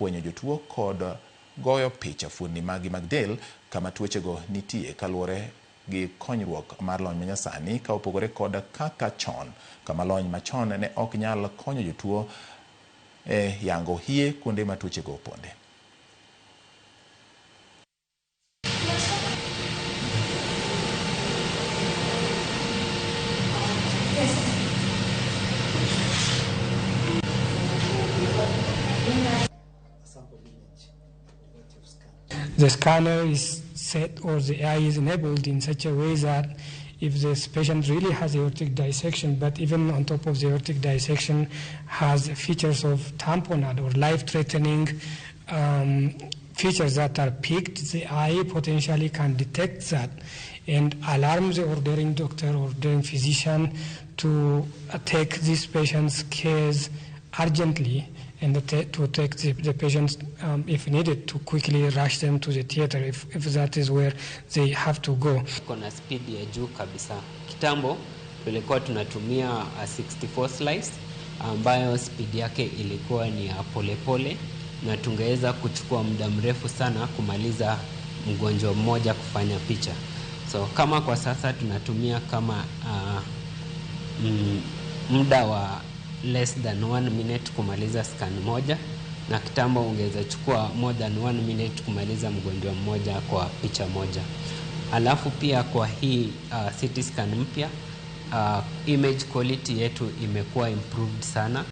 fwenyo jotuo kod goyo picha fuondni magi mag del kama tuochego nitie kaluwore gi konyruok mar lony manyasani ka opogore kod kaka chon kama lony machon ne ok nyal konyo jotuo e yango hie kuonde ma tuochego oponde. The scanner is set, or the AI is enabled in such a way that if this patient really has aortic dissection, but even on top of the aortic dissection has features of tamponade or life-threatening features that are picked, the AI potentially can detect that and alarm the ordering doctor or ordering physician to take this patient's case urgently and to take the patients, if needed, to quickly rush them to the theater if that is where they have to go. Kuna speed ya juu kabisa. Kitambo tulikuwa tunatumia 64 slice ambayo speed yake ilikuwa ni ya polepole na tungeweza kuchukua muda mrefu sana kumaliza mgonjwa mmoja kufanya picha. So kama kwa sasa tunatumia kama muda wa less than 1 minute kumaliza scan moja, na kitambo ungeweza chukua more than 1 minute kumaliza mgonjwa mmoja kwa picha moja. Alafu pia kwa hii CT scan mpya, image quality yetu imekuwa improved sana.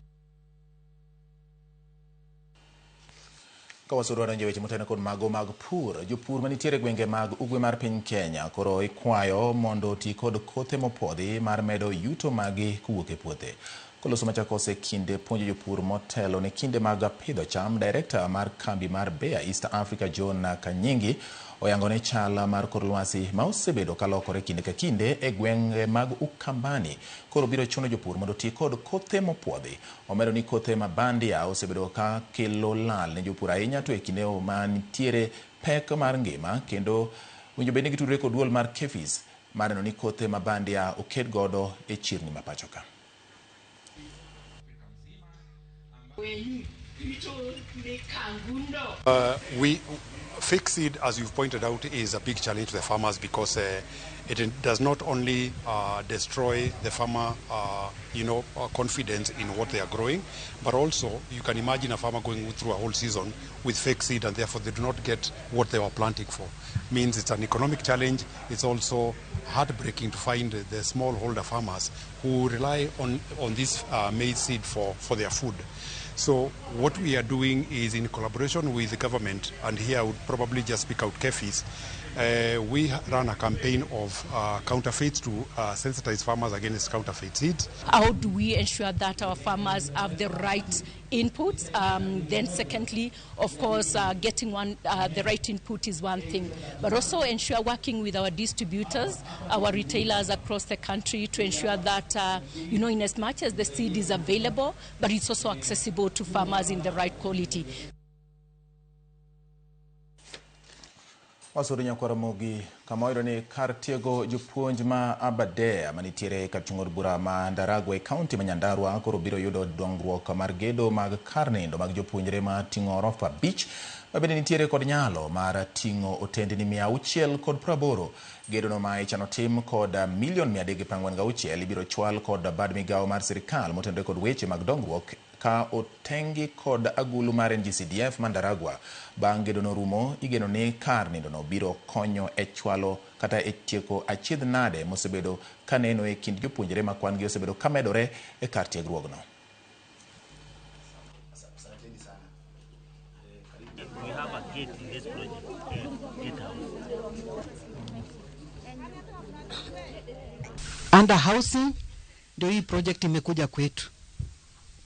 Ka wasuru wadonjo weche motene kod mago mag pur, jopur manitiere gwenge mag ugwe mar piny Kenya koro ikwayo mondo oti kod kothe mopuodhi mar medo yuto magi kowuok e puothe. Koloso Machakos e kinde puonjo jopur motelo ne kinde mag pidho cham, director mar kambi mar Bayer East Africa John Kanyingi oyango ne chal mar kor lwasi ma osebedo kalokore kinde ka kinde e gwenge mag Ukambani koro biro chuno jopur mondo oti kod kothe mopuodhi. Omedo ni kothe ma bandia osebedo ka kelo lal ne jopur ahinya to e kinde ma nitiere pek mar ngima, kendo winjo bed ni gitudore kod duol mar KEPHIS mar neno ni kothe ma bandia oked godo e chirni ma pacho ka. We fake seed, as you've pointed out, is a big challenge to the farmers because it does not only destroy the farmer, confidence in what they are growing, but also you can imagine a farmer going through a whole season with fake seed and therefore they do not get what they were planting for. Means it's an economic challenge. It's also heartbreaking to find the smallholder farmers who rely on this maize seed for their food. So what we are doing is in collaboration with the government, and here I would probably just pick out KEPHIS, we run a campaign of counterfeits to sensitize farmers against counterfeit seeds. How do we ensure that our farmers have the right inputs? Then secondly, of course, getting the right input is one thing, but also ensure working with our distributors, our retailers across the country to ensure that, in as much as the seed is available, but it's also accessible to farmers in the right quality. Wasuru nyakwar Ramogi kama wayudo ni kar tiego jopuonj ma Aberdare manitiere kar chung' od bura ma Ndaragwa e kaunti ma Nyandarua koro biro yudo dongruok mar gedo mag kar nindo mag jopuonjre ma ting'o orofa 5 ma bende nitiere kod nyalo mar ting'o otendni 680. Gedono ma ichano tim kod milion 346 ibiro chwal kod bad migawo mar sirikal motenore kod weche mag dongruok ka otengi kod agulu mar NGCDF ma Ndaragwa. Bang' gedono rumo, igeno ni kar nindono biro konyo e chwalo kata e tieko achiedh nade mosebedo kaneno e kind jopuonjre ma kwan gi osebedo kamedore e kar tiegruogno. We have a gate in this project, gate house. Under housing ndio hii project imekuja kwetu.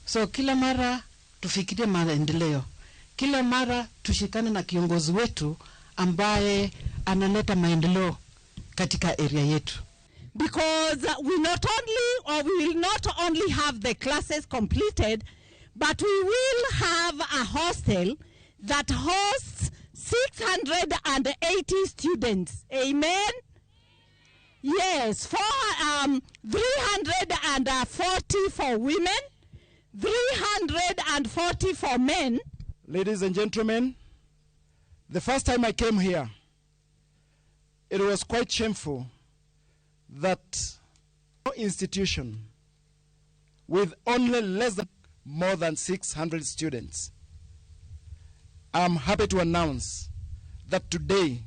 So kila mara tufikirie maendeleo, kila mara tushikane na kiongozi wetu ambaye analeta maendeleo katika area yetu. Because we not only, or we will not only have the classes completed, but we will have a hostel that hosts 680 students. Amen? Yes, 340 for women, 340 for men. Ladies and gentlemen, the first time I came here, it was quite shameful that no institution with only less than more than 600 students. I'm happy to announce that today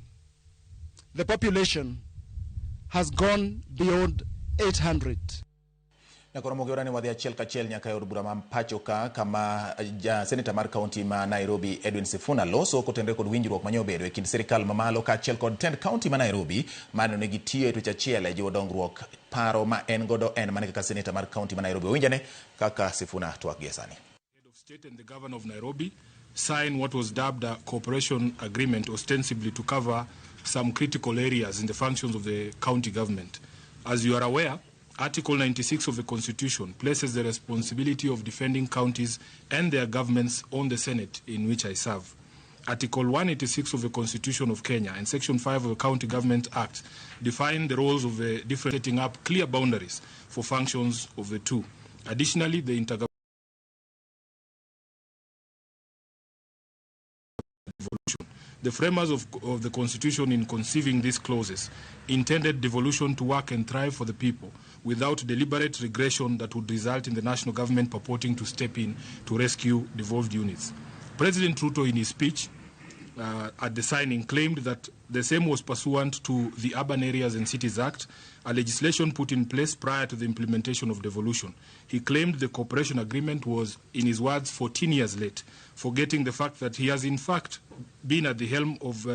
the population has gone beyond 800. Nyakoro mogiora ni wadhi achiel kachiel nyaka e od bura ma pacho ka kama ja seneta mar kaunti ma Nairobi Edwin Sifuna loso kotenore kod winjruok manye obedo e kind sirikal mamalo kaachiel kod tend kaunti ma Nairobi mano ne gitiyo e twech achiel e jiwo dongruok. Paro ma en godo en mane kaka seneta mar kaunti ma Nairobi. Owinjane kaka Sifuna twak gie sani. Head of State and the Governor of Nairobi signed what was dubbed a cooperation agreement, ostensibly to cover some critical areas in the functions of the county government. As you are aware, Article 96 of the Constitution places the responsibility of defending counties and their governments on the Senate, in which I serve. Article 186 of the Constitution of Kenya and Section 5 of the County Government Act define the roles of the different, setting up clear boundaries for functions of the two. Additionally, the intergovernmental The framers of the Constitution, in conceiving these clauses, intended devolution to work and thrive for the people without deliberate regression that would result in the national government purporting to step in to rescue devolved units. President Ruto, in his speech at the signing, claimed that the same was pursuant to the Urban Areas and Cities Act, a legislation put in place prior to the implementation of devolution. He claimed the cooperation agreement was, in his words, 14 years late, forgetting the fact that he has in fact been at the helm of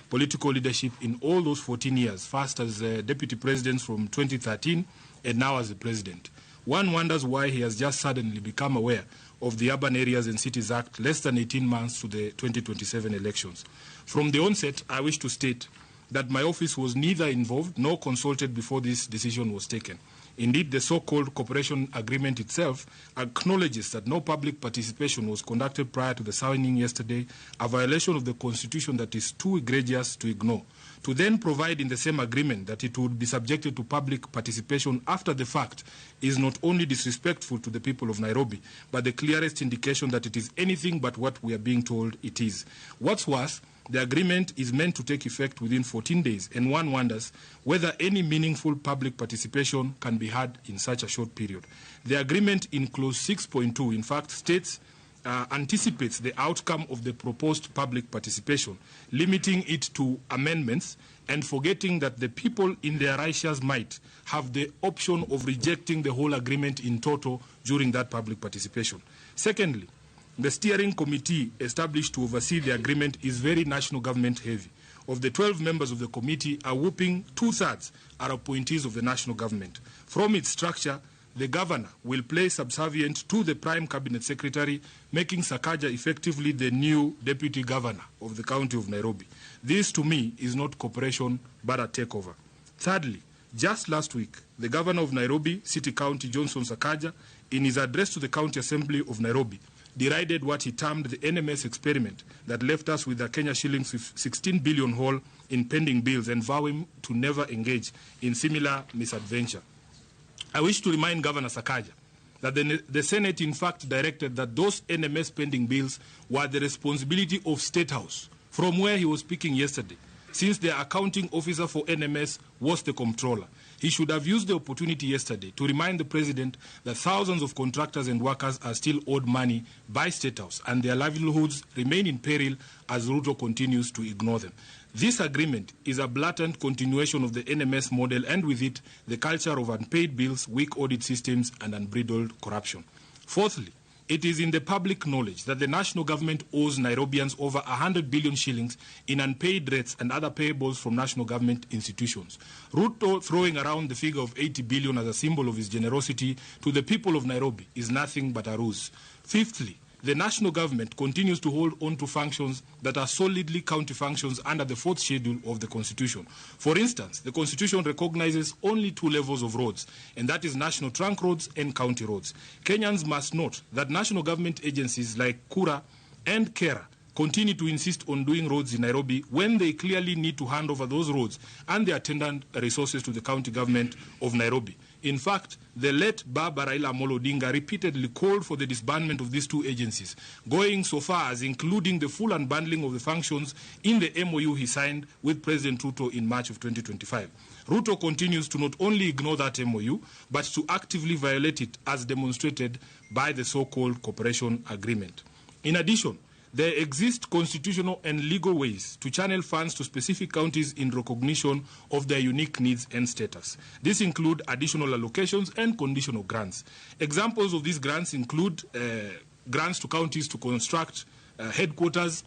political leadership in all those 14 years, first as deputy president from 2013 and now as the president. One wonders why he has just suddenly become aware of the Urban Areas and Cities Act less than 18 months to the 2027 elections. From the onset, I wish to state that my office was neither involved nor consulted before this decision was taken. Indeed, the so-called cooperation agreement itself acknowledges that no public participation was conducted prior to the signing yesterday, a violation of the Constitution that is too egregious to ignore. To then provide in the same agreement that it would be subjected to public participation after the fact is not only disrespectful to the people of Nairobi, but the clearest indication that it is anything but what we are being told it is. What's worse, the agreement is meant to take effect within 14 days, and one wonders whether any meaningful public participation can be had in such a short period. The agreement in Clause 6.2, in fact, states anticipates the outcome of the proposed public participation, limiting it to amendments and forgetting that the people in their righteous might have the option of rejecting the whole agreement in toto during that public participation. Secondly, the steering committee established to oversee the agreement is very national government heavy. Of the 12 members of the committee, a whopping 2/3 are appointees of the national government. From its structure, the governor will play subservient to the prime cabinet secretary, making Sakaja effectively the new deputy governor of the county of Nairobi. This, to me, is not cooperation, but a takeover. Thirdly, just last week, the governor of Nairobi City County, Johnson Sakaja, in his address to the County Assembly of Nairobi, derided what he termed the NMS experiment that left us with a Kenya shillings 16 billion hole in pending bills and vowing to never engage in similar misadventure. I wish to remind Governor Sakaja that the Senate in fact directed that those NMS pending bills were the responsibility of State House, from where he was speaking yesterday, since the accounting officer for NMS was the comptroller. He should have used the opportunity yesterday to remind the president that thousands of contractors and workers are still owed money by State House and their livelihoods remain in peril as Ruto continues to ignore them. This agreement is a blatant continuation of the NMS model and with it the culture of unpaid bills, weak audit systems and unbridled corruption. Fourthly, it is in the public knowledge that the national government owes Nairobians over 100 billion shillings in unpaid rates and other payables from national government institutions. Ruto throwing around the figure of 80 billion as a symbol of his generosity to the people of Nairobi is nothing but a ruse. Fifthly, the national government continues to hold on to functions that are solidly county functions under the fourth schedule of the Constitution. For instance, the Constitution recognizes only two levels of roads, and that is national trunk roads and county roads. Kenyans must note that national government agencies like KURA and KERA continue to insist on doing roads in Nairobi when they clearly need to hand over those roads and the attendant resources to the county government of Nairobi. In fact, the late Baba Raila Amolo Odinga repeatedly called for the disbandment of these two agencies, going so far as including the full unbundling of the functions in the MOU he signed with President Ruto in March of 2025. Ruto continues to not only ignore that MOU, but to actively violate it as demonstrated by the so-called cooperation agreement. In addition, there exist constitutional and legal ways to channel funds to specific counties in recognition of their unique needs and status. These include additional allocations and conditional grants. Examples of these grants include grants to counties to construct headquarters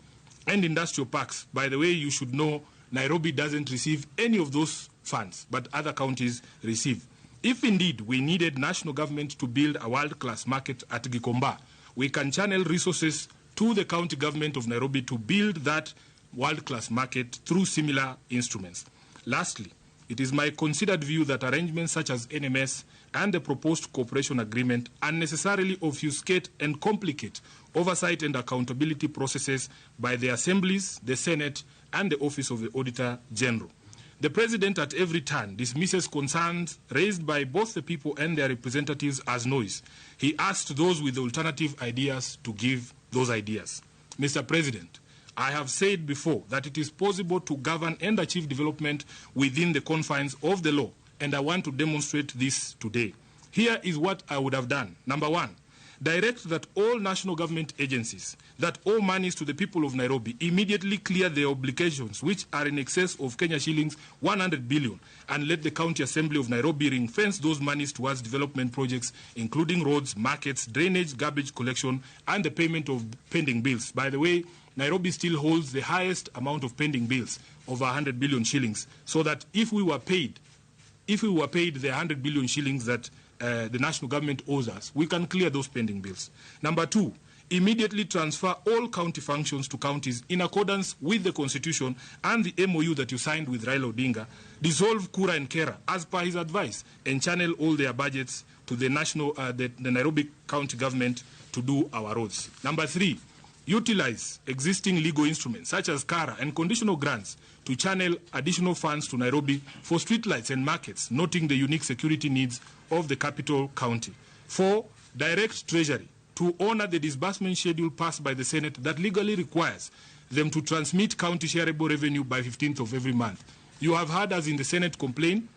and industrial parks. By the way, you should know Nairobi doesn't receive any of those funds, but other counties receive. If indeed we needed national government to build a world-class market at Gikomba, we can channel resources to the county government of Nairobi to build that world-class market through similar instruments. Lastly, it is my considered view that arrangements such as NMS and the proposed cooperation agreement unnecessarily obfuscate and complicate oversight and accountability processes by the assemblies, the Senate, and the Office of the Auditor General. The President at every turn dismisses concerns raised by both the people and their representatives as noise. He asked those with alternative ideas to give those ideas. Mr. President, I have said before that it is possible to govern and achieve development within the confines of the law, and I want to demonstrate this today. Here is what I would have done. Number one, direct that all national government agencies that owe monies to the people of Nairobi immediately clear their obligations, which are in excess of Kenya shillings 100 billion, and let the County Assembly of Nairobi ring-fence those monies towards development projects, including roads, markets, drainage, garbage collection, and the payment of pending bills. By the way, Nairobi still holds the highest amount of pending bills, over 100 billion shillings, so that if we were paid, the 100 billion shillings that the national government owes us, we can clear those pending bills. Number two, immediately transfer all county functions to counties in accordance with the Constitution and the MOU that you signed with Raila Odinga. Dissolve Kura and Kera as per his advice and channel all their budgets to the national, the Nairobi County government to do our roads. Number three, utilize existing legal instruments such as CARA and conditional grants to channel additional funds to Nairobi for streetlights and markets, noting the unique security needs of the capital county. 4, direct Treasury to honor the disbursement schedule passed by the Senate that legally requires them to transmit county shareable revenue by 15th of every month. You have heard us in the Senate complain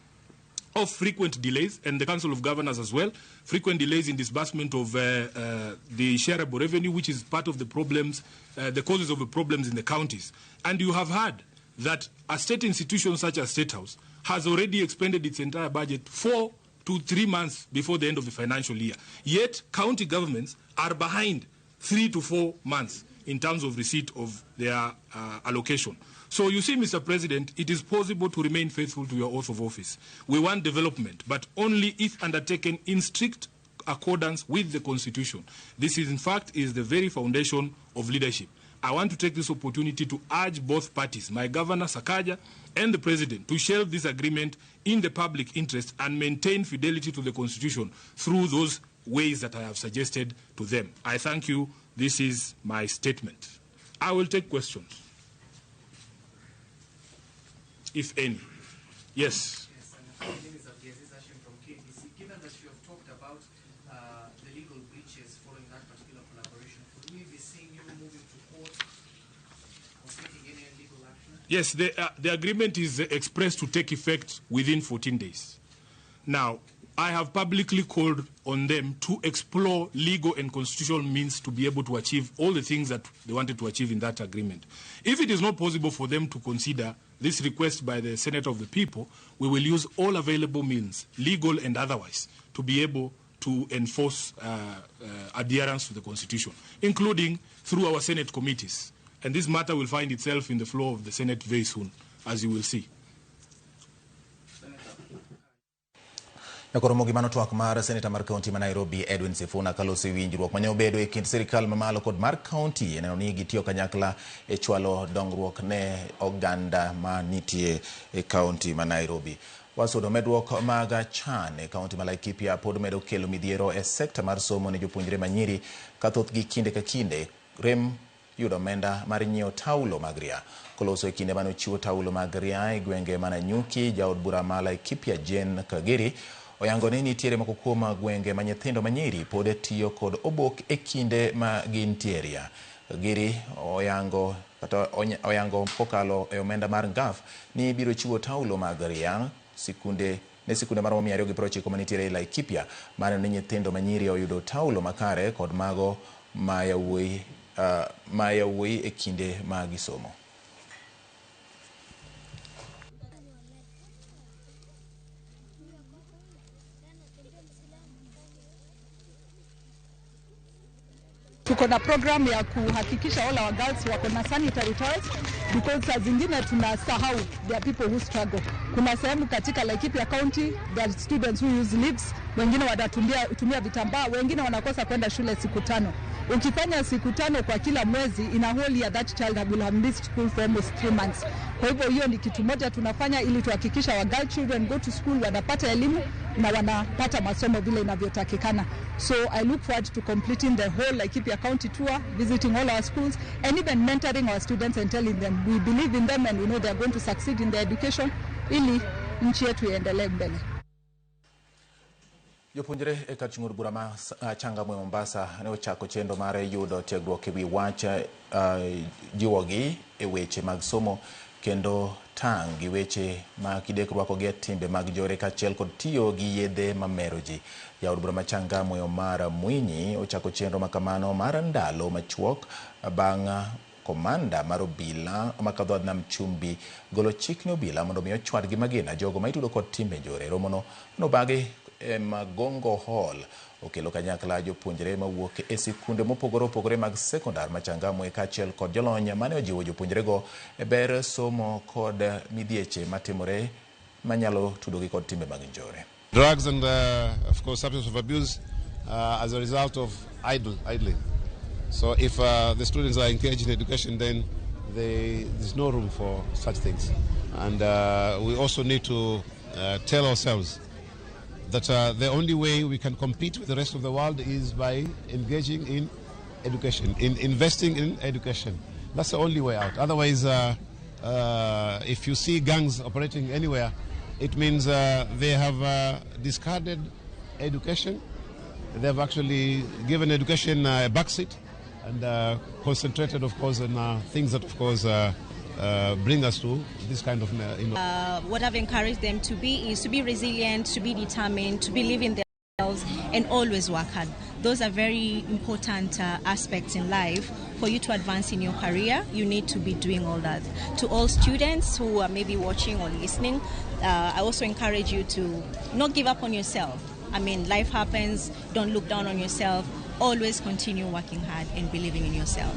of frequent delays, and the Council of Governors as well, frequent delays in disbursement of the shareable revenue, which is part of the problems, the causes of the problems in the counties. And you have heard that a state institution such as State House has already expended its entire budget 4 to 3 months before the end of the financial year. Yet, county governments are behind 3 to 4 months in terms of receipt of their allocation. So you see, Mr. President, it is possible to remain faithful to your oath of office. We want development, but only if undertaken in strict accordance with the Constitution. This is, in fact, is the very foundation of leadership. I want to take this opportunity to urge both parties, my governor, Sakaja, and the President, to shelve this agreement in the public interest and maintain fidelity to the Constitution through those ways that I have suggested to them. I thank you. This is my statement. I will take questions, if any. Yes. Yes, my name is Abdiaziz Hashim from KBC. Given that you have talked about the legal breaches following that particular collaboration, could we be seeing you moving to court or taking any legal action? Yes, the agreement is expressed to take effect within 14 days. Now, I have publicly called on them to explore legal and constitutional means to be able to achieve all the things that they wanted to achieve in that agreement. If it is not possible for them to consider this request by the Senate of the People, we will use all available means, legal and otherwise, to be able to enforce adherence to the Constitution, including through our Senate committees. And this matter will find itself in the floor of the Senate very soon, as you will see. Nyakoro mogi mano twak mar Senator mar County ma Nairobi Edwin Sifuna kaloso winjruok mane obedo e kind sirikal mamalo kod mar county neno ni gitiyo kanyakla e chwalo dongruok ne oganda ma nitie e county ma Nairobi. Wasudo medruok mag chan e county ma Laikipia pod medo kelo midhiero e sekta mar somo ne jopuonjre manyiri ka thothgi kinde ka kinde rem yudo omenda mar nyiewo taulo mag ria. Koloso e kinde mane ochiwo taulo mag ria e gwenge ma Nanyuki, jaod bura ma Laikipia Jane Kagiri Oyango ni nitiere moko kuom gwenge ma nyithindo manyiri pod tiyo kod obok e kinde ma gintieria. Giri oyango kata oyango kokalo e omenda mar NGAF ni biro chiwo taulo mag ria sikunde ne sikunde maromo 290 manitiere e Laikipia mano ni nyithindo manyiri oyudo taulo makare kod mago ma yawuoyi e kinde ma gisomo. Tuko na program ya kuhakikisha all our girls wako na sanitary towels because saa zingine tunasahau there are people who struggle. Kuna sehemu katika Laikipia County there are students who use leaves, wengine wanatumia vitambaa, wengine wanakosa kwenda shule siku 5. Ukifanya siku 5 kwa kila mwezi, in a whole year that child will have missed school for almost 3 months. Kwa hivyo hiyo ni kitu moja tunafanya ili tuhakikisha our girl children go to school, wanapata elimu na wanapata masomo vile inavyotakikana. So I look forward to completing the whole Laikipia County tour, visiting all our schools and even mentoring our students and telling them we believe in them and we know they are going to succeed in their education ili nchi yetu iendelee mbele. Jopuonjre e kar chung' od bura ma Changamwe Mombasa ne ochako chenro mar yudo tiegruok e wi wach jiwogi e weche mag somo kendo tang' gi weche ma kidek rwakogi e timbe mag jore kaachiel kod tiyo gi yedhe mamero ji. Jaod bura ma Changamwe Omar Mwinyi ochako chenro makamano mar ndalo machuok bang' komanda mar obila makadho nam chumbi golo chik ne obila mondo mi ochwad gi magina jogo ma itudo kod timbe njore. Romono nobagi e Magongo Hall okelo kanyakla jopuonjre mawuok e sikunde mopogore opogore mag sekondar ma Changamwe kaachiel kod jolony mane ojiwo jopuonjrego e ber somo kod midhieche matimore manyalo tudogi kod timbe mag njore. Drugs and of course substance of abuse as a result of idling. So if the students are engaged in education, then there's no room for such things. And we also need to tell ourselves that the only way we can compete with the rest of the world is by engaging in education, in investing in education. That's the only way out. Otherwise, if you see gangs operating anywhere, it means they have discarded education. They have actually given education a backseat and concentrated, of course, on things that, of course, bring us to this kind of, you know. What I've encouraged them to be is to be resilient, to be determined, to believe in themselves, and always work hard. Those are very important aspects in life. For you to advance in your career, you need to be doing all that. To all students who are maybe watching or listening, I also encourage you to not give up on yourself. I mean, life happens. Don't look down on yourself. Always continue working hard and believing in yourself.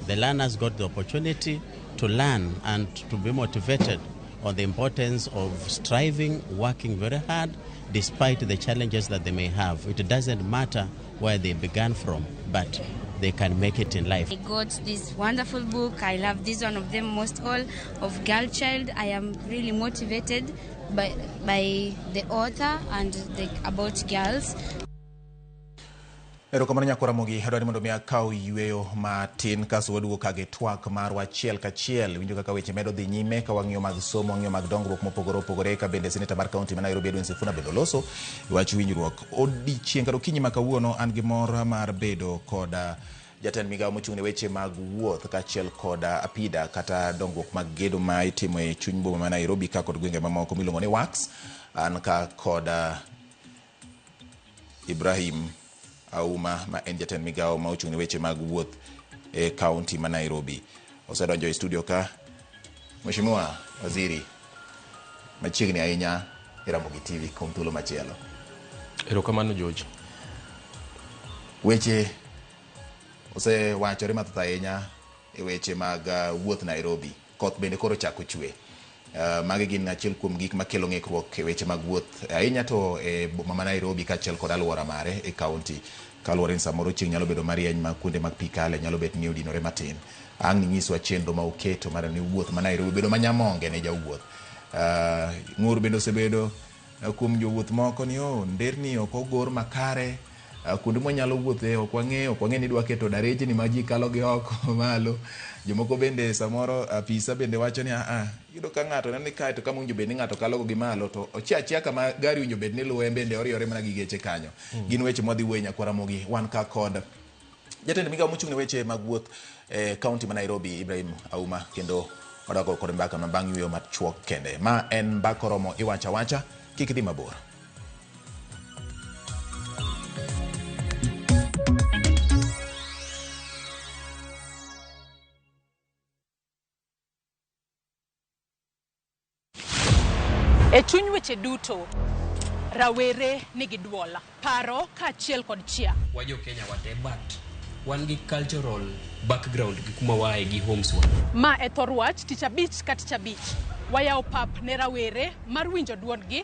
The learners got the opportunity to learn and to be motivated on the importance of striving, working very hard, despite the challenges that they may have. It doesn't matter where they began from, but they can make it in life. I got this wonderful book. I love this one of them most all, of Girl Child. I am really motivated by the author and about girls. Erokamano nyakora Ramogi, adwaro ni mondo mi akaw yweyo matin kasto waduogo ka gi twak marwa achiel kachiel. Winjo kaka weche medo dhi nyime ka wang'iyo mag somo, wang'iyo mag dongruok mopogore opogore, ka bende seneta mar kaunti ma Nairobi Edwin Sifuna bende oloso wach winjruok. Odiechieng' kata okinyi ma kawuono an gi mor mar bedo kod jatend migawo mochung' ne weche mag wuoth kaachiel kod apida kata dongruok mag gedo ma itimo e chuny boma ma Nairobi ka kod gwenge mamoko miluongo ni Works. An ka kod Ibrahim Auma ma en jatend migawo ma ochung' ne weche mag wuoth e kaunti ma Nairobi. Osedonjo e studio ka. Mheshimiwa Waziri, machiegni ahinya e Ramogi TV kuom thuolo machielo. Erokamano George. Weche osewachore mathoth ahinya e weche mag wuoth Nairobi. Koth bende koro chako chwe. Magi gin achiel kuom gik makelo ng'ikruok e weche mag wuoth ahinya to e boma ma Nairobi kaachiel kod alwora mare e kaunti. Kaluwore ni samoro chieng' nyalo bedo marieny ma kuonde mag pi kale nyalo bet ni odinore matin. Ang' ninyiswa chenro ma uketo mar ni wuoth ma Nairobi bedo manyamonge ne jawuoth. Ng'ur bende osebedo kuom jowuoth moko ni nderni ok ogor makare, kuonde mwanyalo wuothe ok wang'eyo ni idwa keto darejni ma ji kalo gi oko malo. Jomoko bende samoro apisa bende wacho ni aa, iyudo ka ng'ato neno ni kae to kama owinjo bed ni ng'ato kalo gi malo to ochia achia kama gari owinjo bed ni luwe bende oriore mana gi geche kanyo. Gin weche mwadhi wuoye nyakwar Ramogi. Wan ka kod jatend migawo mochung' ne weche mag wuoth e kaunti ma Nairobi Ibrahim Auma kendo wadago kod mbaka ma bang' yueyo machuok kende. Ma en mbaka oromo iwacho awacha, kik idhi mabor. E chuny weche duto, rawere nigi duol, paro kaachiel kod chia. Wajo Kenya wate but wan gi cultural background gi kuma waaye gi homes wa. Ma e thor wach tich abich ka tich abich. Wayawo pap ne rawere mar winjo duondgi,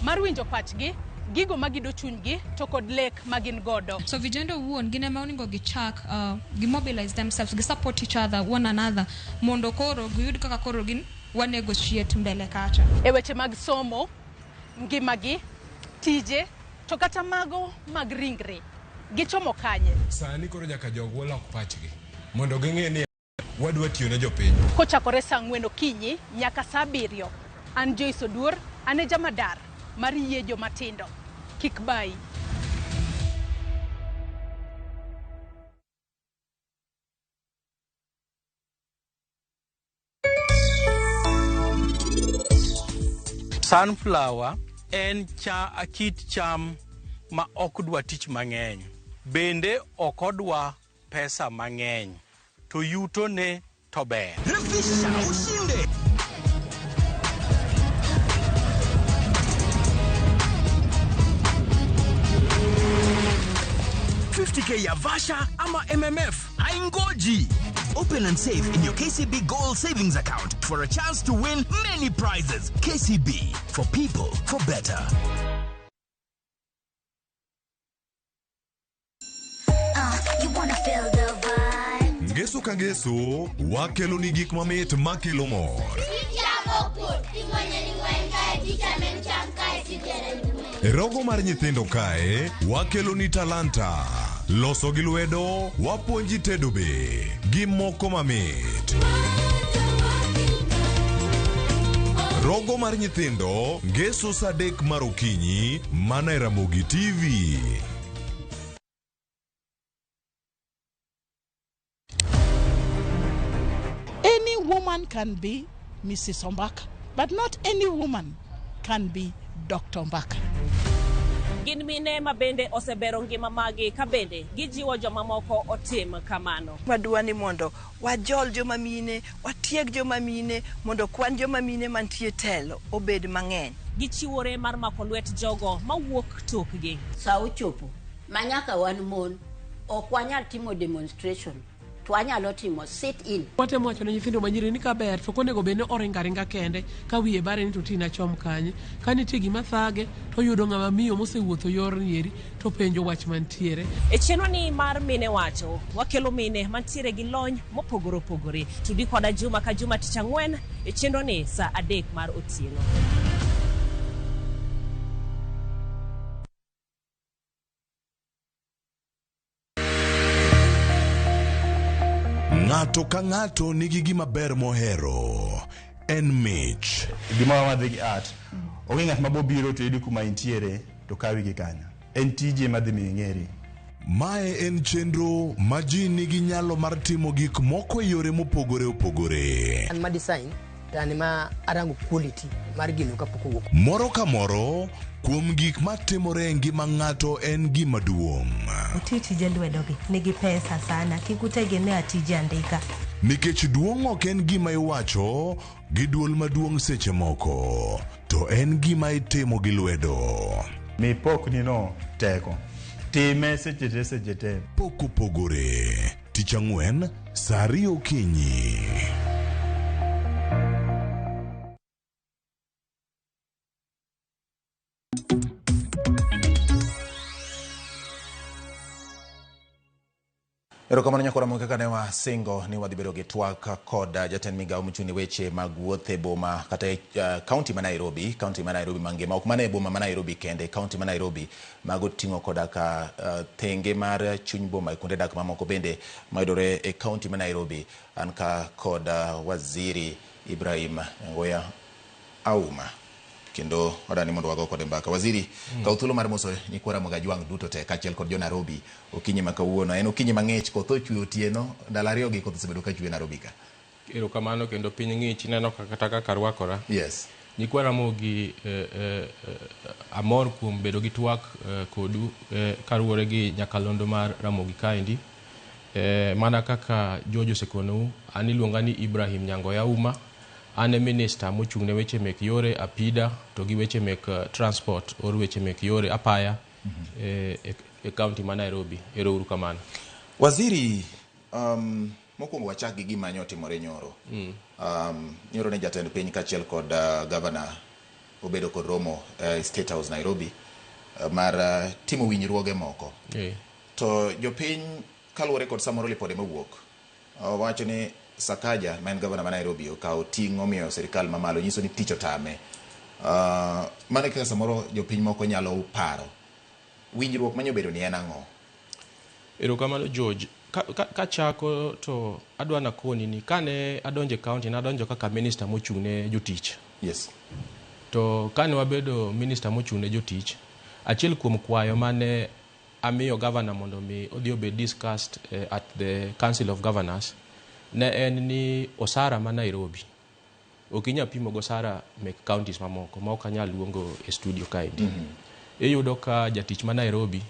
mar winjo pachgi, gigo magido chunygi to kod lek ma gin godo. So vijana owuon gin ema onego gichak gi mobilize themselves, gi support each other, one another mondo koro giyud kaka koro gin wa negotiate mbele kacha. E weche mag somo, ngimagi, tije, to kata mago mag ringre, gichomo kanye? Sani koro nyaka jogwa lok pachgi mondo ging'e ni wadwa tiyo ne jopiny. Kochakore saa ang'wen okinyi nyaka saa abiriyo, an Joyce Oduor, an e jamadar mar yie jomatindo. Kik bayi. Sunflower en cha, kit cham ma ok dwa tich mang'eny. Bende ok odwa pesa mang'eny. To yutone to ber. Refisha ushinde. K ya Vasha ama MMF haingoji. Open and save in your KCB Gold Savings Account for a chance to win many prizes. KCB, for people, for better. You wanna feel the vibe. Ngeso ka ngeso, wakelo ni gik mamit makelo mor. E rogo mar nyithindo kae, wakelo ni talanta. Loso gi lwedo, wapuonji tedo be, gi moko mamit. Rogo mar nyithindo, ngeso saa adek mar okinyi, mana e Ramogi TV. Any woman can be Mrs. Ombaka, but not any woman can be Dr. Ombaka. Gin mine ma bende osebero ngima magi ka bende gijiwo jomamoko otim kamano. Wadwa ni mondo wajol joma mine, watieg joma mine, mondo kwan joma mine mantie telo obed mang'eny. Gichiwore mar mako lwet jogo mawuok tokgi. Sa ochopo ma nyaka wan mon ok wanyal timo demonstration to wanyalo timo sit in. Watemo wacho ne nyithindo manyiri ni kaber to ok onego bed ni oringo aringa kende ka wiye bare ni to tina chom kanye. Ka nitie gima thage to oyudo ng'ama miyo mosewuotho yorni eri to penjo wach mantiere. E chenro ni mar Mine Wacho, wakelo mine mantiere gi lony mopogore opogore. Tudi koda juma ka juma tich ang'wen e chenro ni saa adek mar otieno. Ng'ato ka ng'ato nigi gima ber mohero. En mich. Gimoro madhi gi art. Onge ng'at ma bobiro to yudi kuma intiere to kawi gi kanyo. En tiji ema dhi miyo ing'eri. Mae en chenro ma ji nigi nyalo mar timo gik moko e yore mopogore opogore. An ma design to an ma arango quality mar gino kapok owuok. Moro ka moro kuom gik matimore e ngima ng'ato en gima duong'. Uti tije lwedogi nigi pesa sana, kik utegemea tije andika. Nikech duong' ok en gima iwacho gi duol maduong' seche moko, to en gima itimo gi lwedo. Mi pokni no teko. Time seche te seche te. Pok opogore. Tich ang'wen, saa ariyo okinyi. Erokamano nyakora Ramogi kaka ne wasingo ni wadhi bedo gi twak kod jatend migawo mochung' ne weche mag wuoth e boma kata e kaunti ma Nairobi, kaunti ma Nairobi mangima, ok mana e boma ma Nairobi kende, kaunti ma Nairobi mago ting'o koda ka thenge mar chuny boma e kuonde dak mamoko bende mayudore e kaunti ma Nairobi. An ka kod waziri Ibrahim Nyangoya Auma kendo wadani mondo wago kode mbaka. Waziri, kaw thuolo mar moso nyikwa Ramogi Ajwang' duto te kaachiel kod jo Nairobi okinyi ma kawuono. En okinyi mang'ich, koth ochwe otieno, ndalo ariyo gi koth osebedo ka chwe Nairobi ka. Erokamano kendo piny ng'ich ineno kata kaka arwakora. Yes. Nyikwa Ramogi amor kuom bedo gi twak kodu kaluwore gi nyakalondo mar Ramogi kaendi. Mana kaka George osekonou, an iluonga ni Ibrahim Nyangoya Auma. An e minista mochung' ne weche mek yore apida to gi weche mek transport or weche mek yore apaya e kaunti ma Nairobi. Ero uru kamano. Waziri, mokwongo wachak gi gima nyo otimore nyoro. Nyoro ne jatend piny kaachiel kod gavana obedo kod romo State House Nairobi mar timo winjruoge moko. To jopiny kaluwore kod samoro lipode mowuok wacho ni Sakaja ma en gavana ma Nairobi okawo ting' omiyo sirikal mamalo nyiso ni tich otame. Mano e kaka samoro jopiny moko nyalo paro. Winjruok manyobedo ni en ang'o? Erokamano George. Kachako to adwa nakoni ni kane adonjo e county nadonjo kaka minister mochung' ne jotich. Yes. To kane wabedo minister mochung' ne jotich, achiel kuom kwayo mane amiyo governor mondo mi odhi obed discussed at the Council of Governors ne en ni osara ma Nairobi ok inyal pimo gi osara mek counties mamoko ma ok anyal luongo e studio kaendi. Iyudo ka jatich ma Nairobi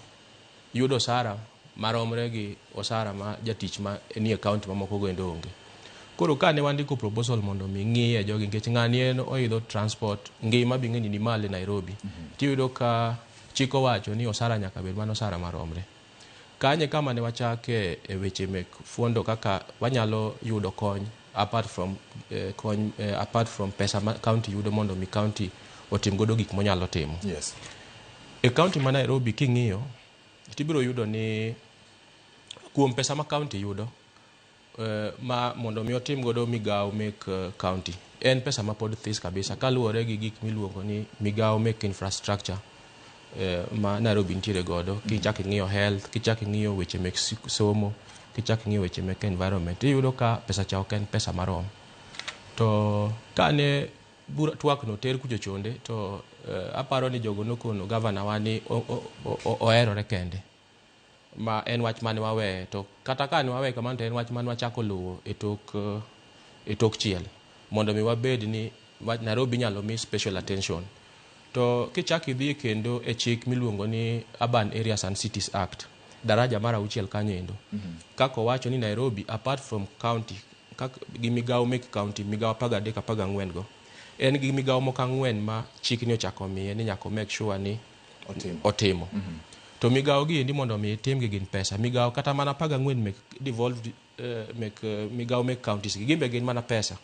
yudo osara maromre gi osara ma jatich ma nie county mamoko go endo onge. Koro kane wandiko proposal mondo mi ng'iye jogi nikech ng'ani en oidho transport ngima be ing'eni ni malo e Nairobi. Tiyudo ka chik owacho ni osara nyaka bed mana osara maromre. Kanye kama ne wachake e weche mek fuondo kaka wanyalo yudo kony apart from kony apart from pesa ma county yudo mondo mi county otim godo gik monyalo timo. Yes. E county ma Nairobi king'iyo tibiro yudo ni kuom pesa ma county yudo ma mondo mi otim godo migawo mek county en pesa ma pod this kabisa kaluwore gi gik miluongo ni migawo mek infrastructure ma Nairobi nitiere godo. Kichak ing'iyo health, kichak ing'iyo weche mek somo, kichak ing'iyo weche mek environment, iyudo ka pesa cha ok en pesa marom. To kane twak no ter kucho chonde to aparo ni jogo nokono gavana wa ni oherore kende ma en wach mane waweye. To kata ka ne waweye kamano to en wach mane wachako luwo e tok chiel mondo mi wabed ni Nairobi inyalo mi special attention. To kichak idhi kendo e chik miluongo ni Urban Areas and Cities Act daraja mar 6 kanyo endo, kaka owacho ni Nairobi apart from county gi migawo mek county migawo 13 14 go en gi migawo moko 4 ma chikni ochako miye ni nyaka make sure ni otimo. To migawo gi endi mondo mi itimgi gin pesa. Migawo kata mana 14 mek devolved mek migawo mek counties gi gin be gin mana pesa.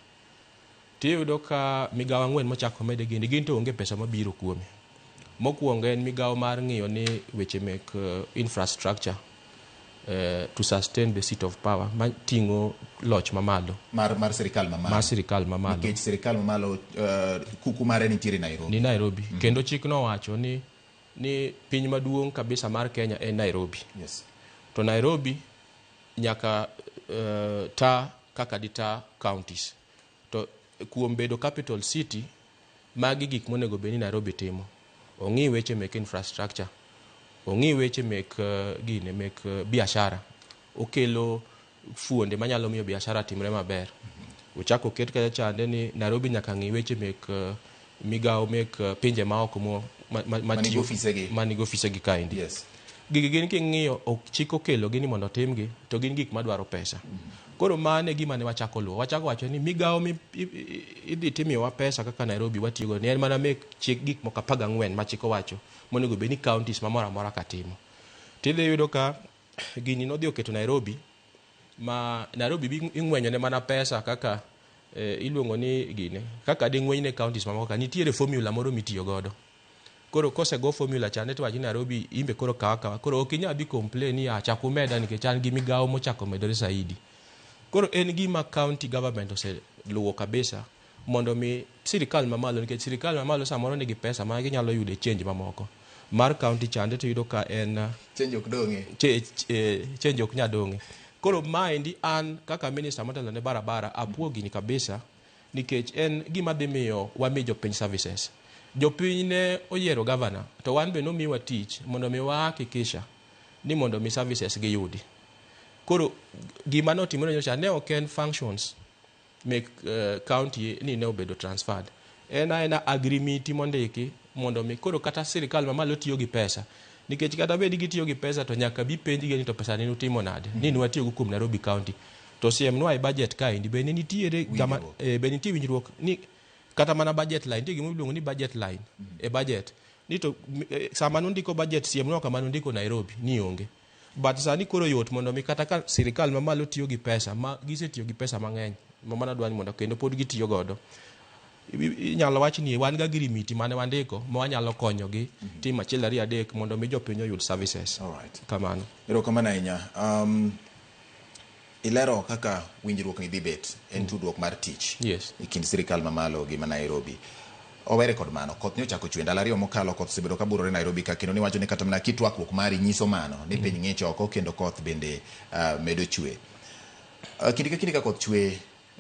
Tiyudo ka migawo 4 mochako mede gin gin to onge pesa mabiro kuome. Mokwongo en migawo mar ng'iyo ni weche mek infrastructure to sustain the seat of power mating'o loch mamalo mar sirikal mamalo. Mar sirikal mamalo. Nikech sirikal mamalo kuku mare nitiere Nairobi. Ni Nairobi. Kendo chik nowacho ni piny maduong' kabisa mar Kenya en Nairobi. Yes. To Nairobi nyaka ta kaka dita counties. To kuom bedo capital city magi gik monego bed ni Nairobi timo. Ong'i weche mek infrastructure, ong'i weche mek gine mek biashara, okelo fuonde manyalo miyo biashara timre maber. Ochako oket kacha chande ni Nairobi nyaka ng'i weche mek migawo mek pinje maoko manigi ofisegi kaendi. Yes. Gigi gin king'iyo ok chik okelo gi ni mondo otimgi to gin gik madwaro pesa. Koro mano e gima ne wachako luwo. Wachako wacho ni migawo idhi timiyowa pesa kaka Nairobi watiyogo ni en mana mek chik gik moko 14 ma chik owacho monego bed ni counties mamoro amora ka timo. Tidhi yudo ka gini nodhi oketo Nairobi ma Nairobi ing'wenyo ne mana pesa kaka iluongo ni gine kaka ding'weny ne counties mamoko ka nitiere formula moro mitiyo godo. Koro kosego formula chande to wacho ni Nairobi imbe koro kawa kawa. Koro ok inyal dhi complain ni ah, chak umeda nikech an gi migawo mochako medore saidi. Koro en gima county government oseluwo kabisa mondo mi sirikal mamalo nikech sirikal mamalo samoro nigi pesa ma ginyalo yudo e change mamoko. Mar county chande to iyudo ka en Change ok dong'e. Change ok nyal dong'e. Koro maendi an kaka minister motelo ne barabara apuo gini kabisa nikech en gima dhi miyo wami jopiny services. Jopiny ne oyiero governor to wan be nomiwa tich mondo mi wahakikisha ni mondo mi services giyudi. Koro gima notimore nyocha ne ok en functions mek county ni ne obedo transferred. En aena agreement mondiki mondo mi koro kata sirikal mamalo tiyo gi pesa nikech kata bed gitiyo gi pesa to nyaka bi penjgi ni to pesa ni nutimo nade ni nwatiyogo kuom Nairobi County to siemnwa e budget kaendi be ne nitiere gama, be nitie winjruok ni kata mana budget line nitie gima iluongo ni budget line e budget ni to sama nundiko budget siemnwa kama nundiko Nairobi ni onge. But sani koro yot mondo mi kata ka sirikal mamalo tiyo gi pesa ma gisetiyo gi pesa mang'eny ma mana dwani mondo kendo pod gitiyo godo. Inyalo wach ni wan ga agreement mane wandiko ma wanyalo konyogi timo achiel ariyo adek mondo mi jopiny oyud services. Alright. Kamano. Erokamano ahinya. Ilero kaka winjruok ni dhi bet en tudruok mar tich e kind sirikal mamalo gi ma Nairobi. Owere kod mano, koth ne ochako chwe ndalo ariyo mokalo, koth osebedo ka burore Nairobi ka kendo niwacho ni kata mana kitwakruok mari nyiso mano ni piny ng'ich oko kendo koth bende medo chwe. Kinde ka kinde ka koth chwe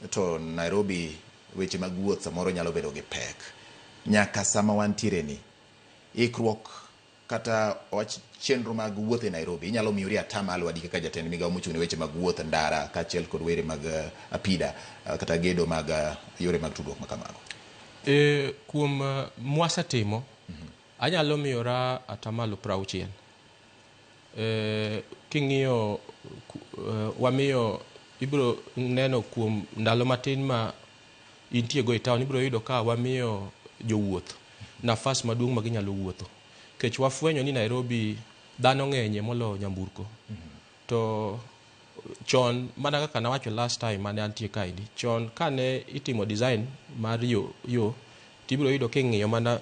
to Nairobi weche mag wuoth samoro nyalo bedo gi pek. Nyaka sama wantiere ni, ikruok kata wach chenro mag wuoth e Nairobi inyalo miyori atamalo adi kaka jatend migawo mochung' ne weche mag wuoth ndara kaachiel kod were mag apida kata gedo mag yore mag tudruok ma kamago? Kuom mwasetimo, anyalo miyora atamalo 60. King'iyo wamiyo ibiro neno kuom ndalo matin ma intie go e town ibiro yudo ka wamiyo jowuoth nafas maduong' ma ginyalo wuotho. Kech wafwenyo ni Nairobi dhano ng'enye moloyo nyamburko. To chon mana kaka nawacho last time mane antie kaendi, chon kane itimo design mar yo tibiro yudo king'iyo mana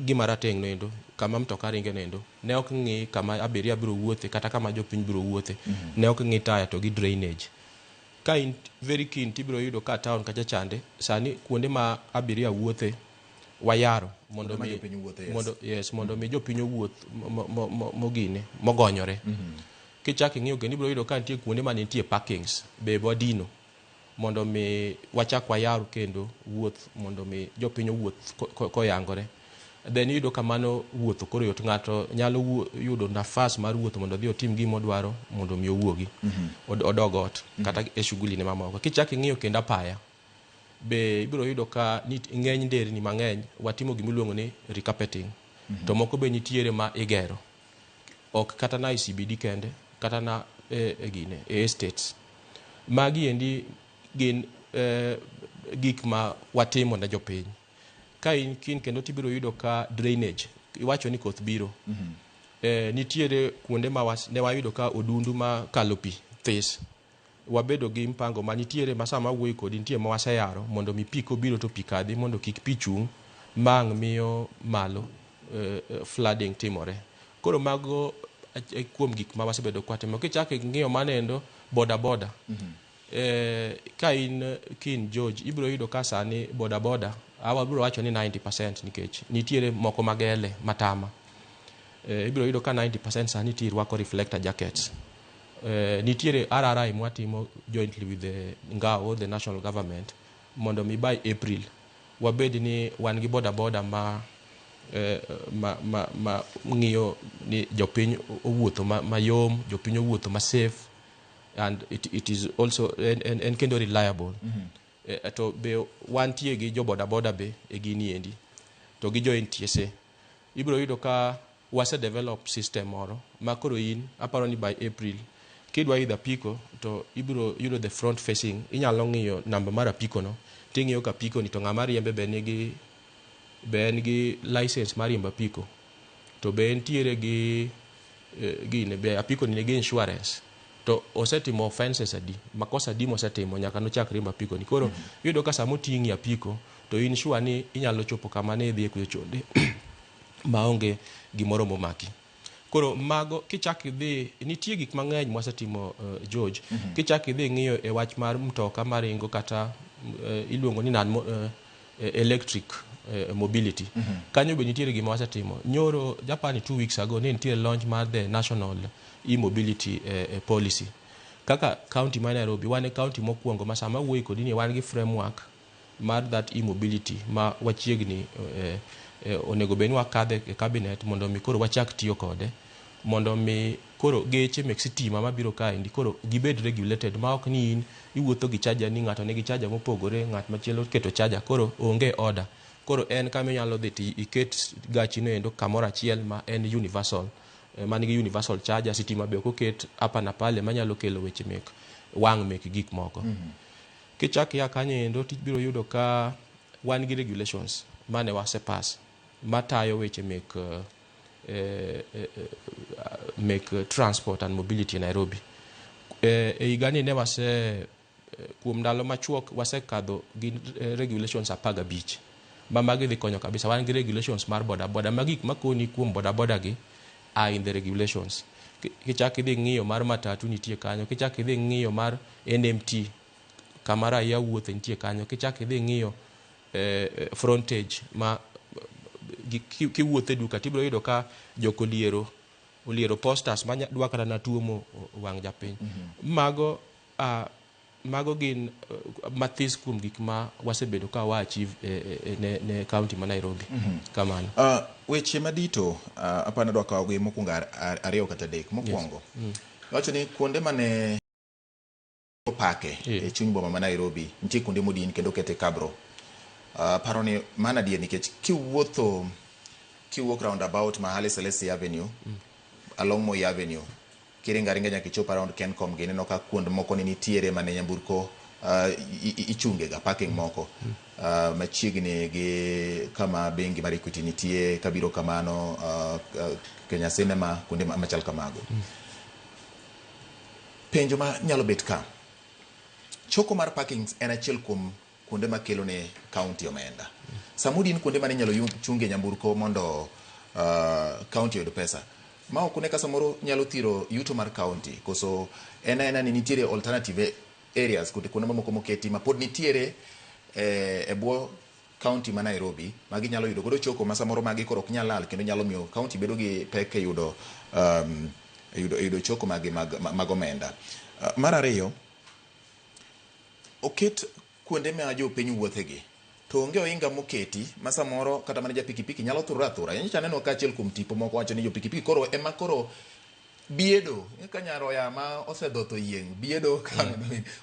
gima rateng' noendo kama mtoka ringe noendo ne ok ng'i kama abiria biro wuothe kata kama jopiny biro wuothe. Ne ok ng'i taya to gi drainage. Ka in very keen tibiro yudo ka town kacha chande sani kuonde ma abiria wuothe wayaro mondo mi jopiny wuothe, yes. Mondo, yes, mondo mi jopiny owuoth mogine mogonyore. Kichako ing'iyo kendo ibiro yudo ka nitie kuonde ma nitie parkings be wadino mondo mi wachak wayar kendo wuoth mondo mi jopiny owuoth koyangore. Then iyudo ka mano wuotho koro yot, ng'ato nyalo yudo nafas mar wuotho mondo odhi otim gima odwaro mondo mi owuogi odog ot kata e shughuli ne mamoko. Kichako ing'iyo kendo apaya be ibiro yudo ka ng'eny nderni mang'eny watimo gima iluongo ni recarpeting. To moko be nitiere ma igero ok kata na e CBD kende kata na e gine e estates. Magi endi gin gik ma watimo ne jopiny. Ka in keen kendo tibiro yudo ka drainage iwacho ni koth biro. Nitiere kuonde ma ne wayudo ka odundu ma kalo pi this. Wabedo gi mpango ma nitiere ma sama awuoyo kodi nitie ma waseyaro mondo mi pi kobiro to pi kadhi mondo kik pi chung' mang' miyo malo flooding timore. Koro mago kuom gik ma wasebedo kwatimo. Kichako ing'iyo manendo boda boda. Ka in keen George ibiro yudo ka sani boda boda awa biro wacho ni 90% nikech nitiere moko magele matama. Ibiro yudo ka 90% sani ti rwako reflector jackets. Nitiere RRI mwatimo jointly with the NGAO, the national government, mondo mi by April wabed ni wan gi boda boda ma ng'iyo ni jopiny owuotho mayom, jopiny owuotho ma safe, and it is also en kendo reliable. To be wantie gi jo boda boda be e gini endi to gi jo NTSA. Ibiro yudo ka wase develop system moro ma koro in aparo ni by April kidwa idho apiko to ibiro yudo the front facing, inyalo ng'iyo namba mar apiko no ting'iyo ka apiko ni to ng'ama riembe be nigi be en gi license mar riembo apiko to be entiere gi gine be apiko ni nigi insurance to osetimo offenses adi, makosa adi mosetimo nyaka nochak riembo apiko ni. Koro iyudo ka sama oting'i apiko to in sure ni inyalo chopo kama ne idhiye kucho chonde. Maonge gimoro momaki. Koro mago kichak idhi, nitie gik mang'eny mwasetimo, George. Kichak idhi ng'iyo e wach mar mtoka maringo kata iluongo ni non electric mobility. Kanyo be nitiere gima wasetimo. Nyoro Japan 2 weeks ago ne nitie launch mar the national e-mobility policy. Kaka county ma Nairobi, wan e county mokwongo ma sama wuoyi kodi ni wan gi framework mar that e-mobility ma wachiegni onego bed ni wakadhe e cabinet mondo mi koro wachak tiyo kode, mondo mi koro geche mek sitima mabiro kaendi koro gibed regulated, ma ok ni in iwuotho gi charger ni ng'ato nigi charger mopogore, ng'at machielo keto charger, koro onge order. Koro en kama inyalo dhi ti iket gachi no endo kamoro achiel ma en universal, man gi universal charger. Sitima be ok oket hapa na pale manyalo kelo weche mek wang' mek gik moko. Kichak ia kanyo endo tibiro yudo ka wan gi regulations mane wasepass matayo weche mek transport and mobility e Nairobi. E higani ne wase kuom ndalo machuok wasekadho gi regulations 15 ma magi dhi konyo kabisa. Wan gi regulations mar bodaboda, ma gik makoni kuom bodaboda gi are in the regulations. Kichak idhi ng'iyo mar matatu nitie kanyo, kichak idhi ng'iyo mar NMT kama raia wuothe nitie kanyo, kichak idhi ng'iyo frontage ma kiwuotho e duka tibiro yudo ka jok oliero posters ma dwa kata na tuomo wang' japiny. Mago gin mathis kuom gik ma wasebedo ka wa achieve ne county ma Nairobi. Kamano. Weche madito apani adwa kawogi mokwongo ariyo kata adek. Mokwongo, iwacho ni kuonde mane opake e chuny boma ma Nairobi nitie kuonde modin kendo okete cabro. Paro ni mano adier, nikech kiwuotho kiwuok roundabout ma Haile Selassie Avenue along Moi Avenue, kiringo aringa nyaka ichop around Kencom gi, ineno ka kuond moko ne nitiere mane nyamburko ichunge ga, parking moko machiegni gi kama bengi mar Equity nitie, kabiro kamano Kenya Cinema, kuonde machal kamago. Penjo ma nyalo bet ka, choko mar parkings en achiel kuom kuonde makelo ne county omenda. Sama odin kuonde mane inyalo chunge nyamburko mondo county oyud pesa, ma ok une ka samoro nyalo thiro yuto mar county, koso en aena ni nitiere alternative areas kuonde mamoko moketi ma pod nitiere e bwo county ma Nairobi ma ginyalo yudo godo choko ma samoro magi koro ok nyal lal kendo nyalo miyo county bedo gi pek e yudo choko magi mag omenda. Mar ariyo, oket kuonde ma jopiny wuothegi to onge ohinga moketi ma samoro kata mana ja pikipiki nyalo thurre athura. Nyocha aneno ka achiel kuom tipo moko wacho ni jo pikipiki koro ema koro biedo ka nyaroya ma osedhotho yieng' biedo ka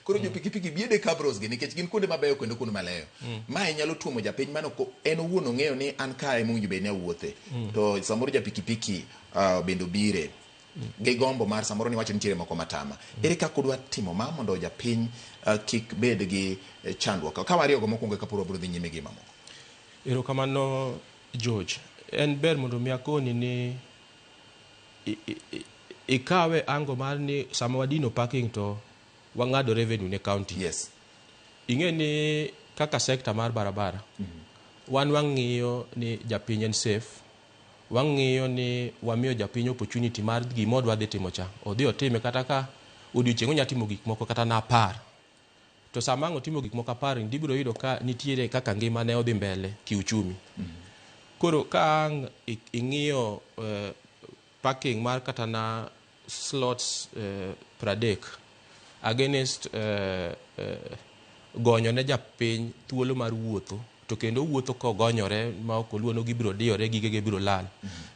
koro jo pikipiki biedo e cabros gi nikech gin kuonde mabeyo kendo kuonde maleyo. Mae nyalo tuomo japiny mano en owuon ong'eyo ni an kae mowinjo bed ni awuothe, to samoro ja pikipiki bende obire gi gombo mar samoro ni wacho nitiere moko matama. Ere kaka udwa timo ma mondo japiny kik bed gi chandruok ka wariyogo mokwongo eka pod wabiro dhi nyime gi mamoko? Erokamano, George. En ber mondo mi akoni ni ikawe ango mar ni sama wadino parking to wang'ado revenue ne county. Ing'e ni kaka sector mar barabara, wan wang'iyo ni japiny en safe, wang'iyo ni wamiyo japiny opportunity mar gima odwa dhi timo cha odhi otime, kata ka odiochieng' onya timo gik moko kata na 10, to sama ang' otimo gik moko 10 ni ibiro yudo ka nitiere kaka ngima ne odhi mbele kiuchumi. Koro ka ang' ing'iyo parking mar kata na slots 30 against gonyo ne japiny thuolo mar wuotho, to kendo owuotho kogonyore ma ok oluor ni gibiro diyore, gigege biro lal.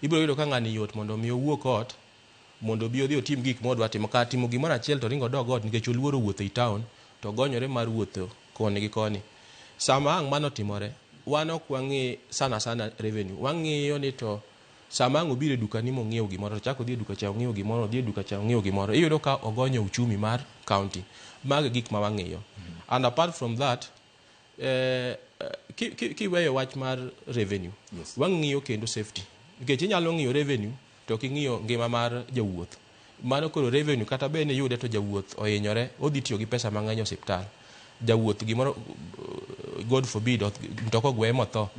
Ibiro yudo ka ng'ani yot mondo mi owuok ot mondo obi odhi otim gik modwa timo, kar timo gimoro achiel to ringo odog ot nikech oluoro wuotho ei town, to gonyore mar wuotho koni gi koni. Sama ang' mano otimore, wan ok wang'i sana sana revenue, wang'iyo ni to sama ang' obiro e dukani mong'iewo gimoro, to chak odhi e duka cha ong'iewo gimoro, odhi e duka cha ong'iewo gimoro, iyudo ka ogonyo uchumi mar county. Mago e gik ma wang'iyo. And apart from that, kiweyo wach mar revenue, wang'iyo kendo safety, nikech inyalo ng'iyo revenue to ok ing'iyo ngima mar jawuoth. Mano koro revenue kata bed ni iyude to jawuoth ohinyore, odhi tiyo gi pesa mang'eny e osiptal. Jawuoth gimoro, God forbid, mtoka ogweye motho,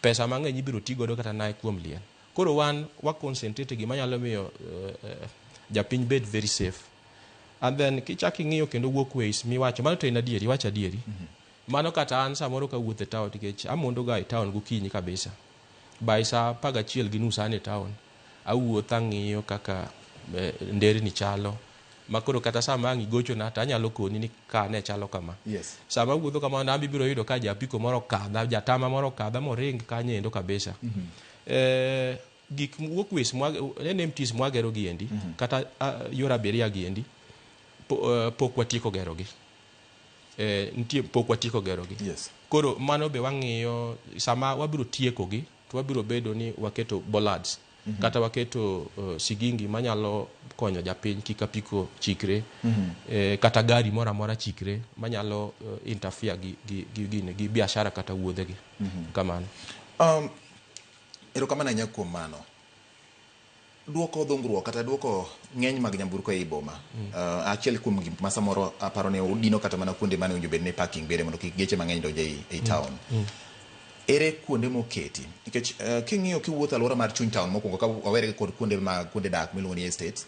pesa mang'eny ibiro ti godo kata nae kuom liel. Koro wan wa concentrate gima nyalo miyo japiny bed very safe. And then kichak ing'iyo kendo walkways miwacho, mano to en adieri, iwacho adieri. Mano kata an samoro kawuotho e town nikech amondo ga e town gokinyi kabisa. By saa 11:30 an e town. Awuotho ang'iyo kaka nderni chalo. Makoro kata sama ang' igochona to anyalo koni ni ka ne chalo kama. Sama awuotho kamano an ibiro yudo ka japiko moro okadha, jatama moro okadha moring kanyo endo kabisa. Gik walkways NMTs mwagero giendi, kata yor abiria giendi, pok watieko gerogi. Nitie pok watieko gerogi. Koro mano be wang'iyo sama wabiro tiekogi to wabiro bedo ni waketo bollards kata waketo sigingi manyalo konyo japiny kik apiko chikre, kata gari moro amora chikre manyalo interfere gi biashara kata wuodhegi. Kamano. Erokamano ahinya kuom mano. Duoko dhungruok kata duoko ng'eny mag nyamburko ei boma. Achiel kuom gik ma samoro aparo ni udino kata mana kuonde mane owinjo bed ni parking bede mondo kik geche mang'eny donj ei town. Ere kuonde moketi? Nikech king'iyo kiwuotho alwora mar chuny town mokwongo ka wawere kod kuonde mag kuonde dak miluongo ni estates.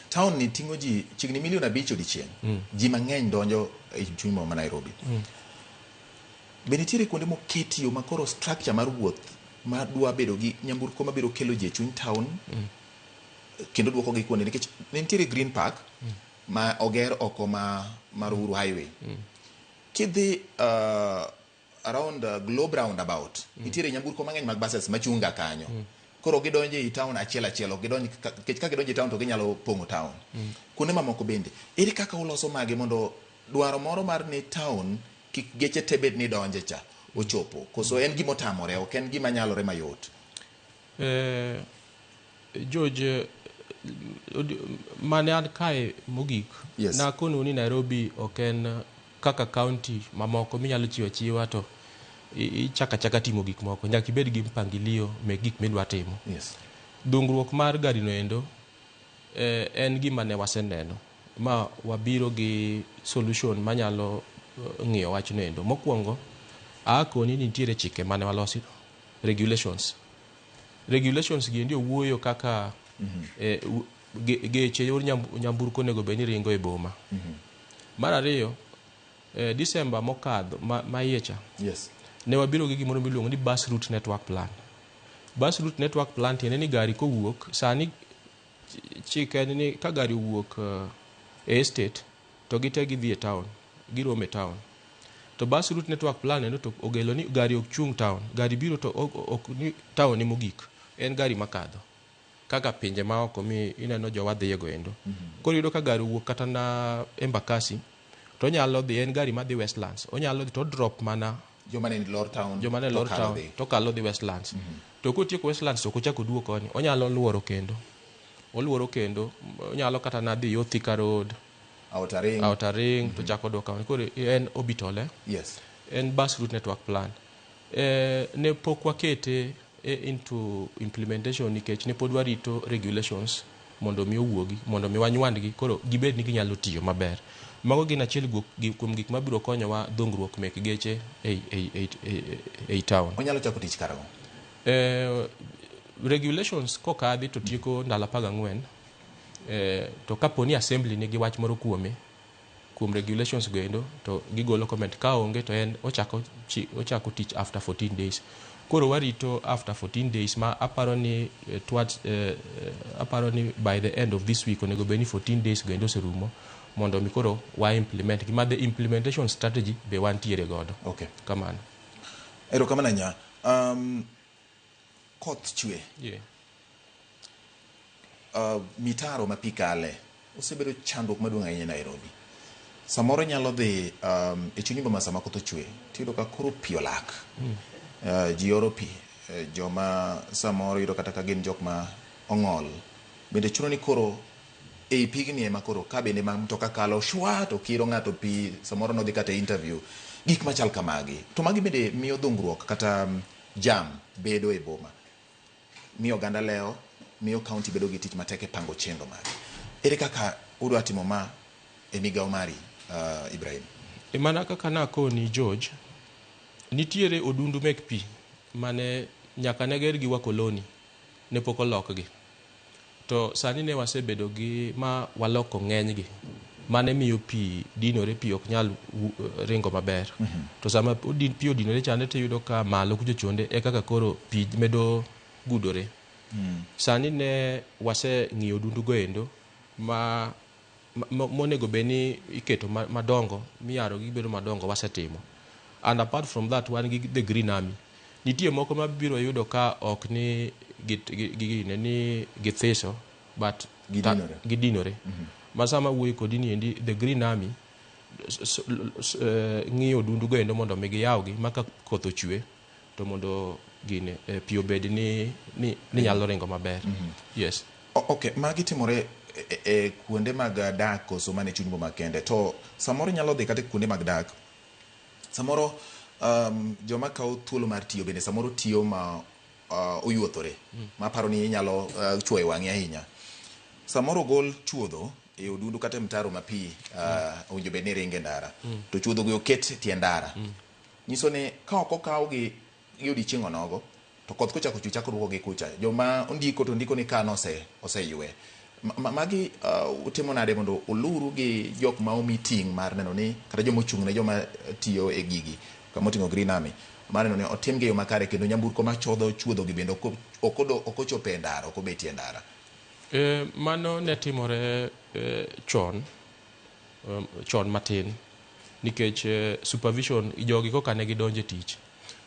Town ni ting'o ji chiegni milion 5 odiechieng'. Ji mang'eny donjo e chuny boma ma Nairobi. Be nitiere kuonde moketi yo makoro structure mar wuoth ma dwa bedo gi nyamburko mabiro kelo ji e chuny town kendo duoko gi kuonde nikech nitiere green park ma oger oko ma mar Uhuru Highway. Kidhi around Globe roundabout, nitiere nyamburko mang'eny mag buses machunga kanyo. Koro gidonjo ei town achiel achiel, ok gidonj nikech ka gidonjo e town to ginyalo pong'o town. Kuonde mamoko bende, ere kaka uloso magi mondo dwaro moro mar ni town kik geche te bed ni donje cha ochopo koso en gima otamore ok en gima nyalore mayot? George, mane an kae mogik nakonu ni Nairobi ok en kaka county mamoko minyalo chiwo achiwa to ichako achaka timo gik moko. Nyaka ibed gi mpangilio mek gik midwa timo. Dongruok mar gari no endo en gima ne waseneno ma wabiro gi solution manyalo ng'iyo wachno endo. Mokwongo, akoni ni nitiere chike mane walosi, regulations. Regulations gi endi owuoyo kaka geche yor nyamburko onego bed ni ringo e boma. Mar ariyo, December mokadho ma iye cha, ne wabiro gi gimoro miluongo ni bus route network plan. Bus route network plan tiende ni gari kowuok sani chik en ni ka gari owuok e estate to gite gidhi e town, giromo e town. To bus route network plan endo to ogelo ni gari ok chung town, gari biro to ok ni town ema ogik, en gari makadho. Kaka pinje maoko mi ineno jowa dhiye go endo. Koro iyudo ka gari owuok kata na Embakasi to onyalo dhi, en gari madhi Westlands, onyalo dhi to drop mana joma ne lor town joma ne to lor kalo town dhi. To kalo dhi Westlands. To kotieko Westlands to ok ochak oduog koni, onyalo luoro kendo. Oluoro kendo, onyalo kata na dhi yo Thika Road, Outer Ring. Outer Ring, to chako odok koni. Koro en orbital, eh? En bus route network plan. Ne pok wakete into implementation nikech ne pod warito regulations mondo mi owuogi, mondo mi wanywandgi, koro gibed ni ginyalo tiyo maber. Mago gin achiel kuom gik mabiro konyowa dongruok mek geche ei town. Onyalo chako tich karang'o? Regulations kokadhi to tieko ndalo 14, to kapo ni assembly nigi wach moro kuome kuom regulations go endo to gigolo comment, ka onge to en ochako tich after 14 days. Koro warito after 14 days ma aparo ni towards aparo ni by the end of this week onego bed ni 14 days go endo oserumo mondo mi koro wa implement gima the implementation strategy be wantiere godo. Kamano. Erokamano ahinya. Koth chwe. Mitaro ma pi kale osebedo chandruok maduong' ahinya e Nairobi. Samoro inyalo dhi e chuny boma sama koth ochwe tiyudo ka koro pi olak. Ji oro pi. Joma samoro yudo kata ka gin jok ma ong'ol. Bende chuno ni koro ei pigni ema koro ka bende ma mtoka kalo shwa to kiro ng'ato pi samoro nodhi kata e interview. Gik machal kamagi. To magi bende miyo dhungruok kata jam bedo e boma. Miyo oganda lewo, miyo county bedo gi tich matek e pango chenro mage. Ere kaka udwa timo ma e migawo mari, Ibrahim? E mana kaka nakoni George, nitiere odundu mek pi mane nyaka ne ger gi wakoloni. Ne pok olokgi. To sani ne wasebedo gi ma waloko ng'enygi. Mane miyo pi dinore, pi ok nyal ringo maber. To sama pi odinore chande tiyudo ka malo kucho chonde e kaka koro pi medo gudore. Sani ne waseng'iyo odundu go endo ma monego bed ni iketo madongo miyaro gibedo madongo wasetimo. And apart from that wan gi the Green Army. Nitie moko mabiro yudo ka ok ni gi ni githiso but Gidinore. Gidinore. Ma sama wuoyo kodi ni endi the Green Army ng'iyo odundu go endo mondo mi giyawgi ma ka koth ochwe to mondo gine pi obed ni nyalo ringo maber. Yes. Ok, magi timore e kuonde mag dak koso mana e chuny boma kende? To samoro nyalo dhi kata e kuonde mag dak. Samoro joma kawo thuolo mar tiyo bende samoro tiyo ma oyuothore. Maparo ni inyalo chuoyo wang'i ahinya. Samoro ogol chuodho e odundu kata e mtaro ma pi owinjo bed ni ringe ndara. To chuodho gi oket e tie ndara. Nyiso ni ka ok okawgi gi odiochieng' onogo, to koth kochako chwe chako ruokogi kucha. Joma ondiko to ndiko ni ka oseywe. Magi utimo nade mondo uluru gi jok ma omi ting' mar neno ni kata joma ochung' ne joma tiyo e gigi kama oting'o Green Army mar neno ni otimgi e yo makare kendo nyamburko machodho chuodho gi bende ok ochopo e ndara, ok obetie e ndara. Mano ne timore chon, chon matin nikech supervision jogi koka ne gidonjo e tich,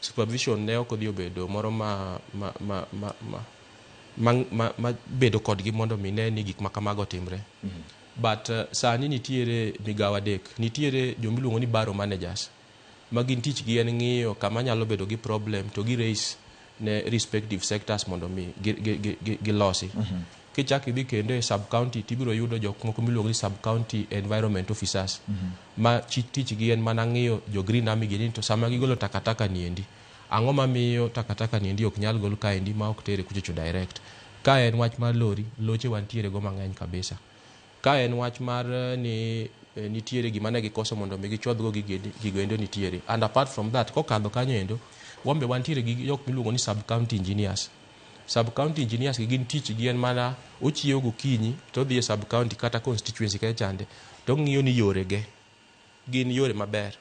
supervision ne ok odhi obedo moro ma bedo kodgi mondo mi ne ni gik ma kamago otimre. But sani nitiere migawo adek. Nitiere jomiluongo ni borough managers ma gin tich gi en ng'iyo kama nyalo bedo gi problem to gi raise ne respective sectors mondo mi gilosi. Kichak idhi kendo e sub county tibiro yudo jok moko miluongo ni sub county environment officers ma tich gi en mana ng'iyo jo Green Army gini to sama gigolo takataka niendi ang'o mamiyo takataka niendi ok nyal gol kaendi ma ok tere kuchocho direct. Ka en wach mar lori, loche wantiere go mang'eny kabisa. Ka en wach mar ni nitiere gima ne gikoso mondo mi gichodhgo gigo endo nitiere. And apart from that, kokadho kanyo endo, wan be wantiere gi jok miluongo ni sub county engineers. Sub county engineers gi gin tich gi en mana ochiewo gokinyi to odhi e sub county kata constituency kacha chande to ong'iyo ni yore ge gin yore maber.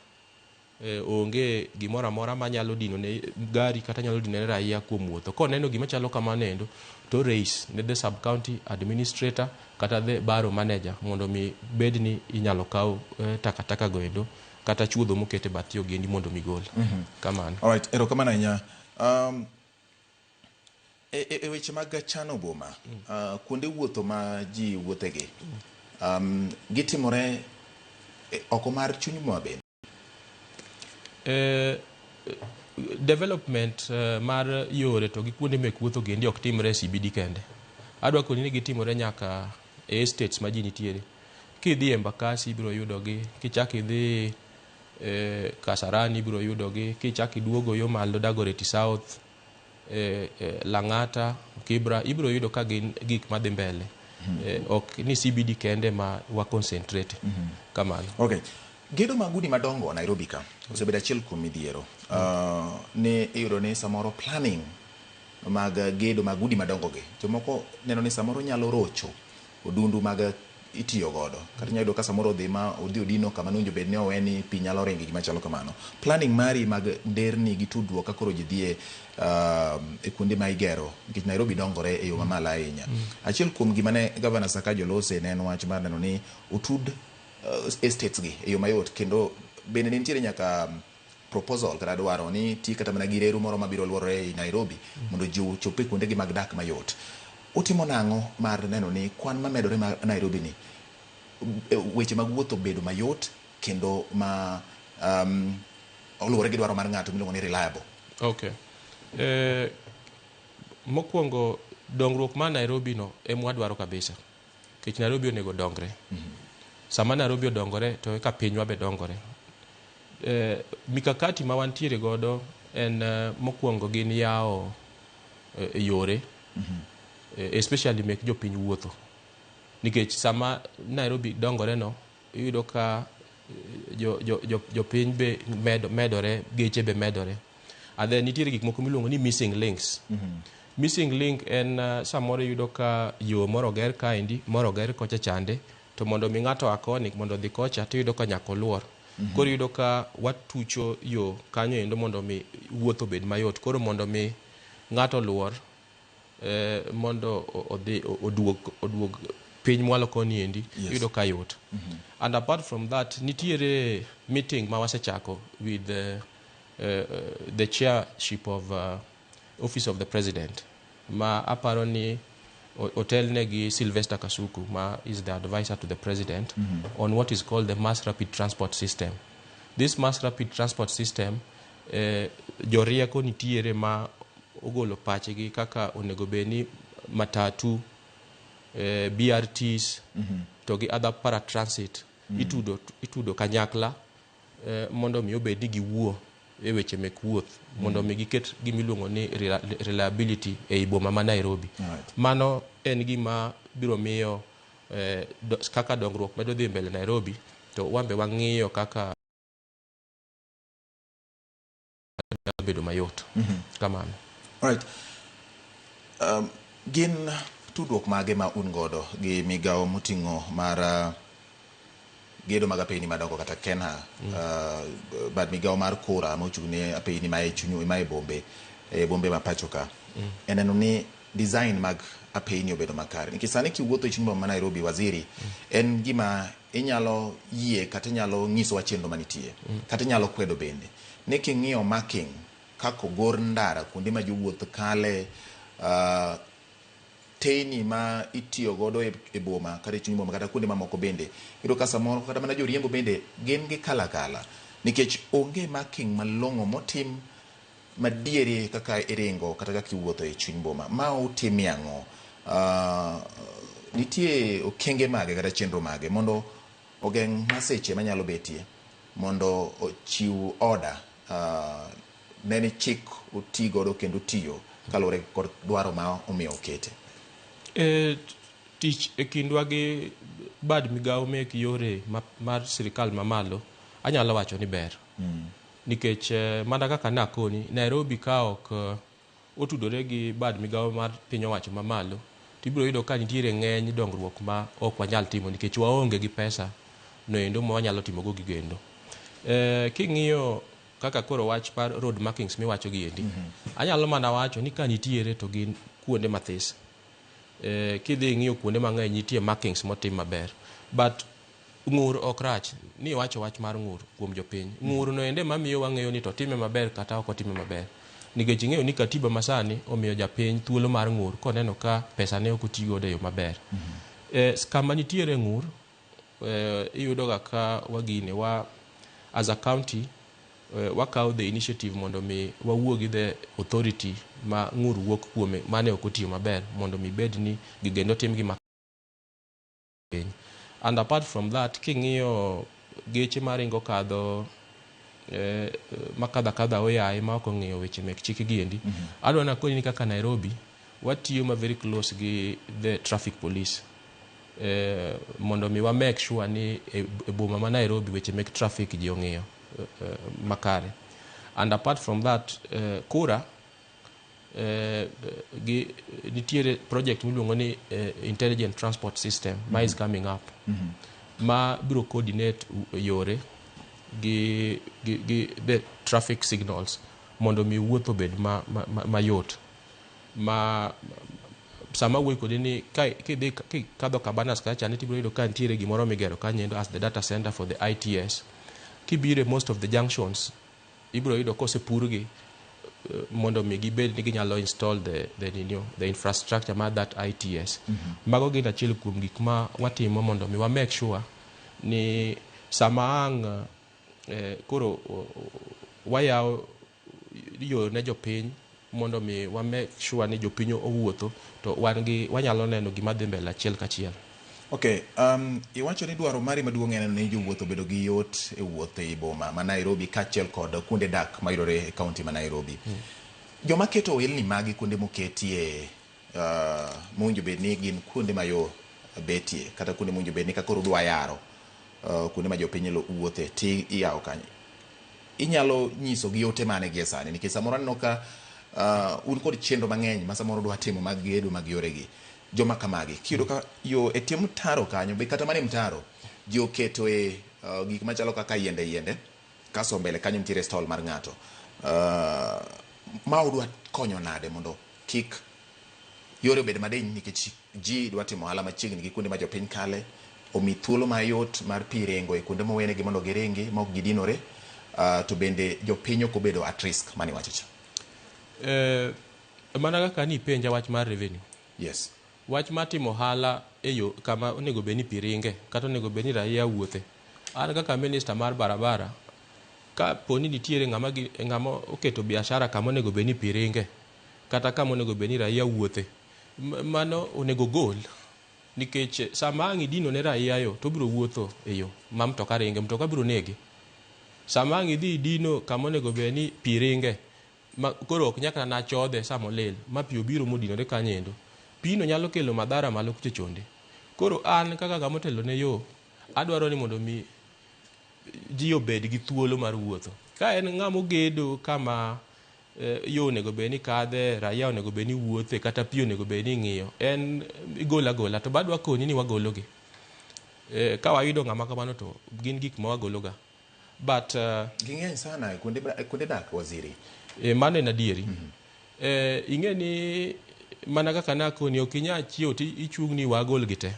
Onge gimoro amora manyalo dino ne gari kata nyalo dino ne raia kuom wuotho. Koneno gima chalo kamano endo to raise ne the sub county administrator kata the borough manager mondo mi bed ni inyalo kaw takataka go endo kata chuodho moket e bath yo giendi mondo mi gol. Kamano. Alright, erokamano ahinya. E weche mag chano boma, kuonde wuotho ma ji wuothegi, gitimore oko mar chuny boma bende? Development mar yore to gi kuonde mek wuotho gendi ok timre e CBD kende. Adwa koni ni gitimore nyaka e estates ma ji nitiere. Kidhi e Embakasi ibiro yudogi, kichak idhi Kasarani ibiro yudogi, kichak iduogo yo malo Dagoretti South, Lang'ata, Kibra, ibiro yudo ka gin gik madhi mbele. Ok ni CBD kende ma wa concentrate. Kamano. Okay. Gedo mag udi madongo Nairobi ka osebedo achiel kuom midhiero. Ne iyudo ni samoro planning mag gedo mag udi madongo gi jomoko neno ni samoro nyalo rocho odundu mag itiyo godo kata inyalo yudo ka samoro odhi ma odhi odino kama nowinjo bed ni owe ni pi nyalo ringe gima chalo kamano. Planning mari mag nderni gi tudruok ka koro ji dhiye e kuonde ma igero nikech Nairobi dongore e yo mamalo ahinya. Achiel kuom gima ne Gavana Sakaja olose ne en wach mar neno ni otud estates gi e yo mayot kendo bende ne nitiere nyaka proposal kata dwaro ni ti kata mana gi reru moro mabiro luorore ei Nairobi mondo ji ochop e kuonde gi mag dak mayot. Utimo nang'o mar neno ni kwan mamedore ma Nairobi ni weche mag wuoth obedo mayot kendo ma oluwore gi dwaro mar ng'ato miluongo ni reliable? Okay. Mokwongo dongruok mar Nairobi no ema wadwaro kabisa. Nikech Nairobi onego dongre. Sama Nairobi odongore to eka pinywa be dongore. Mikakati ma wantiere godo en mokwongo gin yawo yore especially mek jopiny wuotho. Nikech sama Nairobi dongore no, iyudo ka jopiny be medore, geche be medore. And then nitiere gik moko miluongo ni missing links. Missing link en samoro iyudo ka yo moro oger kaendi, moro oger kocha chande, to mondo mi ng'ato a koni mondo odhi kocha tiyudo ka nyaka oluor. Koro iyudo ka watucho yo kanyo endo mondo mi wuoth obed mayot. Koro mondo mi ng'ato oluor mondo odhi oduog piny mwalo koni endi, iyudo ka yot. And apart from that, nitiere meeting ma wasechako with the chairship of Office of the President, ma aparo ni otelne gi Sylvester Kasuku, ma is the advisor to the president, on what is called the mass rapid transport system. This mass rapid transport system, jorieko nitiere ma ogolo pachgi kaka onego bed ni matatu, BRTs, to gi other paratransit itudo kanyakla mondo mi obed ni giwuo e weche mek wuoth mondo mi giket gimiluongo ni reliability ei boma ma Nairobi. Mano en gima biro miyo kaka dongruok medo dhi mbele Nairobi, to wan be wang'iyo kaka bedo mayot. Kamano. Alright. Gin tudruok mage ma un godo gi migawo moting'o mar gedo mag apeyni madongo kata KeNHA, bad migawo mar KURA mochung' ne apeyni ma e chuny ma e bombe, e bombe ma pacho ka, e neno ni design mag apeyni obedo makare? Nikech sani kiwuotho e chuny boma ma Nairobi, waziri, en gima inyalo yie kata inyalo nyisowa chenro manitie, kata inyalo kwedo bende ni king'iyo marking kaka ogor ndara kuonde ma jowuoth kale, teyni ma itiyo godo e boma kata e chuny boma kata kuonde mamoko bende, iyudo ka samoro kata mana joriembo bende gin gi kalakala nikech onge marking malong'o motim madieri kaka iringo kata kaka iwuotho e chuny boma. Ma utimie ang'o? Nitie okenge mage kata chenro mage mondo ogeng' masiche manyalo betie, mondo ochiw order, ne ni chik oti godo kendo tiyo kaluwore kod dwaro ma omiyo okete? Tich e kindwa gi bad migawo mek yore mar sirikal mamalo anyalo wacho ni ber. Nikech mana kaka nakoni, Nairobi ka ok otudore gi bad migawo mar piny owacho mamalo, tibiro yudo ka nitiere ng'eny dongruok ma ok wanyal timo nikech waonge gi pesa noendo ma wanyalo timogo gigo endo. King'iyo kaka koro wach mar road markings miwacho gi endi, anyalo mana wacho ni ka nitiere to gin kuonde mathis. Kidhi ing'iyo kuonde mang'eny, nitie markings motim maber. But ng'ur ok rach, ni iwacho wach mar ng'ur kuom jopiny. Ng'ur no ende mamiyo wang'eyo ni to otime maber kata ok otime maber. Nikech ing'eyo ni katiba masani omiyo japiny thuolo mar ng'ur koneno ka pesa ne ok oti godo e yo maber. Kama nitiere ng'ur, iyudo ga ka wagine wa as a county, wakawo the initiative mondo mi wawuo gi the authority ma ng'ur wuok kuome mane ok otiyo maber, mondo mi bed ni gigendo tim gi piny. And apart from that, king'iyo geche maringo kadho makadho akadha oyaye ma ok ong'iyo weche mek chik gi endi, adwa nakoni ni kaka Nairobi watiyo ma very close gi the traffic police mondo mi wa make sure ni e boma ma Nairobi weche mek traffic ji ong'iyo makare. And apart from that, KURA gi nitiere project miluongo ni intelligent transport system ma is coming up, ma biro coordinate yore gi the traffic signals mondo mi wuoth obed mayot. Ma sama awuoyo kodi ni ka kidhi kikadho Cabanas kacha ni tibiro yudo ka nitiere gimoro migero kanyo endo as the data center for the ITS. Kibiro e most of the junctions, ibiro yudo kosepurgi mondo mi gibed ni ginyalo install the ninio, the infrastructure mar that ITS. Mago gin achiel kuom gik ma watimo mondo mi wa make sure ni sama ang' koro wayawo yo ne jopiny mondo mi wa make sure ni jopiny owuotho, to wan gi wanyalo neno gima dhi mbele achiel kachiel. Okay, iwacho ni dwaro mari maduong' en ni jowuoth obedo gi yot e wuoth ei boma ma Nairobi kaachiel kod kuonde dak mayudore e kaunti ma Nairobi. Joma keto ohelni magi kuonde moketie mowinjo bed ni gin kuonde ma yo betie kata kuonde mowinjo bed ni ka koro udwa yaro kuonde ma jopiny wuothe ti iyawo kanyo. Inyalo nyiso gi ote mane gie sani? Nikech samoro aneno ka Un kod chenro mang'eny ma samoro dwa timo mag gedo mag yoregi. Joma kamagi, kiyudo ka yo e tie mtaro kanyo, be kata mana e mtaro, ji oketoe gik machalo kaka yiende yiende, kaso mbele kanyo nitiere stall mar ng'ato. Ma udwa konyo nade mondo kik yore obed madiny nikech ji dwa timo ohala machiegni gi kuonde ma jopiny kale, omi thuolo mayot mar pi ringo e kuonde mowenegi mondo giringi ma ok gidinore, to bende jopiny ok obedo at risk mane iwacho cha. Mana kaka nipenja wach mar revenue. Yes. Wach mar timo ohala e yo kama onego bed ni pi ringe kata onego bed ni raia wuothe. An kaka minister mar barabara, ka poni nitiere ng'ama, ng'ama oketo biashara kama onego bed ni pi ringe kata kama onego bed ni raia wuothe, mano onego gol. Nikech sama ang' idino ne raia yo, to obiro wuotho e yo ma mtoka ringe, mtoka biro nege. Sama ang' idhi idino kama onego bed ni pi ringe, ma koro ok nyaka na chodhe sama olil, ma pi obiro modinore kanyo endo. Pino nyalo kelo madhara malo kucho chonde. Koro an kaka ng'ama otelo ne yo, adwaro ni mondo mi ji obed gi thuolo mar wuotho. Ka en ng'ama ogedo kama yo onego bed ni kadhe, raia onego bed ni wuothe, kata pi onego bed ni ing'iyo, en igolo agola. To badwa koni ni wagologi. Ka wayudo ng'ama kamano to gin gik ma wagologa. But Ging'eny sana e kuonde dak, waziri. Mano en adieri. Ing'e ni mana kaka nakoni ok inyal chiewo to ichung' ni wagol gi te.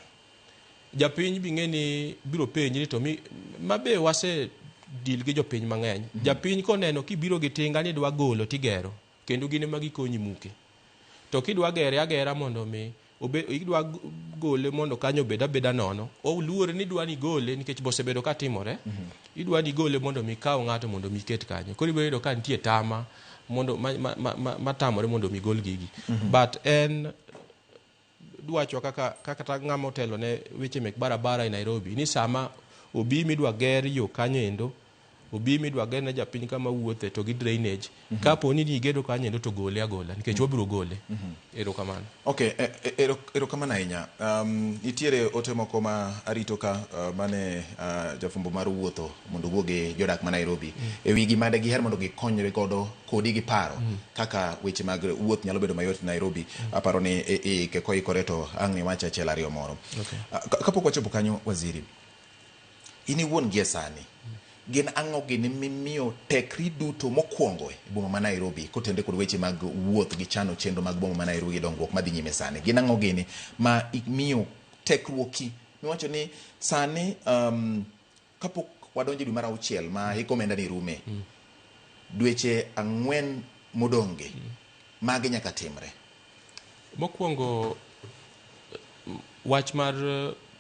Japiny bi ng'e ni biro penji ni to mi mabe wase deal gi jopiny mang'eny. Japiny koneno kibiro gi tinga ni idwa golo tigero, kendo gin ema gikonyi muke. To kidwa gere agera mondo mi obe, idwa gole mondo kanyo obed abeda nono, oluor ni idwa ni gole nikech bosebedo ka timore. Idwa ni gole mondo mi ikaw ng'ato mondo mi iket kanyo. Koro ibiro yudo ka nitie tama mondo matamore mondo mi gol gigi. But en dwachwa kaka kata ng'ama otelo ne weche mek barabara e Nairobi ni sama obi midwa ger yo kanyo endo, obi midwa ger ne japiny kama wuothe to gi drainage, kapo ni igedo kanyo endo to gole agola nikech wabiro gole. Erokamano. Okay, erokamano ahinya. Nitiere ote moko ma arito ka mane jafwambo mar wuotho mondo owuo gi jodak ma Nairobi e wi gima de giher mondo gikonyre godo kodi gi paro kaka weche mag wuoth nyalo bedo mayot Nairobi. Aparo ni iike koikore to ang' niwach achiel ariyo moro. Kapok wachopo kanyo, waziri, in iwuon gie sani, gin ang'o gini mimiyo tekri duto mokwongo e boma ma Nairobi kotenore kod weche mag wuoth gi chano chenro mag boma ma Nairobi gi dongruok madhi nyime sani? Gin ang'o gini ma imiyo tekruoki miwacho ni sani kapok wadonjo e dwe mar auchiel ma hik omenda ni rume, dweche 4 modong'gi, magi nyaka timre? Mokwongo, wach mar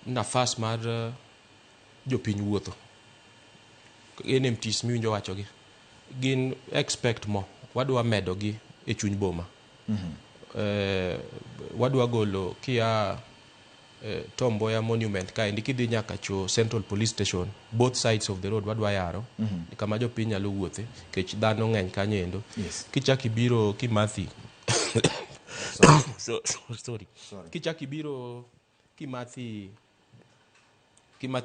nafas mar jopiny wuotho, NMTs miwinjo wachogi, gin expect mo, wadwa medogi e chuny boma. Wadwa golo kia Tom Mboya Monument kaendi kidhi nyaka cho Central Police Station, both sides of the road wadwa yaro kama jopiny nyalo wuothe nikech dhano ng'eny kanyo endo. Kichak ibiro Kimathi, sorry. Sorry. Kichak ibiro Kimathi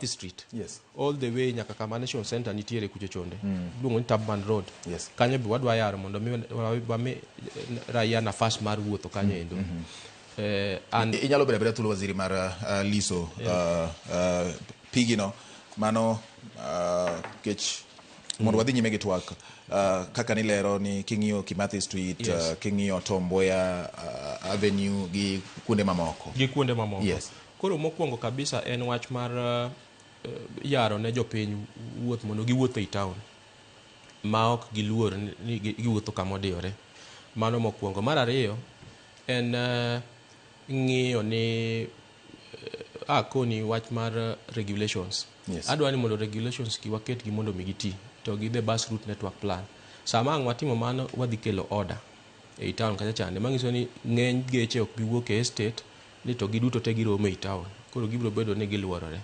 Street. All the way nyaka kama Nation Center nitiere kucho chonde. Iluongo ni Tubman Road. Kanyo be wadwa yaro mondo mi wami raia nafas mar wuotho kanyo endo. And Inyalo bedo abeda thuolo, waziri, mar liso pigino mano kech mondo wadhi nyime gi twak kaka nilero ni king'iyo Kimathi Street, king'iyo Tom Mboya Avenue gi kuonde mamoko. Gi kuonde mamoko. Koro mokwongo kabisa en wach mar yaro ne jopiny wuoth mondo giwuoth ei town ma ok giluor ni giwuotho kama odiyore. Mano mokwongo. Mar ariyo en ng'iyo ni akoni wach mar regulations. Adwa ni mondo regulations gi waketgi mondo mi giti to gi the bus route network plan. Sama ang' watimo mano, wadhi kelo order ei town kacha chande, manyiso ni ng'eny geche ok bi wuok e estate ni to giduto te giromo ei town. Koro gibiro bedo ni giluorore.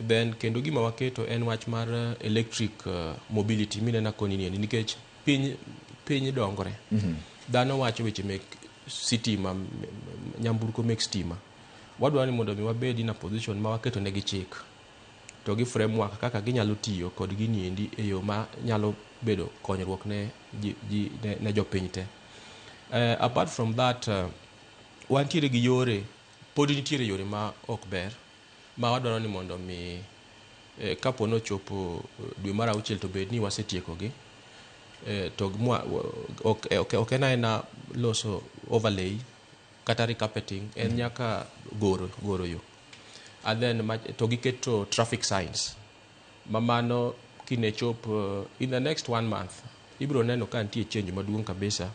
Then kendo gima waketo en wach mar electric mobility mineno akoni ni endi nikech piny dongore. Dhano wacho weche mek sitima, nyamburko mek stima. Wadwaro ni mondo mi wabed in a position ma waketo negi chik to gi framework kaka ginyalo tiyo kod gini endi e yo ma nyalo bedo konyruok ne ji, ne jopiny te. Apart from that, wantiere gi yore, pod nitiere yore ma ok ber ma wadwaro ni mondo mi kapo nochopo dwe mar auchiel to bed ni wasetiekogi. To ok en aena loso overlay kata recarpeting, en nyaka goro yo and then to giketo traffic signs ma mano kine chop in the next one month ibiro neno ka nitie change maduong' kabisa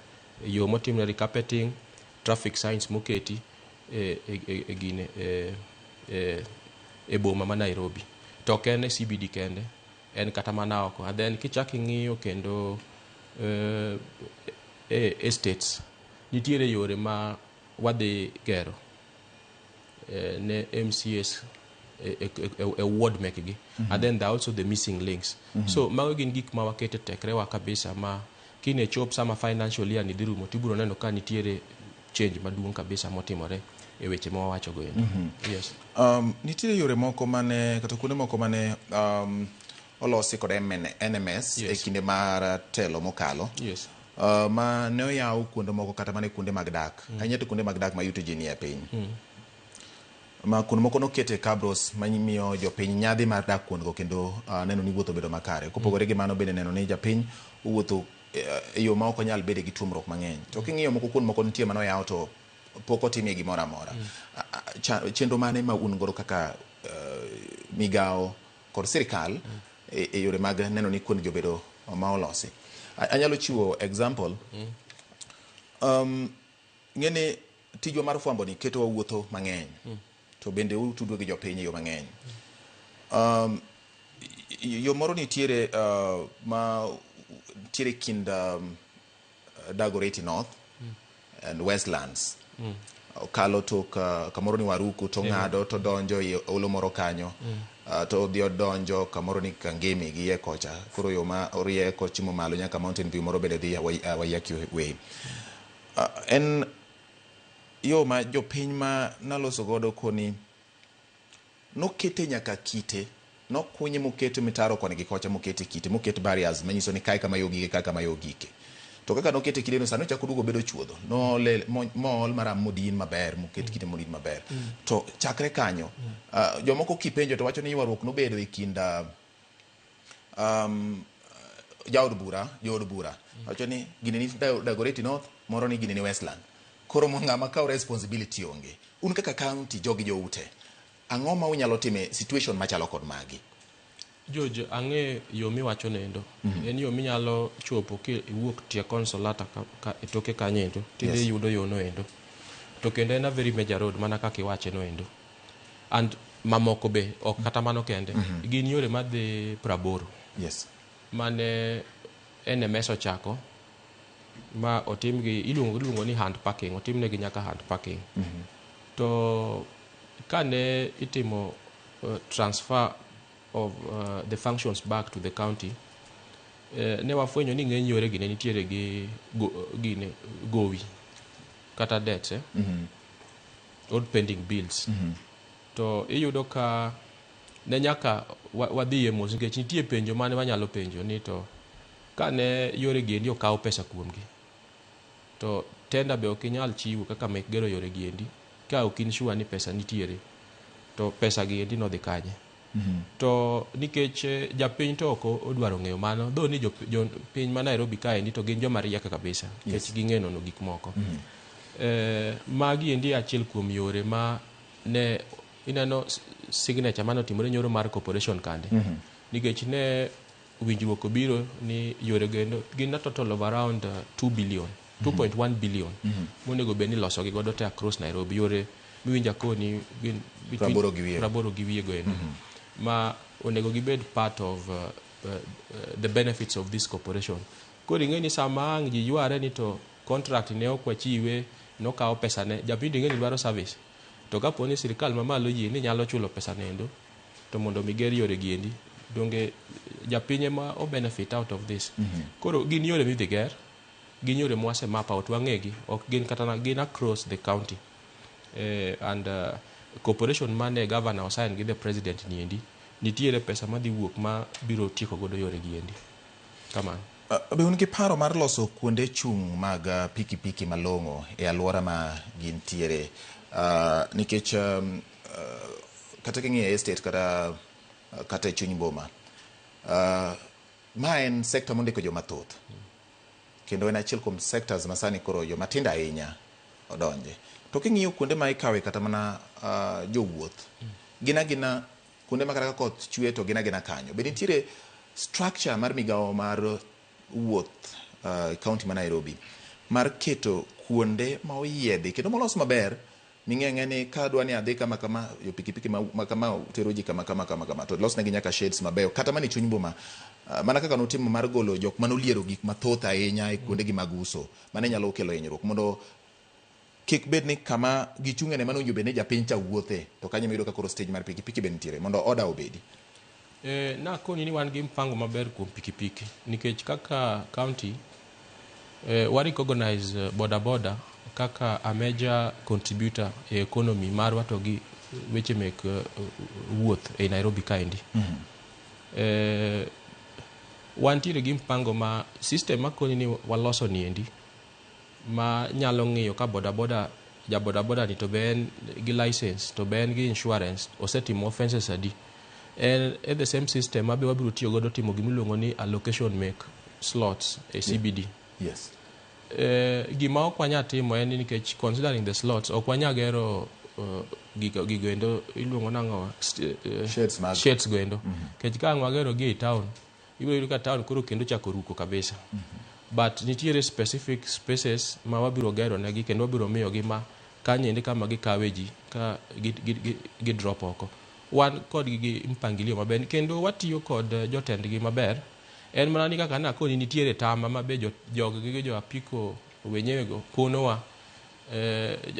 e yo motimne recarpeting, traffic signs moketi e gine e boma ma Nairobi. To ok en e CBD kende, en kata mana oko. And then kichak ing'iyo kendo e estates nitiere yore ma wadhi gero ne MCAs e ward mekgi. And then there are also the missing links. So mago gin gik ma wakete tekrewa kabisa ma kine chop sama financial year ni dhi rumo tibiro neno ka nitiere change maduong' kabisa motimore e weche ma wawacho go endo. Yes. Nitiere yore moko mane kata kuonde moko mane olosi kod NMS e kinde mar telo mokalo ma ne oyaw kuonde moko kata mana kuonde mag dak, ahinya to kuonde mag dak ma yuto ji nie piny, ma kuonde moko nokete cabros mamiyo jopiny nyadhi mar dak kuondgo kendo neno ni wuoth obedo makare. Kopogore gi mano bende neno ni japiny owuotho e yo ma ok onyal bede gi tuomruok mang'eny. To king'iyo moko kuond moko nitie manoyaw to pok otimie gimoro amora. Chenro mane ma un godo kaka migawo kod sirikal e yore mag neno ni kuondgi obedo ma olosi? Anyalo chiwo example. Ng'eni tijwa mar fwambo ni keto wawuotho mang'eny, to bende utudwa gi jopiny e yo mang'eny. Yo moro nitiere ma nitiere kind Dagoretti North and Westlands. Okalo tok kamoro ni Waruku to ng'ado to donjo e olo moro kanyo, to odhi odonjo kamoro ni Kangemi gi iye kocha. Koro yo ma orie kochimo malo nyaka Mountain View moro bende dhi Waiyaki Way. En yo ma jopiny ma naloso godo koni nokete nyaka kite, nokunye mokete mitaro koni gi kocha, mokete kite, moket barriers manyiso ni kae kama yo gike, kae kama yo gike. To kaka nokete kite no sani ochako oduogo bedo chuodho, noole mool maram modin maber, moket kite modin maber. To chakre kanyo, jomoko kipenjo to wacho ni ywaruok nobedo e kind jaod bura, jood bura wacho ni gini ni Dagoretti North, moro ni gini ni Westland. Koro ng'ama kawo responsibility onge. Un kaka county jogi joute, ang'o ma unyalo time situation machalo kod magi? George, ang'e yo miwacho nendo. En yo minyalo chopo ki iwuok tie Consolata ka e toke kanyo endo tidhi yudo yo no endo. To kendo en a very major road mana kaka iwache no endo. And mamoko be ok kata mano kende. Gin yore madhi 80. Mane NMS ochako ma otimgi iluongo ni hand packing, otimnegi nyaka hand packing. To kane itimo transfer of the functions back to the county, ne wafwenyo ni ng'eny yore gi ne nitiere gi gine gowi kata debts, old pending bills. To iyudo ka ne nyaka wadhiye mos nikech nitie penjo mane wanyalo penjo ni to kane yore gi endi okaw pesa kuomgi to tender be ok inyal chiwo kaka mek gero yore gi endi ka ok in sure ni pesa nitiere, to pesa gi endi nodhi kanye? To nikech japiny to ok odwaro ng'eyo mano, dho ni jopiny ma Nairobi kaendi to gin joma riek kabisa nikech ging'e nono gik moko. Magi endi achiel kuom yore ma ne ineno signature mane otimore nyoro mar corporation kande. Nikech ne winjruok obiro ni yore go endo gin a total of around 2 billion, 2.1 billion monego bed ni ilosogi godo te across Nairobi. Yore miwinjo akoni gin between 80 gi wiye. 80 gi wiye go endo ma onego gibed part of the benefits of this corporation. Koro ing'e ni sama ang' ji yware ni to contract ne ok wachiwe, nokawo pesa ne japiny, ing'e ni dwaro service. To kapo ni sirikal mamalo yie ni nyalo chulo pesa nendo to mondo mi ger yore gi endi, donge japiny ema o benefit out of this? Koro gin yore midhi ger, gin yore mwase map out, wang'egi, ok gin kata gin across the county. And corporation mane governor osign gi the president ni endi nitiere pesa madhi wuok ma biro tieko godo yore gi endi kamano. Be un gi paro mar loso kuonde chung' mag pikipiki malong'o e alwora ma gintiere? Nikech kata king'iyo e estate kata e chuny boma, ma en sector mondiko joma thoth. Kendo en achiel kuom sectors ma sani koro joma tindo ahinya odonje. To king'iyo kuonde ma ikawe kata mana jowuoth, gin agina kuonde ma kata ka koth chwe to gin agina kanyo. Be nitiere structure mar migawo mar wuoth e county ma Nairobi mar keto kuonde ma oyiedhi kendo molos maber ming'e ang'e ni ka adwa ni adhi kama kama, jo pikipiki ma kama tero ji kama kama kama kama, to losnegi nyaka shades mabeyo kata mana e chuny boma, mana kaka notimo mar golo jok manoliero gik mathoth ahinya e kuondegi mag uso mane nyalo kelo hinyruok, mondo kik bed ni kama gichung'e ne mano owinjo bed ni japiny cha wuothe, to kanyo ema iyudo ka koro stage mar pikipiki be nitiere mondo order obedi. Nakoni ni wan gi mpango maber kuom pikipiki nikech kaka county wa recognize boda boda kaka a major contributor e economy marwa to gi weche mek wuoth e Nairobi kaendi. Wantiere gi mpango ma system makoni ni waloso niendi ma nyalo ng'iyo ka boda boda ja boda boda ni to be en gi license, to be en gi insurance, osetimo offenses adi. En e the same system ma be wabiro tiyo godo timo gimiluongo ni allocation mek slots e CBD. Gima ok wanyal timo en ni nikech considering the slots ok wanyal gero gigo endo iluongo nang'o, Sheds mag sheds go endo. Nikech ka ang' wagero gi ei town, ibiro yudo ka town koro kendo chako ruko kabisa. But nitiere specific spaces ma wabiro gero negi kendo wabiro miyogi ma kanyo endi kama gikawe ji ka gi drop oko. Wan kodgi gi mpangilio maber kendo watiyo kod jotendgi maber. En mana ni kaka nakoni nitiere tama ma be jog gi jo apiko wenyewe go konowa,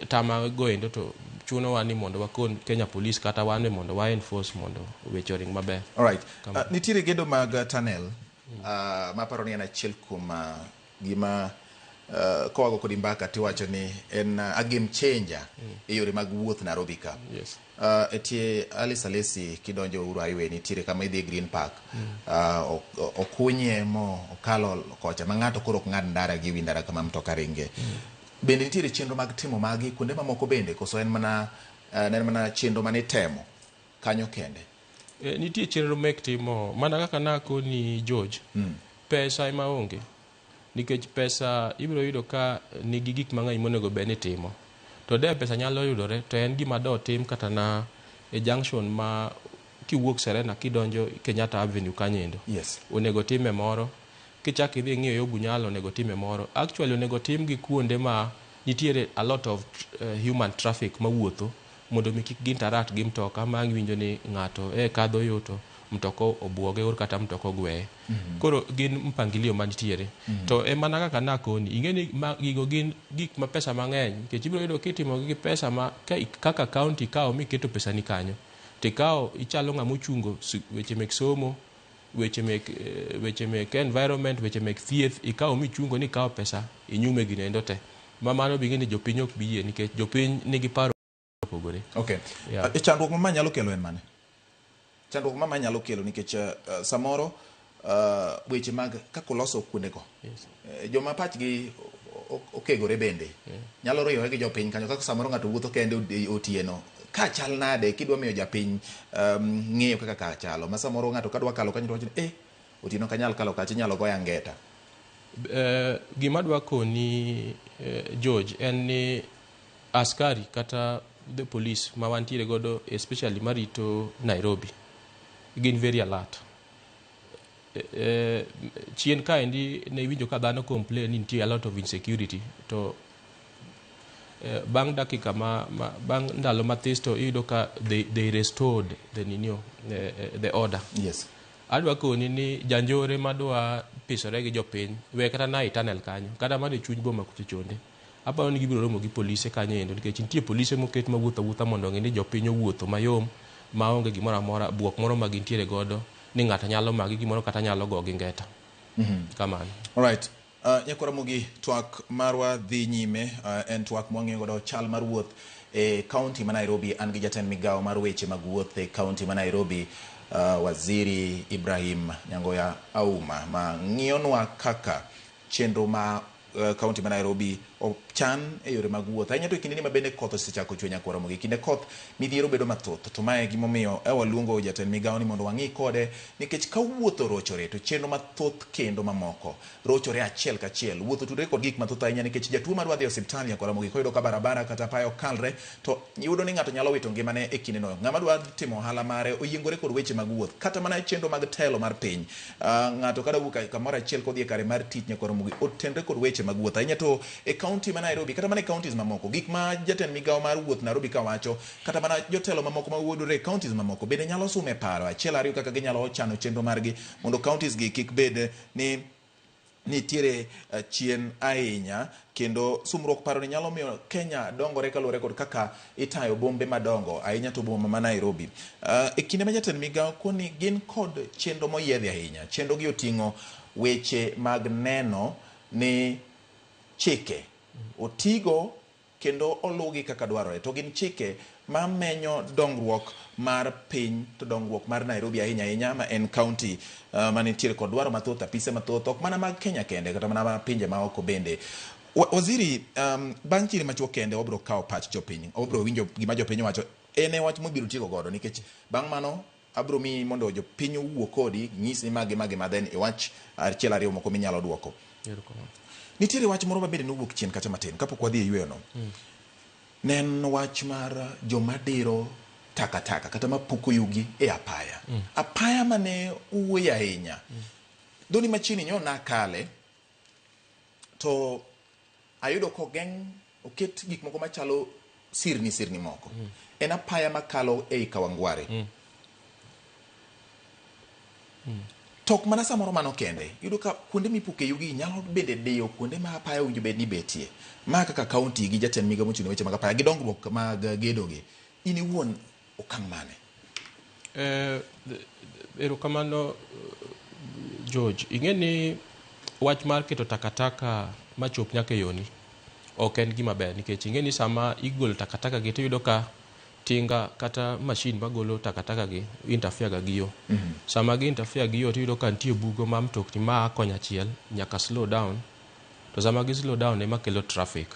tama go endo to chunowa ni mondo wakon Kenya Police kata wan be mondo wa enforce mondo weche oring maber. Alright. Nitiere gedo mag tunnel maparo ni en achiel kuom gima kowago kodi mbaka tiwacho ni en a game changer e yore mag wuoth Nairobi ka. E tie Alice Alesi kidonjo Uhuru Highway nitiere kama idhi Green Park. Okunye mo okalo kocha ma ng'ato koro ok ng'ad ndara gi wi ndara kama mtoka ringe. Bende nitiere chenro mag timo magi kuonde mamoko bende, koso en mana ne en mana chenro mane itemo kanyo kende? Nitie chenro mek timo mana kaka nakoni George. Pesa ema onge nikech pesa ibiro yudo ka nigi gik mang'eny monego bed ni timo, to de pesa nyalo yudore to en gima do tim kata na e junction ma kiwuok Serena kidonjo Kenyatta Avenue kanyo endo. Onego time moro kichak idhi ing'iyo yo Bunyala onego time moro. Actually onego tim gi kuonde ma nitiere a lot of human traffic mawuotho mondo mi kik gi-interact gi mtoka ma ang' iwinjo ni ng'ato e kadho yo to mtoka obuoge or kata mtoka ogweye. Koro gin mpangilio manitiere. To e mana kaka nakoni, ing'e ni gigo gin gik ma pesa mang'eny nikech ibiro yudo kitimo gi pesa ma kaka county ikawo miketo pesa ni kanyo tikawo ichalo ng'ama ochungo weche mek somo, weche mek environment, weche mek thieth, ikawo michungo ni ikawo pesa inyume gino endo te ma mano bing'e ni jopiny ok bi yie nikech jopiny nigi paro mopogore. Yeah. Chandruok ma ma nyalo kelo en mane? Chandruok ma ma nyalo kelo nikech samoro weche mag kaka oloso kuondego. Joma pachgi okegore bende nyalo riwore gi jopiny kanyo kaka samoro ng'ato wuotho kende otieno ka chal nade kidwa miyo japiny ng'eyo kaka ka chalo ma samoro ng'ato kadwa kalo kanyo to wacho ni otieno kanyal kalo kacha inyalo goya ngeta. Gima dwa koni, George, en ni askari kata the police ma wantiere godo especially marito Nairobi gin very alert. Chien kaendi ne iwinjo ka dhano complain ni nitie a lot of insecurity to bang' dakika ma bang' ndalo mathis to iyudo ka they restored the ninio the order. Adwa koni ni janjore madwa pisore gi jopiny we kata na e tunnel kanyo kata mana e chuny boma kucho chonde aparo ni gibiro romo gi polise kanyo endo nikech nitie polise moket mawuotho awuotha mondo ong'e ni jopiny owuotho mayom maonge gimoro amora buok moro ma gintiere godo ni ng'ato nyalo magi gimoro kata nyalo go gi ngeta. Kamano. Alright. Nyakora Ramogi, twak marwa dhi nyime, en twak mwang'iyo godo chal mar wuoth e kaunti ma Nairobi. An gi jatend migawo mar weche mag wuoth e kaunti ma Nairobi, Waziri Ibrahim Nyangoya Auma ma ng'iyonwa kaka chenro ma kaunti ma Nairobi ochan e yore mag wuoth ahinya to e kindeni ma bende koth osechako chwe nyaka Ramogi. Kinde koth midhiero bedo mathoth to mae gimomiyo waluongo jatend migawo ni mondo wang'i kode nikech ka wuoth orochore to chenro mathoth kendo mamoko rochore achiel kachiel. Wuoth otudore kod gik mathoth ahinya nikech jatuo madwa dhi e osiptal nyaka Ramogi koyudo ka barabara kata apaya okalre to yudo ni ng'ato nyalo wito ngimane e kindeno. Ng'ama dwa timo ohala mare oyiengore kod weche mag wuoth kata mana chenro mag telo mar piny. Ng'ato kada wuok kamoro achiel kodhi e kare mar tich nyaka Ramogi otenre kod weche mag wuoth ahinya to e kaunti ma Nairobi kata mana e counties mamoko gik ma jatend migawo mar wuoth Nairobi kawacho kata mana jotelo mamoko ma wuodore e counties mamoko bende nyalo sume paro achiel ariyo kaka ginyalo chano chenro margi mondo counties gi kik bed ni nitiere chien ahinya kendo sumruok paro ni nyalo miyo Kenya dongore kaluwore kod kaka itayo bombe madongo ahinya to boma ma Nairobi. E kinde ma jatend migawo koni gin kod chenro moyiedhi ahinya. Chenro gi oting'o weche mag neno ni chike otigo kendo olugi kaka dwarore to gin chike ma menyo dongruok mar piny to dongruok mar Nairobi ahinya ahinya ma en county manitiere kod dwaro mathoth apise mathoth ok mana mag Kenya kende kata mana mag pinje maoko bende. Waziri, bang' kinde machuok kende wabiro kawo pach jopiny, wabiro winjo gima jopiny wacho en e wach mobiro tieko godo nikech bang' mano abiro miyi mondo jopiny owuo kodi nyisi magi magi ma then iwach achiel ariyo moko minyalo duoko. Nitiere wach moro mabende nowuok chien kacha matin kapok wadhi e yweyo no. Ne en wach mar joma diro takataka kata mapuko yugi e apaya. Apaya mane owuoye ahinya. Dhoni machiegni nyo nakale to ayudo kogeng' oket gik moko machalo sirni sirni moko. En apaya makalo ei Kawangware. To ok mana samoro mano kende, iyudo ka kuonde mipuke yugi nyalo bende diyo kuonde ma apaya owinjo bed ni betie. Ma kaka kaunti gi jatend migawo mochung' ne weche mag apaya gi dongruok mag gedo gi. In iwuon okang' mane? Erokamano George. Ing'e ni wach mar keto takataka machop nyaka e yoni ok en gima ber nikech ing'e ni sama igolo takataka gi tiyudo ka tinga kata machine magolo takataka gi interfere ga gi yo. Sama gi interfere gi yo tiyudo ka nitie bugo ma mtokni maa konyachiel nyaka slow down to sama gi slow down ema kelo traffic.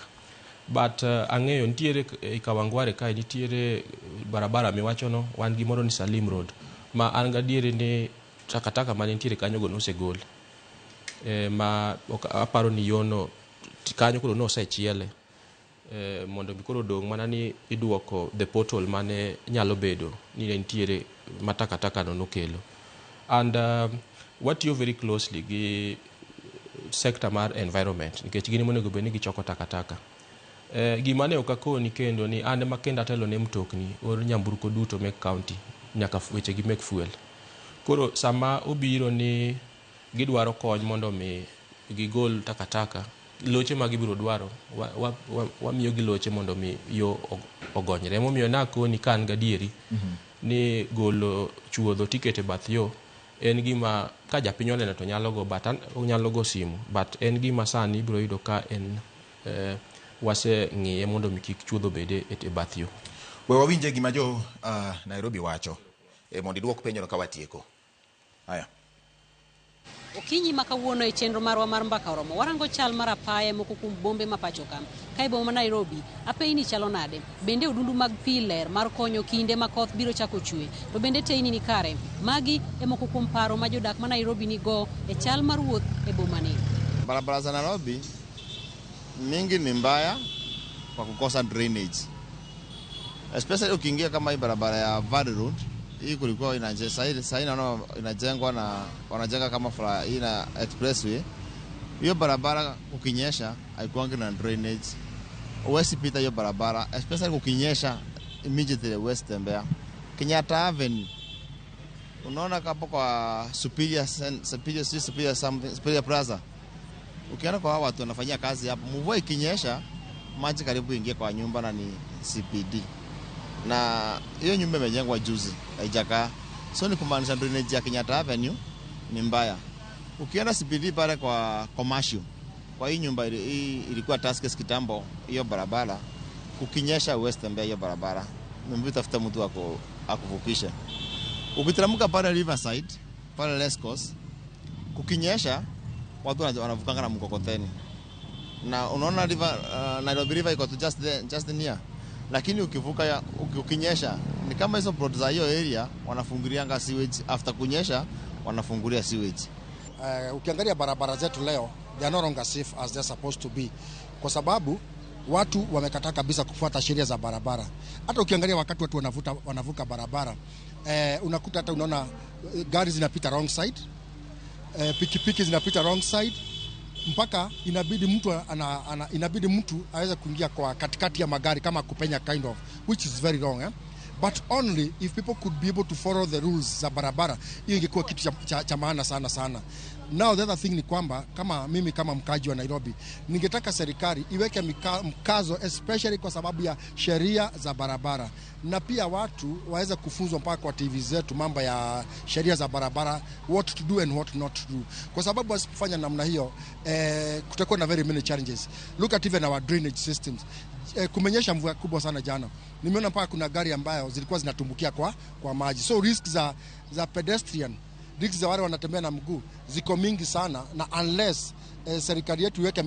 But ang'eyo nitiere e Kawangware kae nitiere barabara miwachono wan gi moro ni Salim Road ma an gadieri ni takataka mane nitiere kanyo go nosegol. Ma aparo ni yono kanyo koro nosechiele. Mondo mi koro dong' mana ni iduoko the portal mane nyalo bedo ni ne nitiere ma takataka no nokelo. And watiyo very closely gi sector mar environment nikech gin ema onego bed ni gichoko takataka. Gima ne ok akoni kendo ni an ema kendo atelo ne mtokni or nyamburko duto mek county nyaka weche gi mek fuel. Koro sama obiro ni gidwaro kony mondo mi gigol takataka, loche ma gibiro dwaro wamiyo gi loche mondo mi yo ogonyre. Emomiyo nakoni ka an gadieri ni golo chuodho tikete bath yo en gima ka japiny oneno to nyalo go but nyalo go simu but en gima sani ibiro yudo ka en waseng'iye mondo mi kik chuodho bede e bath yo. We wawinje gima jo Nairobi wacho mondo iduok penjono ka watieko. Aya. Okinyi ma kawuono e chenro marwa mar Mbaka Oromo warango chal mar apaya moko kuom bombe ma pacho ka. Ka e boma ma Nairobi, apeyni chalo nade? Bende odundu mag pi ler mar konyo kinde ma koth biro chako chwe? To bende teyni ni kare? Magi e moko kuom paro ma jodak ma Nairobi nigo e chal mar wuoth e boma ni. Barabara za Nairobi mingi ni mbaya kwa kukosa drainage. Especially ukiingia kama hii barabara ya Valley Road, hii kulikuwa inaje sasa naona inajengwa na wanajenga kama hii na expressway. Hiyo barabara kukinyesha haikuangi na drainage. Huwezi pita hiyo barabara, especially kukinyesha immediately huwezi tembea. Kenyatta Avenue unaona hapo kwa Superior Superior Superior something Superior Plaza. Ukiona kwa watu wanafanyia kazi hapo, mvua ikinyesha maji karibu ingie kwa nyumba na ni CPD. Na hiyo nyumba imejengwa juzi, haijakaa. So ni kumaanisha drainage ya Kenyatta Avenue ni mbaya. Ukienda CPD pale kwa commercial, kwa hii nyumba ilikuwa task kitambo, hiyo barabara kukinyesha huwezi tembea hiyo barabara. Mimi tafuta mtu akuvukishe. Ukiteremka pale Riverside, pale Lescos, kukinyesha watu wanavukanga na mkokoteni. Na unaona river, Nairobi River iko tu just there, just near. Lakini ukivuka ukinyesha ni kama hizo plot za hiyo area wanafungurianga sewage, after kunyesha wanafungulia sewage. Ukiangalia barabara zetu leo, they are no longer safe as they're supposed to be, kwa sababu watu wamekataa kabisa kufuata sheria za barabara. Hata ukiangalia wakati watu wanavuka barabara, unakuta hata unaona gari zinapita wrong side, pikipiki zinapita wrong side, mpaka inabidi mtu aweze kuingia kwa katikati ya magari kama kupenya kind of, which is very wrong, eh? But only if people could be able to follow the rules za barabara, hiyo ingekuwa kitu cha maana sana sana. Now the other thing ni kwamba kama mimi kama mkaji wa Nairobi, ningetaka serikali iweke mkazo especially kwa sababu ya sheria za barabara, na pia watu waweze kufunzwa mpaka kwa TV zetu mambo ya sheria za barabara, what to do and what not to do, kwa sababu wasipofanya namna hiyo, kutakuwa na very many challenges. Look at even our drainage systems. Kumenyesha mvua kubwa sana jana, nimeona mpaka kuna gari ambayo zilikuwa zinatumbukia kwa maji. So risk za pedestrian, risk za wale wanatembea na mguu ziko mingi sana, na unless serikali yetu iweke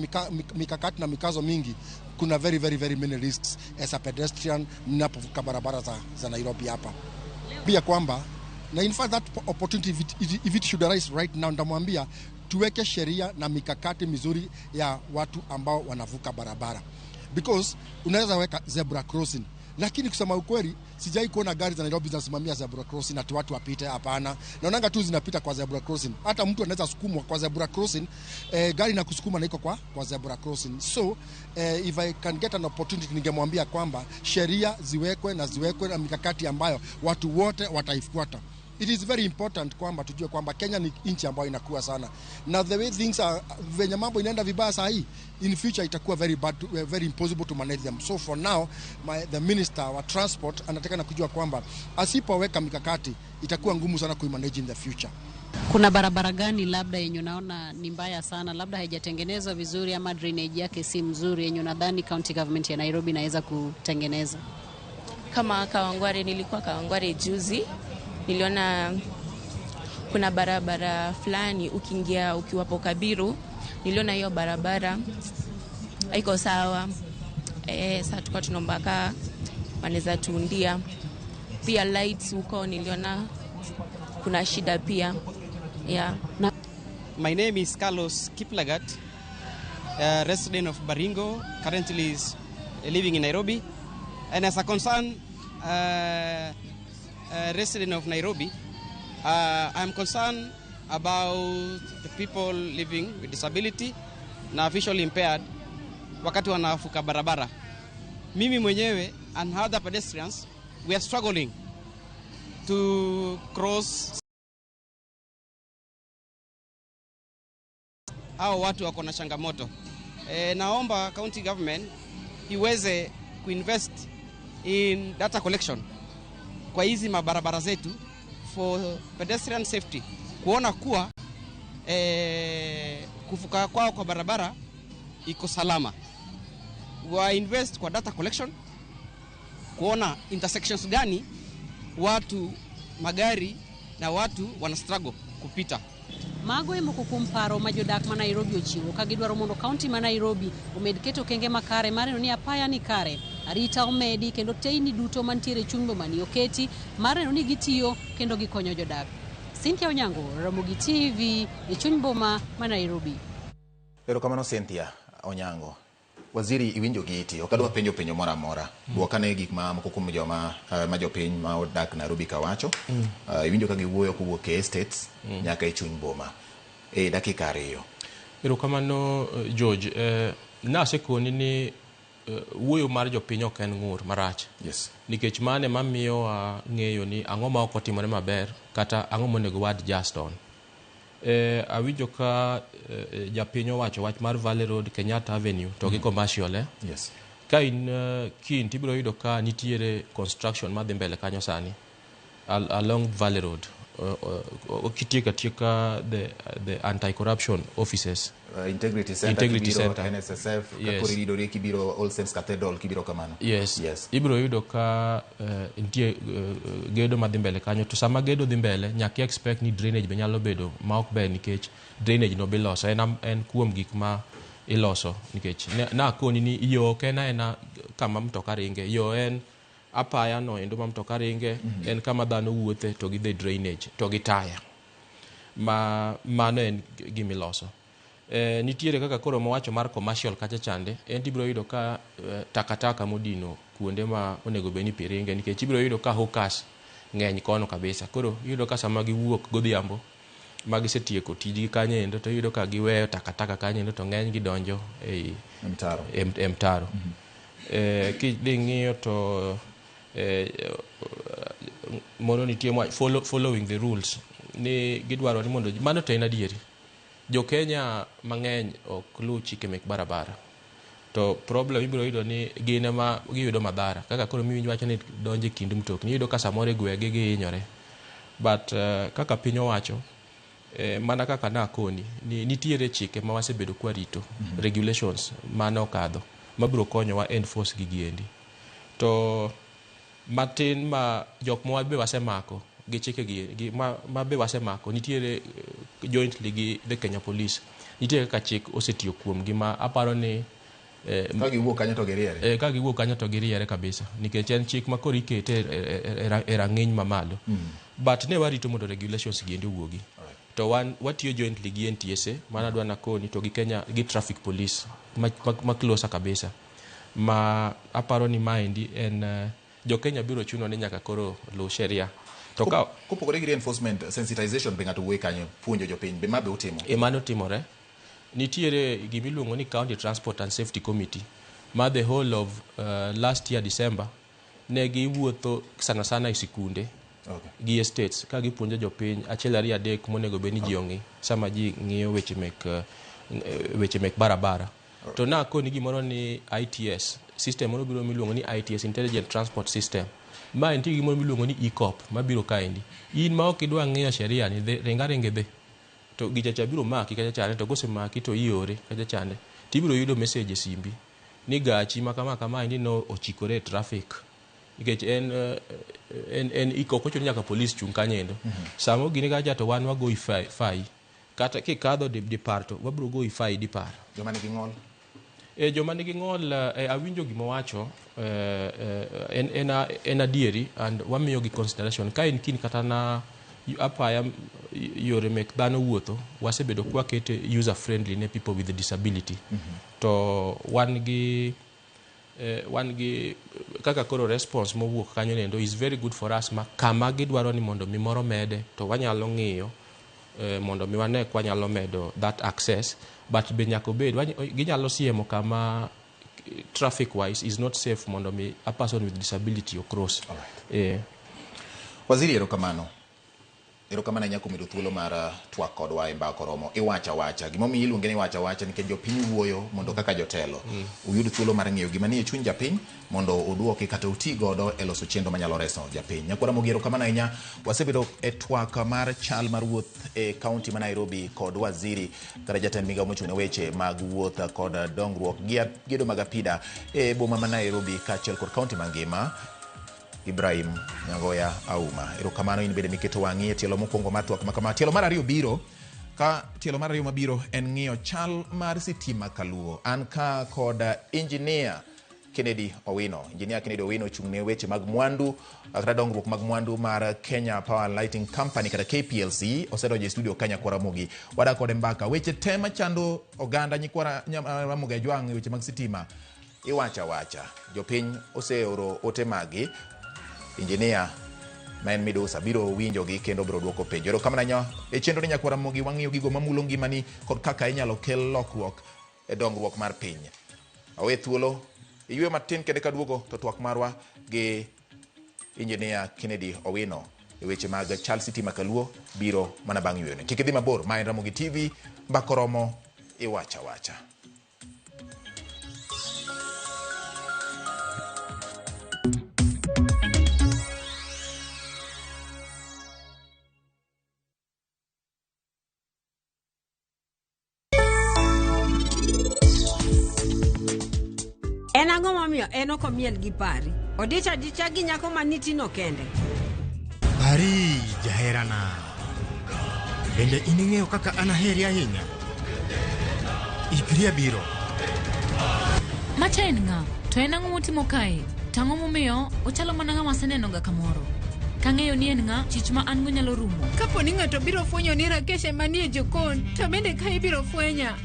mikakati na mikazo mingi, kuna very very very many risks as a pedestrian ninapovuka barabara za Nairobi hapa. Pia kwamba na in fact that opportunity, if it should arise right now, nitamwambia tuweke sheria na mikakati mizuri ya watu ambao wanavuka barabara, because unaweza weka zebra crossing, lakini kusema ukweli sijai kuona gari za Nairobi zinasimamia zebra crossing ati watu wapite. Hapana, naonanga tu zinapita kwa zebra crossing. Hata mtu anaweza sukumwa kwa zebra crossing, gari na kusukuma na iko kwa zebra crossing. So if I can get an opportunity, ningemwambia kwamba sheria ziwekwe na ziwekwe na mikakati ambayo watu wote wataifuata. It is very important kwamba tujue kwamba Kenya ni nchi ambayo inakuwa sana, na the way things are, venye mambo inaenda vibaya saa hii, in future itakuwa very bad, very impossible to manage them. So for now the minister wa transport anatakana kujua kwamba asipoweka mikakati itakuwa ngumu sana kuimanage in the future. Kuna barabara gani labda yenye unaona ni mbaya sana, labda haijatengenezwa vizuri ama drainage yake si mzuri, yenye unadhani county government ya Nairobi inaweza kutengeneza? Kama Kawangware, nilikuwa Kawangware juzi, niliona kuna barabara fulani ukiingia ukiwapo Kabiru, niliona hiyo barabara haiko sawa. Sasa tulikuwa tunaomba kaa wanaweza tuundia. Pia lights huko niliona kuna shida pia. Yeah. My name is Carlos Kiplagat, a resident of Baringo, currently is living in Nairobi. And as a concerned resident of Nairobi, I'm concerned about the people living with disability na visually impaired wakati wanavuka barabara. Mimi mwenyewe and other pedestrians, we are struggling to cross. Hao watu wako na changamoto. Naomba county government iweze kuinvest in data collection kwa hizi mabarabara zetu for pedestrian safety, kuona kuwa kuvuka kwao kwa barabara iko salama. Wa invest kwa data collection kuona intersections gani watu, magari na watu wana struggle kupita. Mago e moko kuom paro ma jodak ma Nairobi ochiwo ka gidwaro mondo kaunti ma Nairobi omed keto okenge makare mar neno ni apaya ni kare, arita omedi kendo teyni duto mantiere e chuny boma ni oketi mar neno ni gitiyo kendo gikonyo jodak. Cynthia Onyango, Ramogi TV e chuny boma ma Nairobi. Erokamano, Cynthia Onyango. Waziri, iwinjo gi iti, ok adwa penjo penjo moro amora. Dwoka ne gik ma moko kuom joma ma jopiny ma odak Nairobi ka wacho. Iwinjo ka giwuoyo kowuok e estates nyaka e chuny boma. E dakika 2. Erokamano, George. Nasekoni ni wuoyo mar jopiny ok en ng'ur marach. Nikech mano ema miyowa ng'eyo ni ang'o ma ok otimore maber kata ang'o monego wa adjust on. Awinjo ka japiny owacho wach mar Valley Road, Kenyatta Avenue to gi commercial. Ka in keen tibiro yudo ka nitiere construction madhi mbele kanyo sani along Valley Road. Kitieko atieka the anti-corruption offices. Integrity Center, Integrity kibiro Center. NSSF, Yes. kakoro iridori kibiro All Saints Cathedral kibiro kamano. Yes. Ibiro yudo ka nitie gedo madhi mbele kanyo, to sama gedo dhi mbele nyaka i expect ni drainage be nyalo bedo ma ok ber, nikech drainage no biloso en kuom gik ma iloso, nikech nakoni ni yo ok en aena kama mtoka ringe, yo en apaya no endo ma mtoka ringe. En kama dhano wuothe to gi the drainage to gi taya ma mano en gimiloso. Nitiere kaka koro mowacho mar commercial kacha chande, en tibiro yudo ka takataka modino kuonde ma onego bed ni pi ringe, nikech ibiro yudo ka hawkers ng'eny kono kabisa. Koro iyudo ka sama giwuok godhiambo ma gisetieko tijgi kanyo endo, to iyudo ka giweyo takataka kanyo endo, to ng'eny gi donjo ei mtaro. E mtaro. Kidhi ng'iyo to moro nitie following the rules ni gidwaro ni mondo mano, to en adieri jo Kenya mang'eny ok luw chike mek barabara, to problem ibiro yudo ni gin ema giyudo madhara, kaka koro miwinj wacho ni donjo e kind mtokni, iyudo ka samoro e gwenge gihinyore. But kaka piny owacho, mana kaka nakoni ni nitiere chike ma wasebedo kwarito, regulations mane okadho mabiro konyowa enforce gigi endi, to matin ma jok ma be wasemako gi chike gi ma be wasemako nitiere jointly gi the Kenya Police, nitiere kaka chik osetiyo kuomgi ma aparo ni Ka giwuok kanyo to giriere. Ka giwuok kanyo to giriere kabisa, nikech en chik ma koro ikete e rang'iny mamalo. But ne warito mondo regulations gi endi owuogi, to wan watiyo jointly gi NTSA, mana adwa nakoni, to gi Kenya gi traffic police ma closer kabisa, ma aparo ni maendi en jo Kenya biro chuno ni nyaka koro luw sheria to ka Kopogore gi reinforcement, sensitization be ng'ato wuoye kanyo, puonjo jopiny be ma be utimo. E mano timore. Nitiere gimiluongo ni County Transport and Safety Committee ma the whole of last year December ne giwuotho sana sana e sikunde gi estates ka gipuonjo jopiny achiel, ariyo, adek monego bed ni ji ong'i sama ji ng'iyo weche mek barabara. To nakoni gimoro ni ITS system moro biro miluongo ni ITS, Intelligent Transport System, ma nitie gimoro miluongo ni eCop mabiro kaendi. In ma ok idwa ng'iyo sheria ni dhi ringa ringa idhi to gicha cha biro maki kacha chande, to kosemaki to iore kacha chande, tibiro yudo message e simbi ni gachi ma kama kama endi no ochikore e traffic, nikech en ok ochuno ni nyaka polis chung kanyo endo. Sama ogine kacha to wan wagoyi fai, kata kikadho dipar to wabiro goyi fai dipar. Joma nigi ng'ol. E joma nigi ng'ol, awinjo gimowacho, en adieri and wamiyogi consideration ka en kind kata na apaya yore mek dhano wuotho wasebedo kwakete user friendly ne people with disability. To wan gi kaka koro response mowuok kanyo nendo is very good for us, ma kama gidwaro ni mondo mi moro mede to wanyalo ng'iyo mondo mi wane kwanyalo medo that access. But be nyaka obed ginyalo siemo kama traffic wise is not safe mondo mi a person with disability ocross. Waziri, erokamano. Erokamano ahinya kuom yudo thuolo mar twak kodwa e Mbaka Oromo. Iwacho awacha. Gimomiyo iluonge ni iwacho awacha nikech jopiny wuoyo mondo kaka jotelo uyud thuolo mar ng'eyo gima nie chuny japiny mondo uduoki kata uti godo e loso chenro manyalo reso japiny. Nyakwara Ramogi, erokamano ahinya. Wasebedo e twak mar chal mar wuoth e kaunti ma Nairobi kod waziri kata jatend migawo mochung' ne weche mag wuoth kod dongruok gi gedo mag apida e boma ma Nairobi kaachiel kod kaunti mangima, Ibrahim Nyangoya Auma. Erokamano in bende miketo wang'i e tielo mokwongo mar twak makama. Tielo mar ariyo biro ka tielo mar ariyo mabiro en ng'iyo chal mar sitima kaluo. An ka kod engineer Kennedy Owino. Engineer Kennedy Owino ochung' ne weche mag mwandu kata dongruok mag mwandu mar Kenya Power Lighting Company kata KPLC, osedonjo e studio ka Nyakwara Ramogi. Wadak kode mbaka weche te machando oganda nyikwara Ramogi Ajwang' e weche mag sitima. Iwacho awacha. Jopiny oseoro ote magi. Engineer ma en midusa biro winjogi kendo biro duoko penjo. Erokamano ahinya. E chenro ni Nyakwara Ramogi wang'iyo gigo mamulo ngimani kod kaka inyalo kel lokruok e dongruok mar piny. Awe thuolo iywe matin kende kaduogo to twak marwa gi engineer Kennedy Owino e weche mag chal sitima kaluo biro mana bang' yweyoni. Kik idhi mabor, ma en Ramogi TV, Mbaka Oromo, iwacho awacha. Ang'o momiyo en ok omiel gi pari? Odich adicha gi nyako manitino kende. Pari, jaherana. Bende in ing'eyo kaka an aheri ahinya? Ikri abiro. Macha en ng'a? To en ang'o motimo kae? To ang'o momiyo ochalo mana ng'ama asenenoga kamoro? Kang'eyo ni en ng'a, chich ma an go nyalo rumo. Kapo ni ng'ato biro fwenyo ni Rakesh ema nie jokon, to bende ka ibiro fwenya.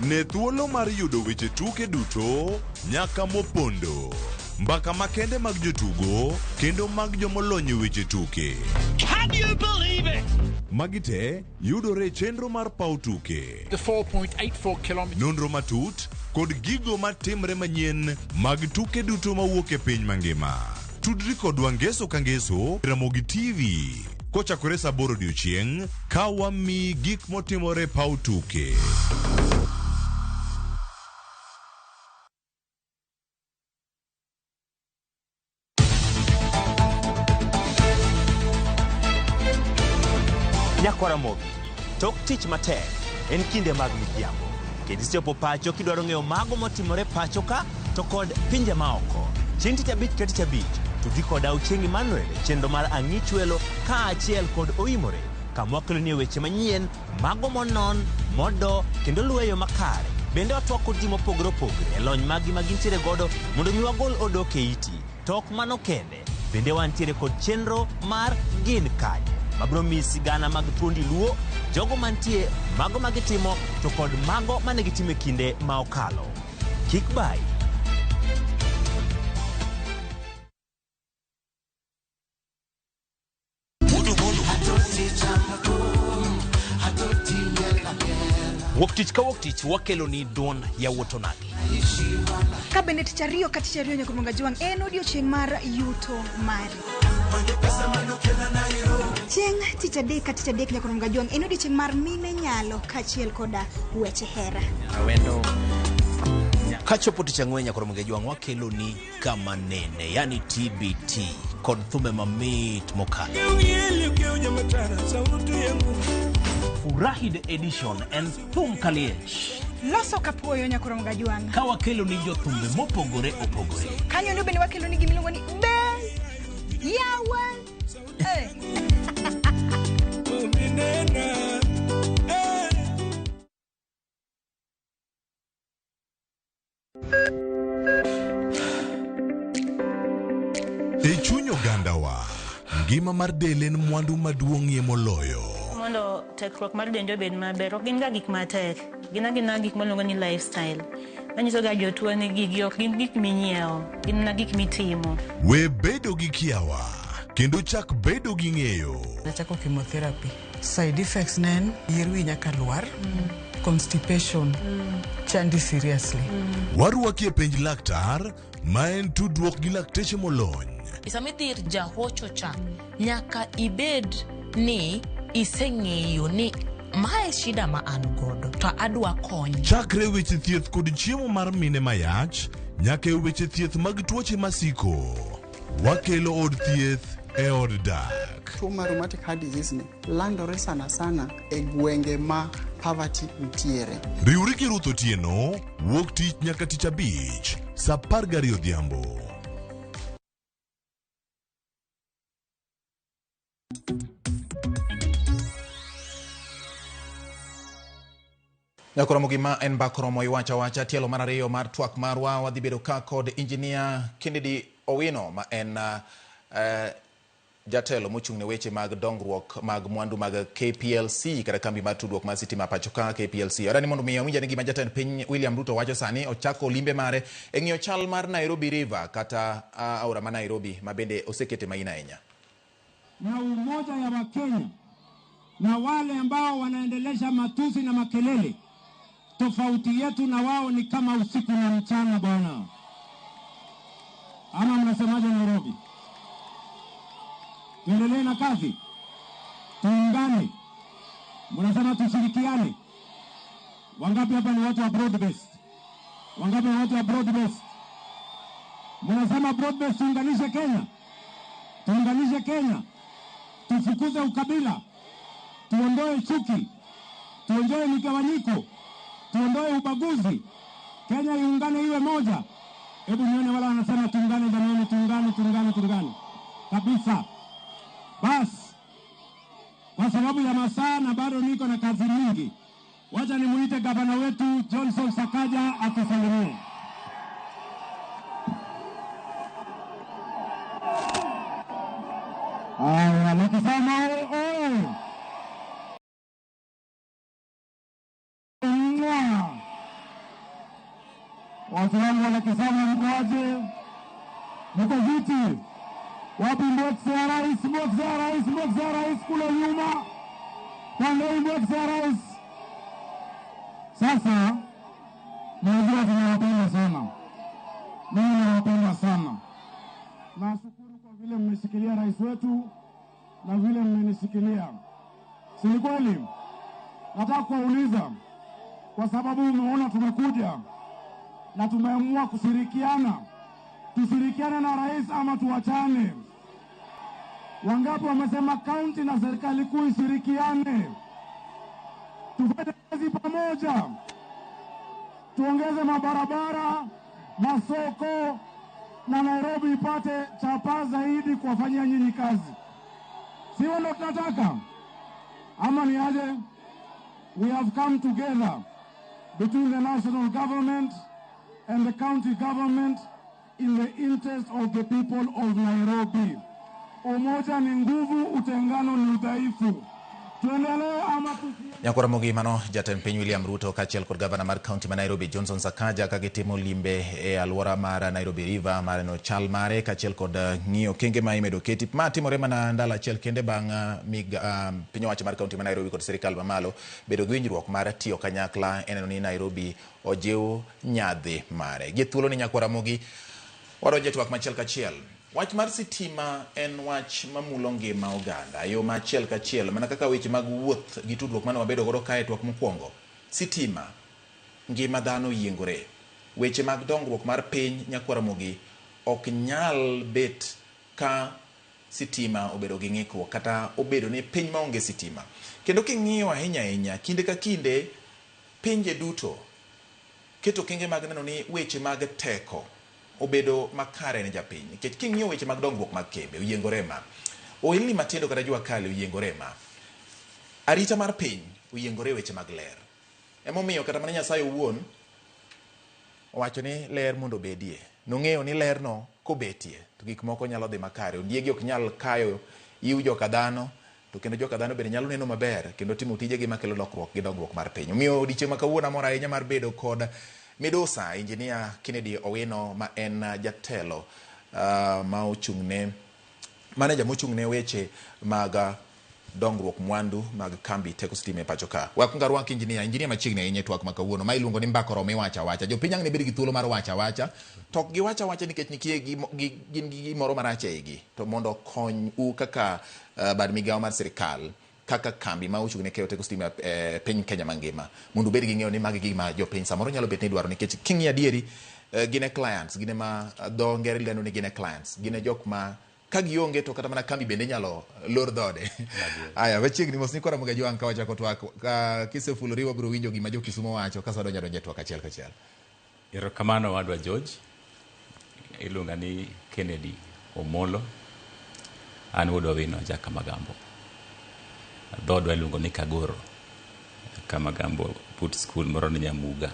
Ne thuolo mar yudo weche tuke duto nyaka mopondo. Mbaka makende mag jotugo kendo mag jomolony e weche tuke. Can you believe it? Magi te yudore e chenro mar paw tuke. The 4.84 kilometers. Nonro matut kod gigo matimre manyien mag tuke duto mawuok e piny mangima. Tudri kodwa ngeso ka ngeso Ramogi TV kochakore saa 8 odiochieng' ka wamiyi gik motimore e paw tuke. Nyakwaramogi, tok tich matek en kinde mag midhiambo. Kendo isechopo pacho kidwaro ng'eyo mago motimore pacho ka to kod pinje maoko. Chieng' tich abich ka tich abich, tudri koda Ochieng' Emmanuel e chenro mar Ang'ich Welo kaachiel kod Oimore kama wakeloni weche manyien, mago monon, modo kendo luwe makare. Bende watwak kod ji mopogore opogore e lony maggi ma gintiere godo mondo mi wagol odok e iti. To ok mano kende, bende wantiere kod chenro mar Gin Kanye mabiro miyi sigana mag thuondi Luo, jogo mantie, mago ma gitimo to kod mago mane gitimo e kinde ma okalo. Kik bayi. Wuok tich ka wuok tich wakelo ni duond yawuot onagi. Ka bende tich ariyo ka tich ariyo nyaka Jwang' en odiochieng' mar yuto mari. Chieng' tich adek ka tich adek nyaka Jwang' en odiochieng' mar mine nyalo kaachiel koda weche hera. Kachopo tich ang'wen nyaka Jwang' wakelo ni kama nene, yani TBT kod thumbe mamit mokalo. Furahi the edition en thum kaliech. Loso kapuoyo nyaka Jwang'. Ka wakelo ni jothumbe mopogore opogore. Kanyo ndo bende wakelo ni gimiluongo ni be yawa. E chuny ogandawa, ngima mar del en mwandu maduong'ie moloyo. Mondo tekruok mar dendwa obed maber, ok gin ga gik matek, gin agina gik miluongo ni lifestyle. Manyiso ga jotuo ni gigi ok gin gik minyiewo, gin mana gik mitimo. We bedo gi kiawa, kendo chak bedo gi ng'eyo. Nachako chemotherapy. Side effects ne en yier wi nyaka lwar, constipation, chandi seriously. Warwaki e penj laktar, ma en tudruok gi lakteche molony. Sama idhi ir jahocho cha, nyaka ibed ni iseng'eyo ni mae shida ma an godo to adwa kony. Chakre weche thieth kod chiemo mar mine mayach, nyaka e weche thieth mag tuoche masiko. Wakelo od thieth e od dak. Tuo mar rheumatic heart disease ni landore sana sana e gwenge ma poverty nitiere. Riwri gi Ruth Otieno, wuok tich nyaka tich abich, saa 12 odhiambo. Nyakoromo gima en mbak romo iwacho awacha tielo mar ariyo mar twak marwa wadhi bedo ka kod Engineer Kennedy Owino ma en jatelo mochung' ne weche mag dongruok mag mwandu mag KPLC kata kambi mar tudruok mar sitima pacho ka KPLC. Adani mondo mi awinj ane gima jatend piny William Ruto wacho sani ochako limbe mare e ng'iyo chal mar Nairobi River kata aora ma Nairobi ma bende osekete maina ahinya. Na umoja ya Wakenya na wale ambao wanaendelesha matusi na makelele, tofauti yetu na wao ni kama usiku na mchana bwana. Ama mnasemaje Nairobi? Tuendelee na kazi, tuungane, mnasema tushirikiane. Wangapi hapa ni watu wa broad based? Wangapi watu wa broad based? Mnasema broad based tuunganishe Kenya, tuunganishe Kenya, tufukuze ukabila, tuondoe chuki, tuondoe migawanyiko, tuondoe ubaguzi, Kenya iungane iwe moja. Hebu nione wala wanasema tuungane, jamani, tuungane, tuungane, tuungane kabisa. Basi kwa sababu ya masaa na bado niko na kazi nyingi, wacha nimuite gavana wetu Johnson Sakaja atusalimie. Aya, nikisema oye. Mwah. Watu wangu wanakisema mko aje? Mko viti? Wapi box ya rais? Box ya rais, box ya rais kule nyuma. Pande hii box ya rais. Sasa najua tunawapenda sana. Mimi nawapenda sana. Nashukuru kwa vile mmeshikilia rais wetu na vile mmenishikilia. Si ni kweli? Nataka kuwauliza kwa sababu umeona tumekuja na tumeamua kushirikiana. Tushirikiane na rais ama tuachane? Wangapi wamesema kaunti na serikali kuu ishirikiane? Tufanye kazi pamoja, tuongeze mabarabara, masoko na Nairobi ipate chapa zaidi kuwafanyia nyinyi kazi. Sio ndo tunataka? Ama ni aje? We have come together between the national government and the county government in the interest of the people of Nairobi. Umoja ni nguvu, utengano ni udhaifu. Tuendelee ama tusi... Nyakwara Mogimano, jatend piny William Ruto kaachiel kod gavana mar kaunti ma Nairobi Johnson Sakaja ka gitimo limbe e alwora mar Nairobi River mar neno chal mare kaachiel kod ng'iyo okenge ma imedo keti. Ma timore mana ndalo achiel kende bang' piny owacho mar kaunti ma Nairobi kod sirikal mamalo bedo gi winjruok mar tiyo kanyakla e neno ni Nairobi ojiw nyadhi mare. Gi thuolo ni Nyakwara Mogi, wadonjo e twak machiel kachiel. Wach mar sitima en wach mamulo ngima oganda e yo ma achiel kachiel, mana kaka weche mag wuoth gi tudruok mane wabedo godo kae twak mokwongo. Sitima, ngima dhano yiengore. Weche mag dongruok mar piny Nyakwara Mogi ok nyal bet ka sitima obedo gi ng'ikruok kata obedo ni piny maonge sitima. Kendo king'iyo ahinya ahinya, kinde ka kinde pinje duto keto okenge mag neno ni weche mag teko obedo makare ne japiny. Nikech king'iyo weche mag dongruok mag kembe oyiengore ma, ohelni matindo kata jua kali oyiengore ma, arita mar piny oyiengore weche mag ler. Emomiyo kata mana Nyasaye owuon owacho ni ler mondo obedie. Nong'eyo ni lerno kobetie to gik moko nyalo dhi makare. Ondiegi ok nyal kayo iw joka dhano, to kendo joka dhano bende nyalo neno maber kendo timo tijegi makelo lokruok gi dongruok mar piny. Omiyo odiechieng' ma kawuono amor ahinya mar bedo kod Midusa Engineer Kennedy Owino ma en jatelo ma ochung'ne maneja mochung'ne weche mag dongruok mwandu mag kambi teko sitima e pacho ka. Wakwongo arwak engineer machiegni ahinya e twak ma kawuono ma iluongo ni mbaka oromo iwacho awacha. Jopiny ang' ne bed gi thuolo mar wacho awacha, to ok giwacho awacha nikech nitie gin gi gimoro marach e igi, to mondo okony u kaka bad migawo mar sirikal kaka kambi ma ochung' ne keyo teko sitima e piny Kenya mangima, mondo ubed gi ng'eyo ni magi gima jopiny samoro nyalo bet ni dwaro, nikech king'iyo adieri gin e clients, gin ema dho ngere lendo ni gin e clients, gin e jok ma ka gionge to kata mana kambi bende nyalo lor dhode. Aya, machiegni mos ni kora Moga Jwang' ka wachako twak, ka kisefulori wabiro winjo gima jo Kisumo wacho kaso wadonjo adonja e twak achiel kachiel. Erokamano wadwa George. Iluonga ni Kennedy Omolo. An wuod Owino Jakamagambo. Dhoodwa iluongo ni Kagoro. Kamagambo but school moro ni Nyamuga.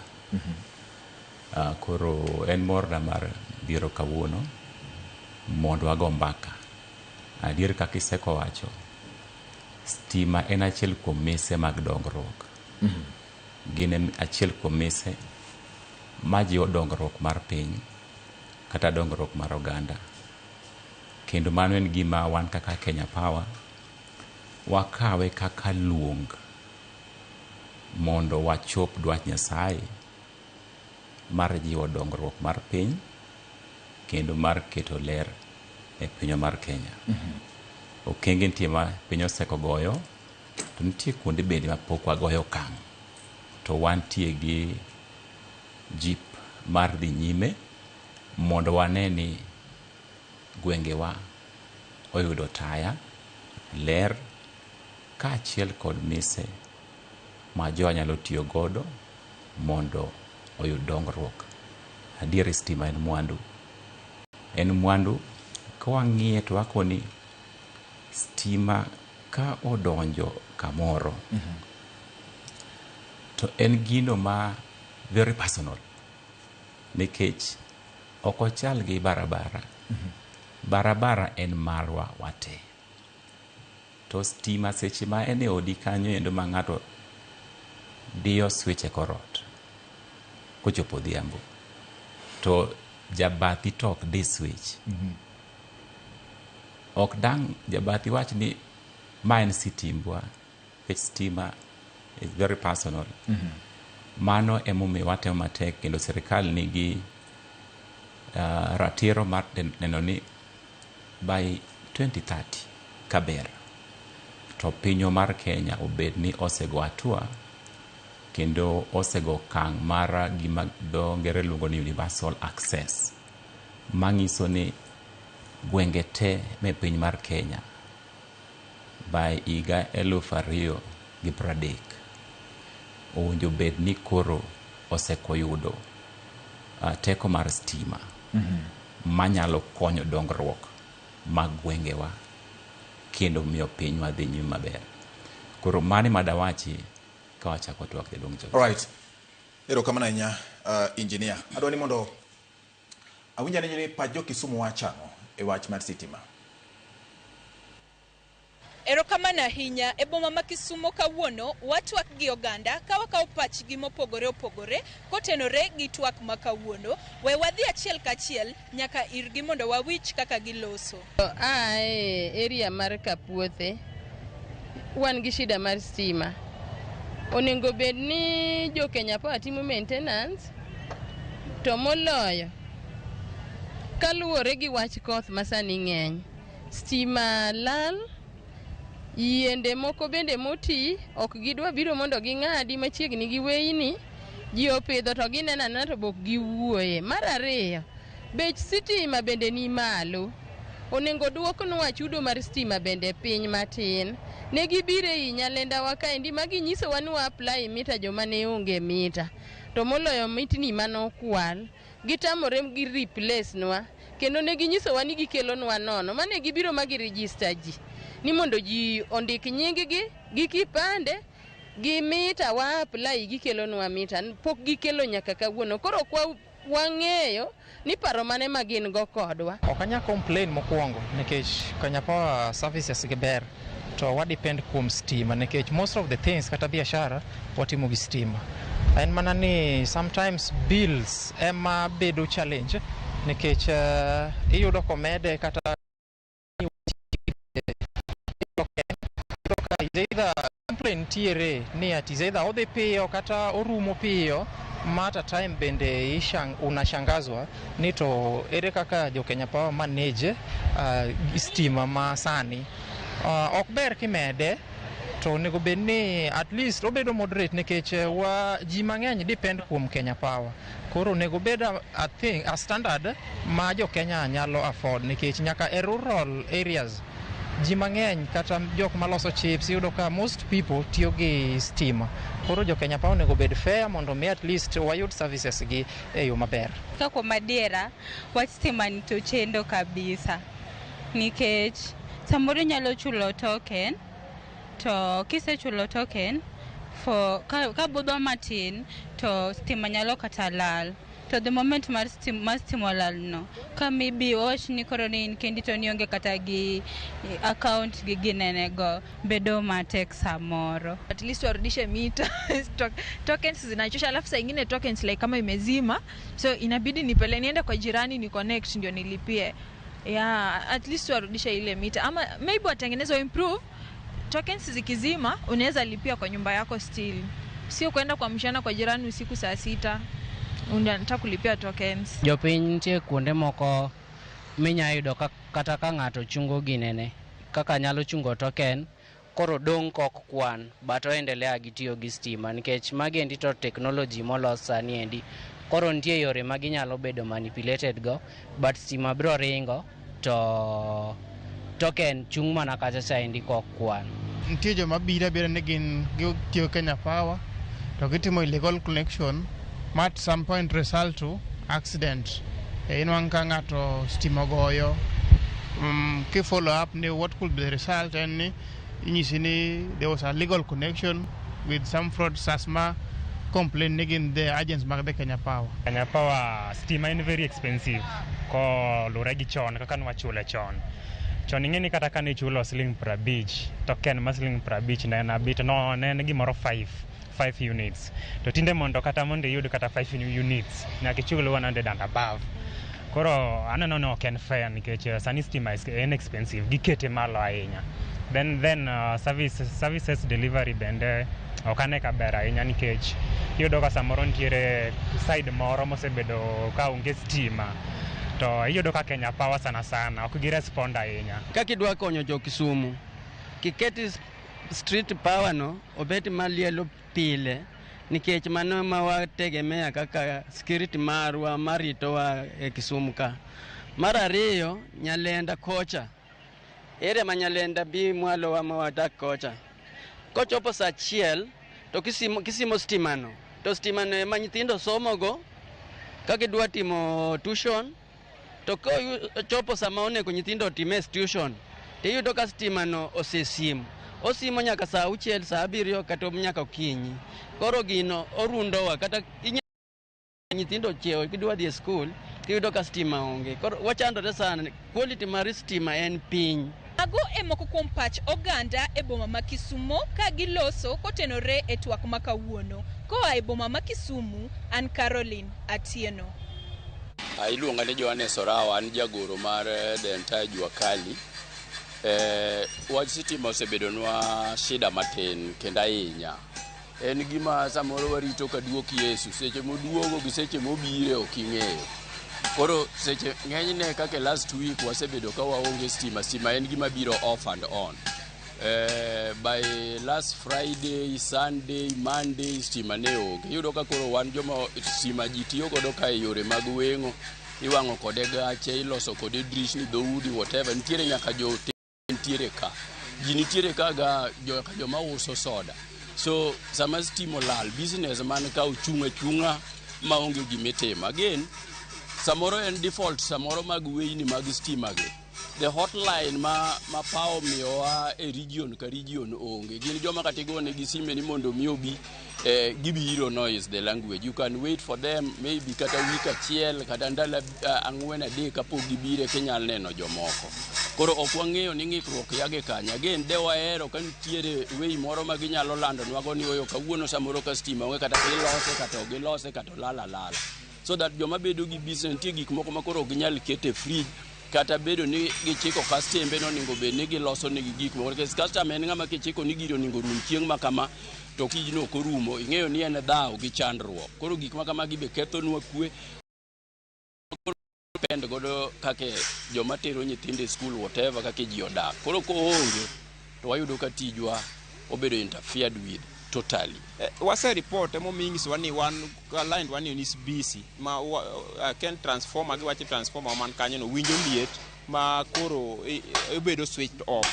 Koro en morna mar biro kawuono mondo wago mbaka. Adier kaka iseko wacho, stima en achiel kuom mise mag dongruok. Gin achiel kuom mise majiwo dongruok mar piny kata dongruok mar oganda. Kendo mano en gima wan kaka Kenya Power wakawe kaka luong mondo wachop dwach Nyasaye mar jiwo dongruok mar piny kendo mar keto ler e pinywa mar Kenya. Okenge nitie ma piny oseko goyo, to nitie kuonde bende ma pok wagoyo okang'. To wantie gi jip mar dhi nyime mondo wane ni gwengewa oyudo taya, ler, kaachiel kod mise ma jowa nyalo tiyo godo mondo oyud dongruok. Adier stima en mwandu. En mwandu ka wang'iye to wakoni stima ka odonjo kamoro to en gino ma very personal nikech ok ochal gi barabara. Barabara en marwa wate. To stima seche ma en e odi kanyo endo ma ng'ato diyo switch e kor ot kochopo odhiambo to jabathi to ok di switch. Ok dang' jabathi wach ni ma en sitimbwa nikech stima is very personal. Mano emomiyo watemo matek kendo sirikal nigi ratiro mar neno ni by 2030 kaber to pinywa mar Kenya obed ni osego hatua kendo osego okang' mar gima dho ngere luongo ni universal access mang'iso ni gwenge te me piny mar Kenya by higa 2030 owinjo bed ni koro osekoyudo teko mar stima manyalo konyo dongruok mag gwengewa kendo miyo pinywa dhi nyime maber. Koro mano ema dawachi ka wachako twak jaduong' George. Alright. Erokamano ahinya engineer. Adwa ni mondo awinj ane ni pach jo Kisumu wacho ang'o e wach mar sitima. Erokamano ahinya. E boma ma Kisumo kawuono watwak gi oganda ka wakawo pachgi mopogore opogore kotenore gi twak ma kawuono. We wadhi achiel kachiel nyaka irgi mondo wawinj kaka giloso. Ae area mar Kapuothe wan gi shida mar stima. Onego bed ni jo Kenya Power timo maintenance to moloyo kaluwore gi wach koth masani ng'eny. Stima lal, yiende moko bende moti ok gidwa biro mondo ging'adi machiegni gi weyni. Ji opidho to gineno anena to bok giwuoye. Mar ariyo, bech sitima bende ni malo. Onego duoknwa chudo mar stima bende piny matin. Ne gibiro ei Nyalendawa kaendi ma ginyisowa ni wa apply mita joma ne onge mita. To moloyo mitni manokwal, gitamore gi replace nwa. Kendo ne ginyisowa ni gikelonwa nono. Mane gibiro ma giregister ji. Ni mondo ji ondik nying-gi gi kipande gi mita wa apply gikelonwa mita. Pok gikelo nyaka kawuono. Koro ok wang'eyo ni paro mane ma gin go kodwa. Ok anyal complain mokwongo nikech Kenya Power services gi ber to wa depend kuom stima nikech most of the things kata biashara watimo gi stima. En mana ni sometimes bills ema bedo challenge nikech iyudo komede kata either complain ntiere ni ati is either odhi piyo kata orumo piyo ma at a time bende unashangazwa ni to ere kaka jo Kenya Power manage stima ma sani. Ok ber kimede to onego bed ni at least obedo moderate nikech wa ji mang'eny depend kuom Kenya Power. Koro onego bed a thing, a standard ma jo Kenya nyalo afford nikech nyaka e rural areas ji mang'eny kata jok maloso chips iyudo ka most people tiyo gi stima. Koro jo Kenya Power onego bed fair mondo mi at least wayud services gi e yo maber. Ka kuom adiera, wach stima ni to chendo kabisa nikech samoro inyalo chulo token to kisechulo token for ka budho matin to stima nyalo kata lal. To the moment mar stima olal no, ka maybe wawach ni koro ni in kendi to nionge kata gi account gi ginene go, bedo matek samoro. At least warudishe mita. Tokens zinachosha, alafu saa ingine tokens like kama imezima, so inabidi nipele niende kwa jirani ni connect ndio nilipie. Yeah, at least warudishe ile mita ama maybe watengeneze improve tokens zikizima unaweza lipia kwa nyumba yako still. Sio kwenda kwa mshana kwa jirani usiku saa 6 unataka kulipia tokens. Jopiny nitie kuonde moko minya yudo kata ka ng'ato chungo ginene kaka nyalo chungo token koro dong' kok kwan but oendelea gi tiyo gi stima nikech magi endi to technology molos sani endi Koro nitie yore ma ginyalo bedo manipulated go, but stima biro ringo to token chung' mana kacha chaendi kok kwan. Nitie joma biro abira ni gin gitiyo Kenya Power to gitimo illegal connection ma at some point result to accident. Inwang'o ka ng'ato stima ogoyo, ki follow up ni what could be the result, en ni inyisi ni there was a legal connection with some fraudsters ma complain ni gin the agents mag the Kenya Power. Kenya Power stima en very expensive kolure gi chon kaka nwachule chon. Chon ing'e ni kata kane ichulo siling 50, token mar siling 50 ne en abit no ne en gimoro 5 units. To tinde mondo kata mondo iyud kata 5 units nyaka ichul 100 and above. Koro aneno ni ok en fair nikech sani stima en expensive, gikete malo ahinya. Then services delivery bende ok ane ka ber ahinya nikech iyudo ka samoro nitiere side moro mosebedo ka onge stima to iyudo ka Kenya Power sana sana ok girespond ahinya. Kaka idwa konyo jo Kisumu, kiketi street power no obet malielo pile nikech mano ma wategemea kaka security marwa maritowa e Kisumu ka. Mar ariyo, Nyalenda kocha, area ma Nyalenda bi mwalo ma wadak kocha. Kochopo saa 1 to kisimo stimano, to stimano ema nyithindo somogo ka gidwa timo tuition, to kochopo sama onego nyithindo otime tuition, tiyudo ka stimano osesimo. Osimo nyaka saa 6, saa 7 kata nyaka okinyi. Koro gino orundowa kata nyithindo chiewo gidwa dhi e skul, tiyudo ka stima onge. Koro wachandore sana, quality mar stima en piny. Mago e moko kuom pach oganda e boma ma Kisumo ka giloso kotenore e twak ma kawuono. Koa e boma ma Kisumu, an Caroline Atieno. Iluonga ni Johannes Orawa, an jagoro mar the entire Jua Kali. Wach sitima osebedonwa shida matin kendo ahinya. En gima samoro warito ka duok Yesu, seche moduogo gi seche mobire ok ing'eyo. Koro seche ng'enyne kaka last week wasebedo ka waonge stima, stima en gima biro off and on. By last Friday, Sunday, Monday stima ne onge. Iyudo ka koro wan joma stima ji tiyo godo ka e yore mag weng'o, iwang'o kode gache, iloso kode drishni, dhoudi, whatever. Nitiere nyaka jo nitiere ka. Ji nitiere ka ga joma uso soda. So sama stima olal, business man ka ochung' achung'a maonge gimitimo. Again, samoro en default, samoro mag weyni mag stima gi. The hotline ma power miyowa e region ka region onge. Gin joma kata igonegi sime ni mondo mi obi, gibiro no is the language. You can wait for them maybe kata week achiel kata ndalo 4 3 kapok gibire kinyal neno jomoko. Koro ok wang'eyo ni ng'ikruok yage kanye. Again, de wahero ka nitiere wey moro ma ginyalo landonwago ni oyo kawuono samoro ka stima onge kata gilose kata ok gilose kata olal alala. So that joma bedo gi business nitie gik moko ma koro ok ginyal keto e fridge kata bedo ni gichiko kastembe nonego bed ni giloso negi gik moko. Nikech customer en ng'ama kichiko ni giri onego rum chieng' ma kama to tijno ok orumo, ing'eyo ni en dhawo gi chandruok. Koro gik ma kamagi be kethonwa kwe. Depend godo kaka joma tero nyithindo e school whatever kaka ji odak. Koro koonge to wayudo ka tijwa obedo interfered with totally. Wase report emomiyo inyisowa ni wan line wa ni is busy ma ken transformer giwacho transformer man kanyo no winjo liet ma koro obedo switched off.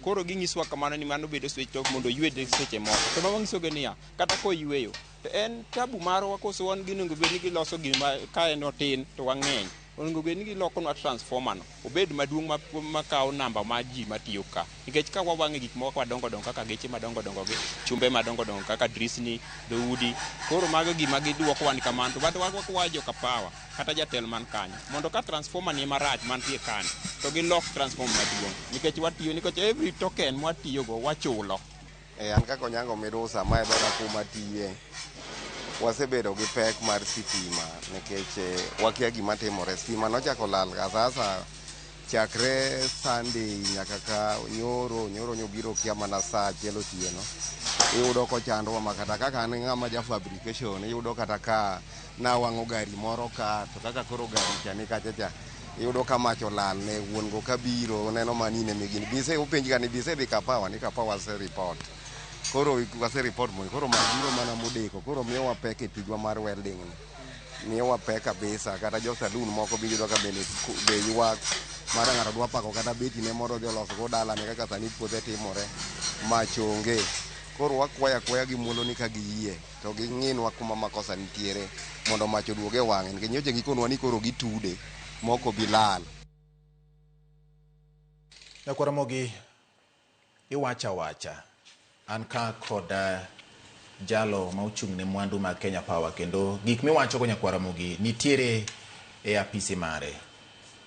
Koro ginyisowa kamano ni mano bedo switched off mondo oywe seche moko. To wanyisogi niya, kata koyweyo to en tabu marwa koso wan ginego bed ni giloso gima ka en otin to wang'eny. Onego bed ni gilokonwa transformer no obed maduong' makawo namba mar ji matiyo ka. Nikech ka wawang'e gik moko madongo dongo kaka geche madongo dongo gi chumbe madongo dongo kaka drisni, dhoudi. Koro mago gima giduokowa ni kamano to wakwayo joka power kata jatelo man kanyo mondo ka transformer ni marach mantie kanyo to gilok transformer maduong' nikech watiyo nikech every token mwatiyogo wachulo. An kaka Onyango Mirusa mae dhoda kuma tiye, wasebedo gi pek mar sitima nikech wakia gima timore. Stima nochako lal ga sasa chakre Sunday nyaka ka nyoro nyobiro kia mana saa 1 otieno. Iyudo kochandwa ma kata kaka an ng'ama ja fabrication, iyudo kata ka nawang'o gari moro ka to kaka koro gari cha ni kacha cha iyudo ka mach olal ne wuon go kabiro neno manine migini bise openj ga ni bise dhi ka power ni ka power wase report. Koro wase report mondo koro mach biro mana modeko koro miyowa pek e tijwa mar welding ni. Miyowa pek kabisa kata jo saloon moko be iyudo ka bende be ywak mar ng'ato dwa pako kata beti ne mondo odhi olosgo dalane kaka sani puothe timore mach onge. Koro wakwayo akwaya gi muolo ni ka giyie to ging'inwa kuma makosa nitiere mondo mach oduog e wang'e nikech nyocha gikonwa ni koro gitude mok obi lal. Nyakwar Ramogi, iwacho awacha. An ka kod jalo ma ochung' ne mwandu mag Kenya Power kendo gik miwachogo Nyakwar Ramogi nitiere e apisi mare.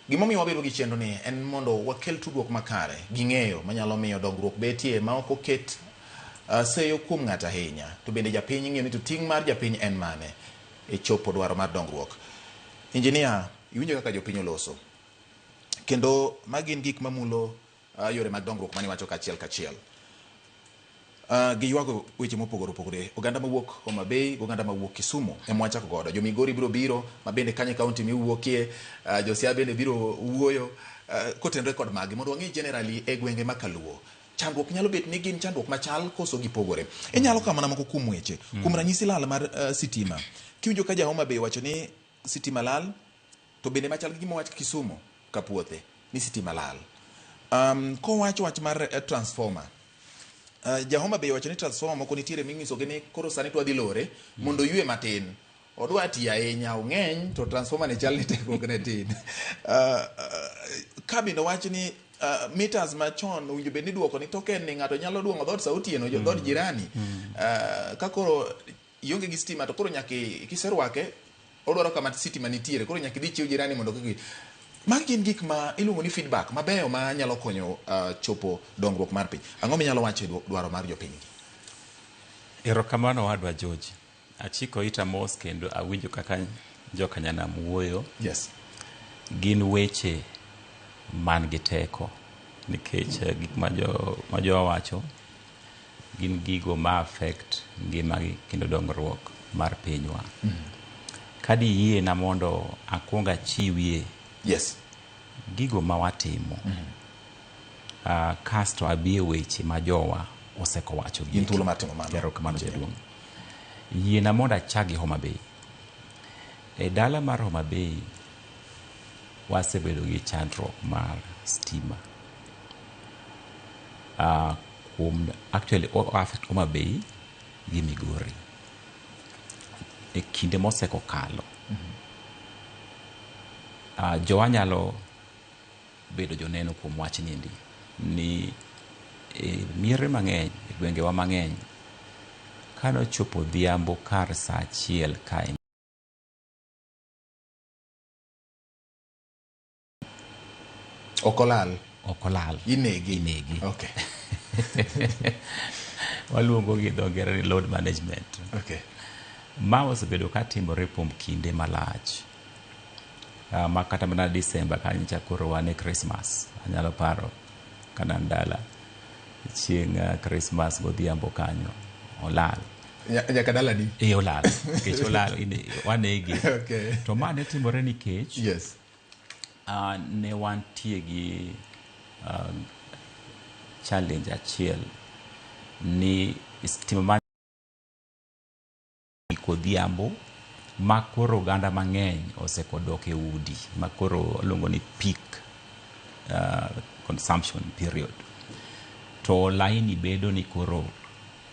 Gimomiyo wabedo gi chenro ni en mondo wakel tudruok makare gi ng'eyo manyalo miyo dongruok betie ma ok oket seyo kuom ng'ato ahinya. To bende japiny ng'eyo ni to ting' mar japiny en mane e chopo dwaro mar dongruok. Engineer, iwinjo kaka jopiny oloso. Kendo magi gin gik mamulo yore mag dongruok mane iwacho kachiel kachiel. Giywago weche mopogore opogore. Oganda mawuok Homa Bay, oganda mawuok Kisumu ema wachako godo. Jo Migori biro biro, ma bende kanyo e kaunti miwuokie, jo Siaya bende biro wuoyo kotenore kod magi mondo wang'e generally e gwenge ma kaluo. Chandruok nyalo bet ni gin chandruok machal koso gipogore. Inyalo kawo mana moko kuom weche. Kuom ranyisi lal mar sitima. Kiwinjo ka ja Homa Bay wacho ni sitima lal, to bende machal gi gima wach Kisumu ka puothe ni sitima lal. Kowacho wach mar transformer, ja Homa Bay wacho ni transformer moko nitiere minyisogi ni koro sani to wadhi lore mondo oywe matin. Odwa tiyo ahinya, ong'eny to transformer ne chal ni tekruok ne tin. Ka bende owach ni meters machon owinjo bed ni duoko ni token ni ng'ato nyalo duong'o dhoot sa otieno, dhoot jirani. Ka koro ionge gi stima to koro nyaka kiserwake odwaro kama sitima nitiere koro nyaka idhi chiw jirani mondo kik Magi gin gik ma iluongo ni feedback mabeyo ma nyalo konyo chopo dongruok mar piny. Ang'o minyalo wacho e dwaro mar jopiny gi? Erokamano owadwa George. Achiko ita mos kendo awinjo kaka jokanyanam wuoyo. Yes. Gin weche man gi teko nikech gik ma jowa wacho gin gigo ma affect ngimagi kendo dongruok mar pinywa. Ka diyiena mondo akuong achiwie gigo ma watimo. Kasto abi e weche ma jowa osekowacho. In thuolo mar timo mano. Erokamano jaduong'. Yiena mondo achak gi Homa Bay. E dala mar Homa Bay wasebedo gi chandruok mar stima. Kuom actually o affect Homa Bay gi Migori. E kinde mosekokalo, jowa nyalo bedo joneno kuom wachni endi ni e miere mang'eny, e gwengewa mang'eny, kanochopo odhiambo kar saa achiel kae Ok olal. Ok olal. Inegi. Inegi. Okay. Waluongo gi dho ngere ni load management. Okay. Ma osebedo ka timore kuom kinde malach. Ma kata mana December ka nyocha koro wan e Christmas. Anyalo paro kana an dala chieng' Christmas godhiambo kanyo olal. Nyaka dalani? Eh, olal. Nikech olal wanege. Okay. To ma ne timore nikech Yes. Ne wantie gi challenge achiel ni stima ma odhiambo ma koro oganda mang'eny osekodok e udi ma koro iluongo ni peak consumption period to laini bedo ni koro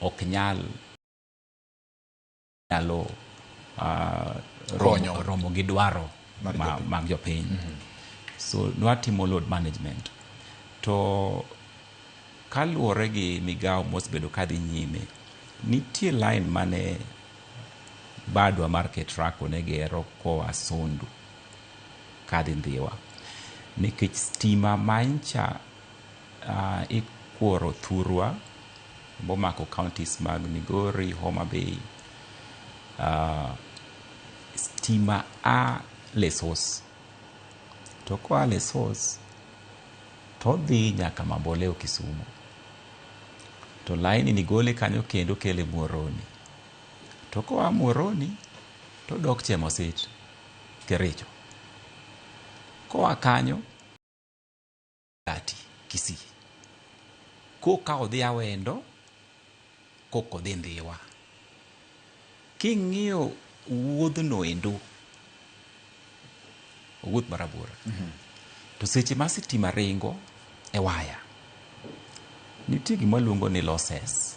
ok nyal nyalo Konyo. romo gi dwaro Mar jopiny. Mag jopiny. So nwatimo load management to kaluwore gi migawo mosebedo kadhi nyime, nitie line mane badwa mar Ketraco ne gero koa Sondu kadhi Ndhiwa nikech stima mancha ikuoro thurwa momako counties mag Migori, Homa Bay, stima a Lesos to koa Lesos to odhi nyaka Mamboleo Kisumu to laini ni gole kanyo kendo kele Muhoroni to koa Muhoroni to dok Chemosit Kericho koa kanyo Kati Kisii koka odhi Awendo koka odhi Ndhiwa. King'iyo wuodhno endo Owuoth marabora. To seche ma sitima ringo e waya, nitie gima waluongo ni losses.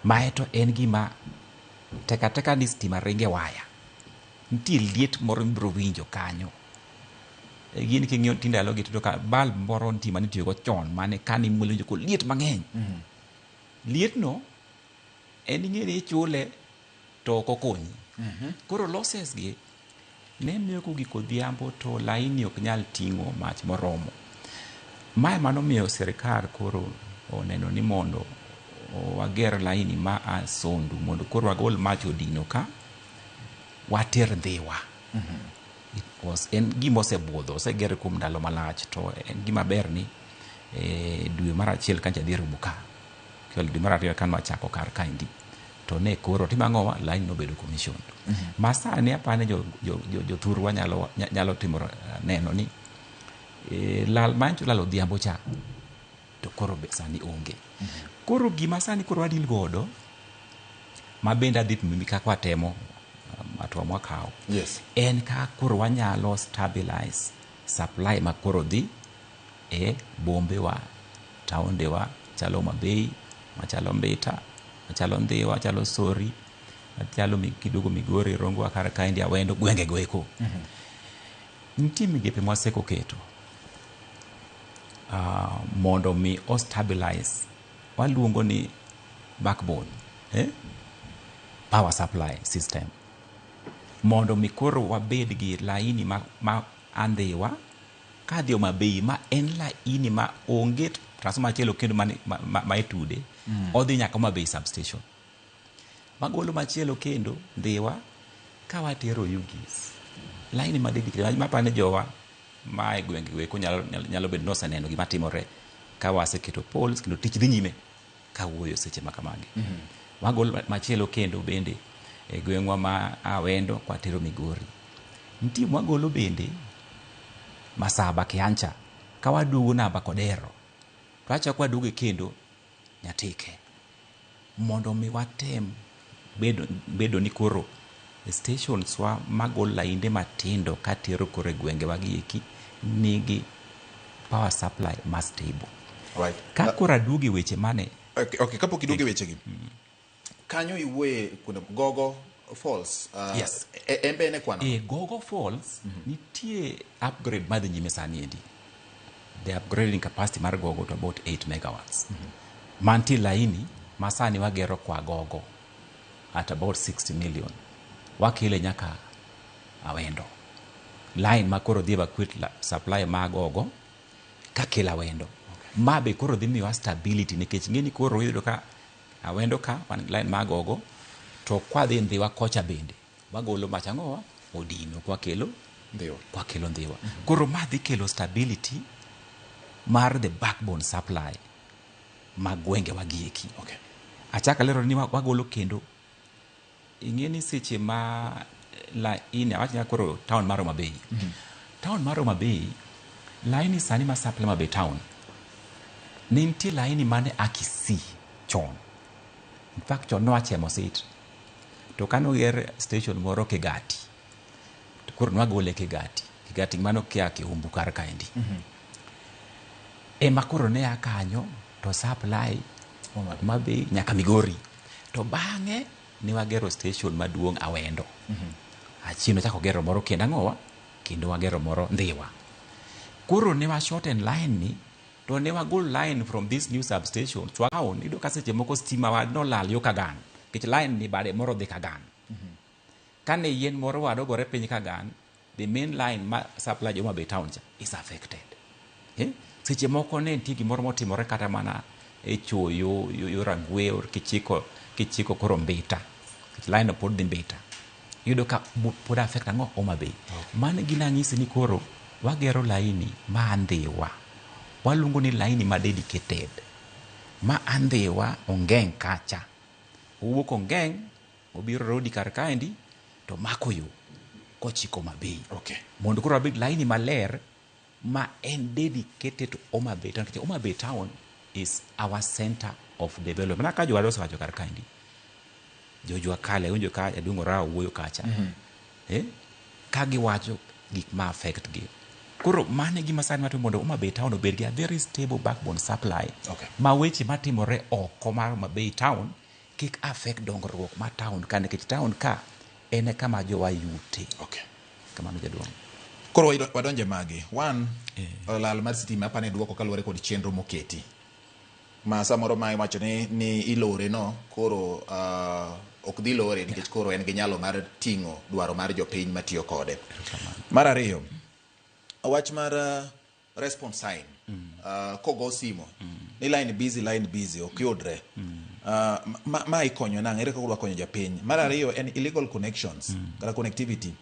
Mae to en gima teka teka ni stima ringo e waya. Nitie liet moro mibiro winjo kanyo. Gin king'iyo ti ndalogi tiyudo ka bulb moro nitie mane itiyogo chon mane kane imulo iwinjo koliet mang'eny. Lietno en ing'e ni ichule to ok okonyi. Koro losses gi ne miyo kogik odhiambo to laini ok nyal ting'o mach moromo. Mae manomiyo sirikal koro oneno ni mondo wager laini ma a Sondu mondo koro wagol mach odino ka water Ndhiwa. It was, en gima osebudho, oseger kuom ndalo malach to en gima ber ni dwe mar achiel kancha dhi rumo ka. Kendo dwe mar ariyo ka nwachako kar kaendi to ne koro timo ang'owa line nobedo commissioned. Ma sani apani jothurwa nyalo timo neno ni lal mancho lal odhiambo cha to koro be sani onge. Koro gima sani koro wadil godo ma bende adhi pimo kaka watemo hatua mwakawo. En kaka koro wanyalo stabilize supply ma koro dhi e bombe wa, taonde wa, chalo Homa Bay, machalo Mbita, machalo Ndhiwa, machalo Sori, machalo kidogo Migori, Rongo kar kaendi Awendo, gwenge go eko. Nitie migepe mwaseko keto mondo mi o stabilize waluongo ni backbone power supply system mondo mi koro wabed gi laini ma andhiwa kadhi Homa Bay ma en laini ma onge transformer machielo kendo ma itude odhi nyaka Homa Bay substation. Magolo machielo kendo Ndhiwa ka watero Oyugis laini ma dedicated mapani jowa ma e gwenge go eko nyalo bedo ni oseneno gima timore ka waseketo poles kendo tich dhi nyime kawuoyo seche ma kamagi. Wagolo machielo kendo bende e gweng'wa ma Awendo kwatero Migori. Nitie mwagolo bende Masaba Kiancha ka waduogo namba Kodero to wachako waduoge kendo Nyatike mondo mi watem bedo ni koro stations wa magolo lainde matindo katero koro e gwengewa gi eki nigi power supply ma stable. Ka koro aduogo e weche mane Okay, kapok iduogo e wechegi. Kanyo iwuoye kuonde Gogo Falls. Yes. En be en e kwano? E Gogo Falls nitie upgrade madhi nyime sani endi. The upgrading capacity mar Gogo to about 8 megawatts. Mantie laini ma sani wagero kwa Gogo at about 60 million. Wakele nyaka Awendo. Line ma koro dhi evacuate supply ma Gogo kakelo Awendo. Ma be koro dhi miyowa stability nikech ing'e ni koro iyudo ka Awendo ka wan gi line ma Gogo to kwadhi Ndhiwa kocha bende wagolo mach ang'owa odino kwakelo Ndhiwa. Kwakelo Ndhiwa. Koro ma dhi kelo stability mar the backbone supply mag gwengewa gi eki. Achako alero ni wagolo kendo ing'e ni seche ma laini awach ni koro town mar Homa Bay. Town mar Homa Bay laini sani ma supply Homa Bay town ne nitie laini mane a Kisii chon. In fact chon noa Chemosit. To kanoger station moro Kigati to koro nwagole Kigati. Kigati mano kia Kiumbu kar kaendi. Ema koro ne a kanyo to supply Homa Bay nyaka Migori. To bang'e ne wagero station maduong' Awendo. Achien wachako gero moro kendo ang'owa kendo wagero moro Ndhiwa. Koro ne wa shorten line ni to ne wagol line from this new substation to town. Iyudo ka seche moko stima wa nolal yo Kagan nikech line ni bade moro dhi Kagan. Kane yien moro wad ogore piny Kagan, the main line ma supply jo Homa Bay town cha is affected. Seche moko ne nitie gimoro motimore kata mana e choyo yo Rangwe or kichiko koro Mbita. Nikech line no pod dhi Mbita. Iyudo ka pod affect ang'o Homa Bay. Mano gina anyisi ni koro wagero laini ma Ndhiwa. Waluongo ni laini ma dedicated. Ma Andhiwa Ongeng' kacha. Owuok Ongeng' obiro Rodi kar kaendi to mako yo kochiko Homa Bay. Mondo koro wabed laini maler ma en dedicated to Homa Bay town. Nikech Homa Bay town is our center of development. Mana ka jowadwa osewacho kar kaendi. Jo Jua Kali, awinjo ka jaduong' Orawo wuoyo kacha. Ka giwacho gik ma affect gi. Koro mano e gima sani watimo mondo Homa Bay town obed gi a very stable backbone supply ma weche matimore oko mar Homa Bay town kik affect dongruok ma town ka nikech town ka en e kama jowa yute. Kamano jaduong'. Koro wadonje magi. One, lal mar sitima apani duoko kaluwore kod chenro moketi. Ma samoro ma iwacho ni ilore no koro ok dhi lore nikech koro en gi nyalo mar ting'o dwaro mar jopiny matiyo kode. Mar ariyo, wach mar response time. Kogo simo ni line busy ok yudre. Ma ikonyo nang'o? Ere kaka udwa konyo japiny? Mar ariyo en illegal connections kata connectivity.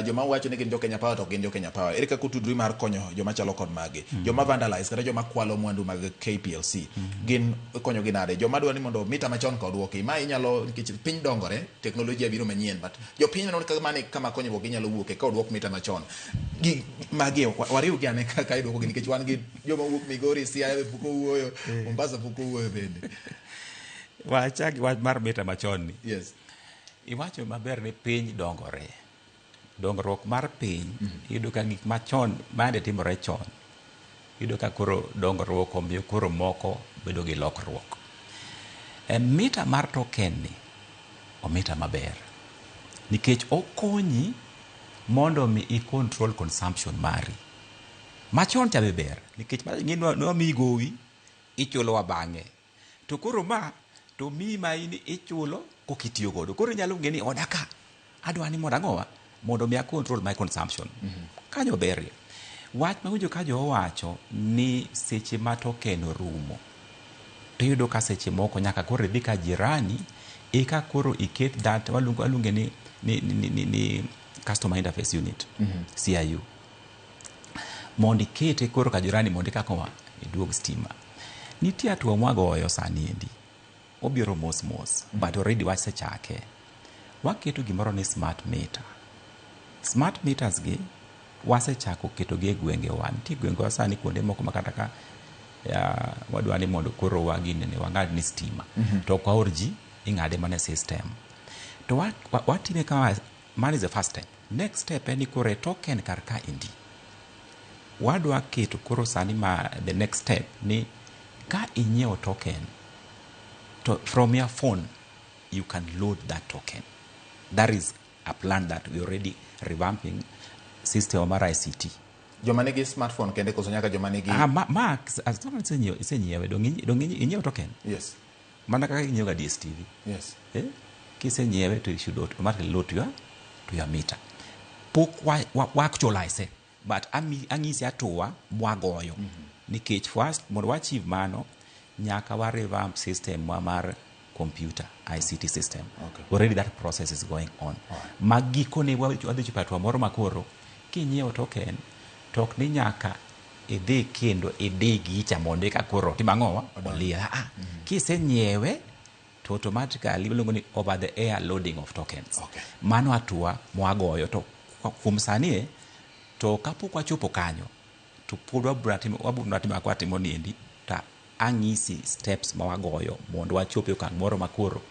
Joma wacho ni gin jo Kenya Power to ok gin jo Kenya Power. Ere kaka utudri mar konyo joma chalo kod magi? Joma vandalize kata joma kwalo mwandu mag KPLC gin ikonyo gi nade? Joma dwa ni mondo mita machon ka oduoki. Ma inyalo nikech piny dongore, teknolojia biro manyien, but jopiny neno kaka mane kama konyruok ginyalo wuoke ka oduok mita machon. Gi magi wariw gi ane kaka iduoko gi nikech wan gi joma wuok Migori, Siaya be pok owuoyo, Mombasa pok owuoyo bende. Wachak gi wach mar mita machon ni. Yes. Iwacho maber ni piny dongore. Dongruok mar piny iyudo ka gik machon mane timore chon iyudo ka koro dongruok omiyo koro moko bedo gi lokruok. Mita mar token ni omita maber nikech okonyi mondo mi i control consumption mari. Machon cha be ber nikech ne wamiyi gowi ichulowa bang'e. To koro ma to miyi ma in ichulo kokitiyo godo. Koro inyalo ng'e ni oda ka adwa ni mondo ang'owa mondo mi a control my consumption. Kanyo berie. Wach mawinjo ka jo owacho ni seche ma token orumo to iyudo ka seche moko nyaka koro idhi ka jirani eka koro iket that waluonge ni customer interface unit CIU mondo ikete koro ka jirani mondo eka kowa iduog stima. Nitie hatua mwagoyo sani endi obiro mos mos but already wasechake. Waketo gimoro ni smart meter. Smart meters gi wasechako ketogi e gwengewa. Nitie gwengewa sani kuonde moko ma kata ka wadwa ni mondo koro waginene wang'ad ni stima to ok waor ji ing'ade mana e system. To watime kama, man is the first step. Next step en ni koro e token kar ka endi wadwa keto koro sani ma the next step ni ka inyiewo token to from your phone you can load that token. That is a plan that we already revamping system mar ICT. Joma nigi smartphone kende koso nyaka joma nigi ma as long as isenyiewe dong inyiewo token. Yes. Mana kaka inyiewo ga DSTV. Yes. Kisenyiewe to you should automatically load to your meter. Pok wa actualize but ang'isi hatua mwagoyo. Nikech first mondo wa achieve mano nyaka wa revamp system wa mar computer ICT system. Already that process is going on. Ma gikone wadhi chopo e hatua moro makoro kinyiewo token to ok ni nyaka idhi kendo idi gicha mondo eka koro tim ang'owa oliel. Kisenyiewe to automatically iluongo ni over the air loading of tokens. Mano hatua mwagoyo to kuom sani to kapok wachopo kanyo to pod wabiro timo kaka watimo niendi to ang'isi steps ma wagoyo mondo wachop e okang' moro makoro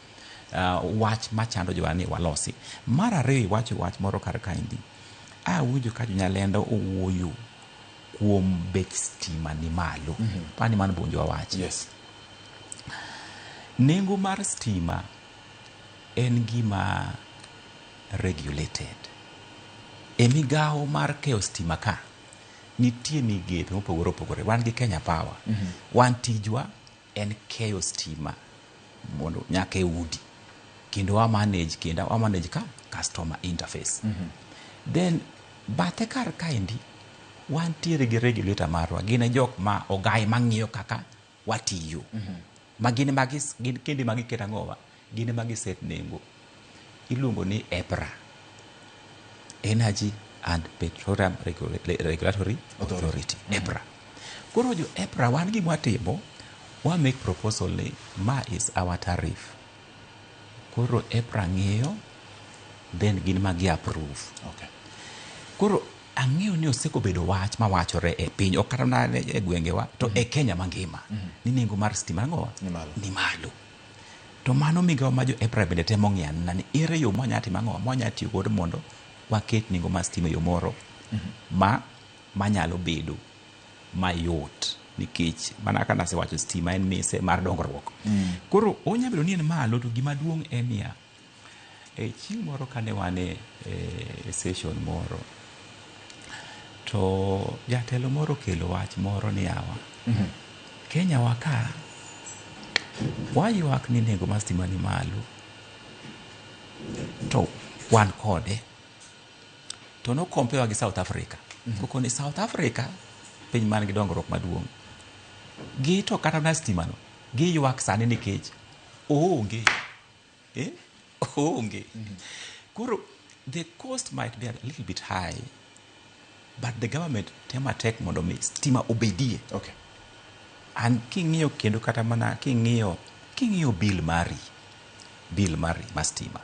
wach machando jowa ni walosi. Mar ariyo iwacho wach moro kar kaendi. Awinjo ka jonyalendo owuoyo kuom bech stima ni malo. Pani mano bonjo wawachi. Yes. Nengo mar stima en gima regulated. E migawo mar keyo stima ka nitie migepe mopogore opogore. Wan gi Kenya Power. Wan tijwa en keyo stima mondo nyaka e udi. Kendo wa manage ka customer interface. Then bathe kar kaendi wantiere gi regulator marwa. Gin e jok ma ogai mang'iyo kaka watiyo. Ma gin gin kende ma giketo ang'owa, gin ema giset nengo. Iluongo ni EPRA. Energy and Petroleum Regulatory Authority. EPRA. Koro jo EPRA wan gima watimo, wa make proposal ni ma is our tariff. Koro EPRA ng'iyo, then gin ma gi approve. Koro ang'eyo ni osekobedo wach mawachore e piny, ok kata mana e gwengewa, to e Kenya mangima, ni nengo mar stima ang'owa? Ni malo. To mano migawo ma jo EPRA bende temo ng'iyo anena ni ere yo mwanya timo ang'owa, mwanya tiyo godo mondo waket nengo mar stima e yo moro Ma manyalo bedo mayot nikech mana kaka nasewacho, stima en mise mar dongruok. Koro onya bedo ni en malo, to gima duong' en niya, e chieng' moro kane wan e session moro, to jatelo moro okelo wach moro ni yawa, Kenya wa ka waywak ni nengo mar stima ni malo, to wan kode, to no compare gi South Africa. Koko ni South Africa, piny man gi dongruok maduong', gi to kata na stima no giywak sani nikech oonge, eh? Oonge. Koro the cost might be a little bit high, but the government temo matek mondo mi stima obedie. And king'iyo kendo, kata mana king'iyo bill mari mar stima,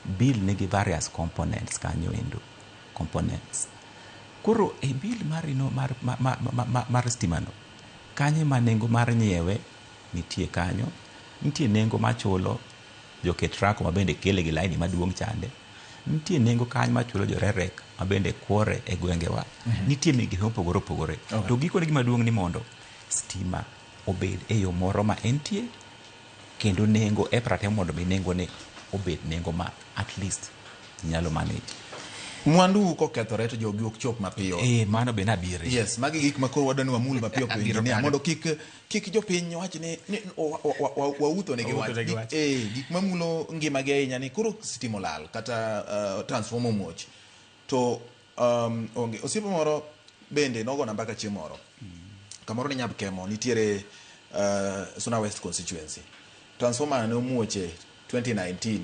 bill nigi various components kanyo endo, components. Koro e bill mari no mar stima no, kanyo ma nengo mar nyiewe nitie kanyo, nitie nengo machulo jo Ketraco ma bende kele gi laini maduong' chande, nitie nengo kanyo machulo jo REREC ma bende kuore e gwengewa. Nitie migepe mopogore opogore. To gikone gima duong' ni mondo stima obed e yo moro ma entie, kendo nengo EPRA temo mondo mi nengo ne obed nengo ma at least nyalo manage. Mwandu kokethore to jogi ok chop mapiyo. Eh, mano be nabire. Yes, magi gik ma koro wadwa ni wamul mapiyo piyo, Abiro engineer, kanyo. mondo kik jopiny wach ni wautho negi wach. Wautho negi wach. Gik mamulo ngimagi ahinya ni koro stima olal kata transformer omuoch to onge. Osiepa moro bende nogona mbaka chieng' moro kamoro ni Nyabkemo nitiere, Suna West constituency, transformer ne omuoche 2019,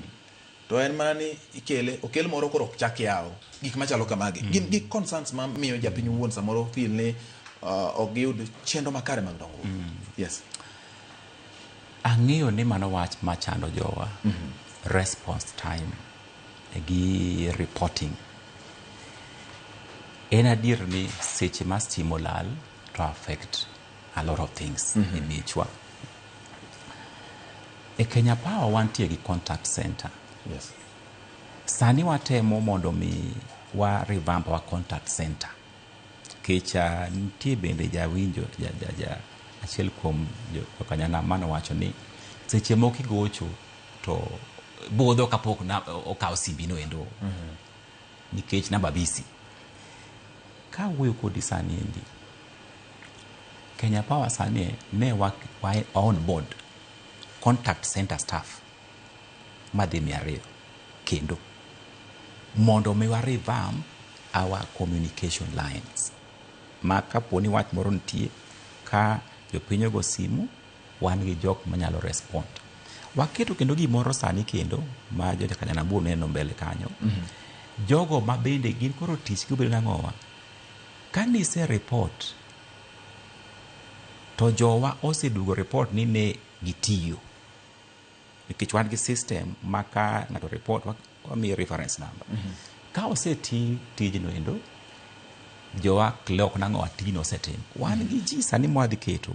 to en mana ni ikele okel moro koro ok chak yawo. Gik machalo kamagi gin gik concerns ma miyo japiny wuon samoro feel ni ok giyud chenro makare mag dongruok. Yes. Ang'eyo ni mano wach machando jowa, response time gi reporting. En adier ni seche ma stima olal to affect a lot of things e miechwa. E Kenya Power wantie gi contact center. Sani watemo mondo mi wa revamp our contact center. Nikech nitie bende jawinjo ja achiel kuom jokanyanam manowacho ni seche moko igocho to budho kapok na, okaw simbi no endo nikech namba busy. Ka wuoyo kodi sani endi, Kenya Power sani ne wa on board contact center staff madhi 200 kendo mondo mi wa revamp our communication lines, ma kapo ni wach moro nitie ka jopiny ogo simu, wan gi jok manyalo respond. Waketo kendo gimoro sani kendo ma jokanyanam biro neno mbele kanyo. Jogo ma bende gin koro tich gi obedo nang'owa, ka nise report to jowa oseduogo report ni ne gitiyo, nikech wan gi system ma ka ng'ato report wamiye reference number. Ka oseti tijno endo, jowa clock nang'o tijno osetim. Wan gi ji sani mwadhi keto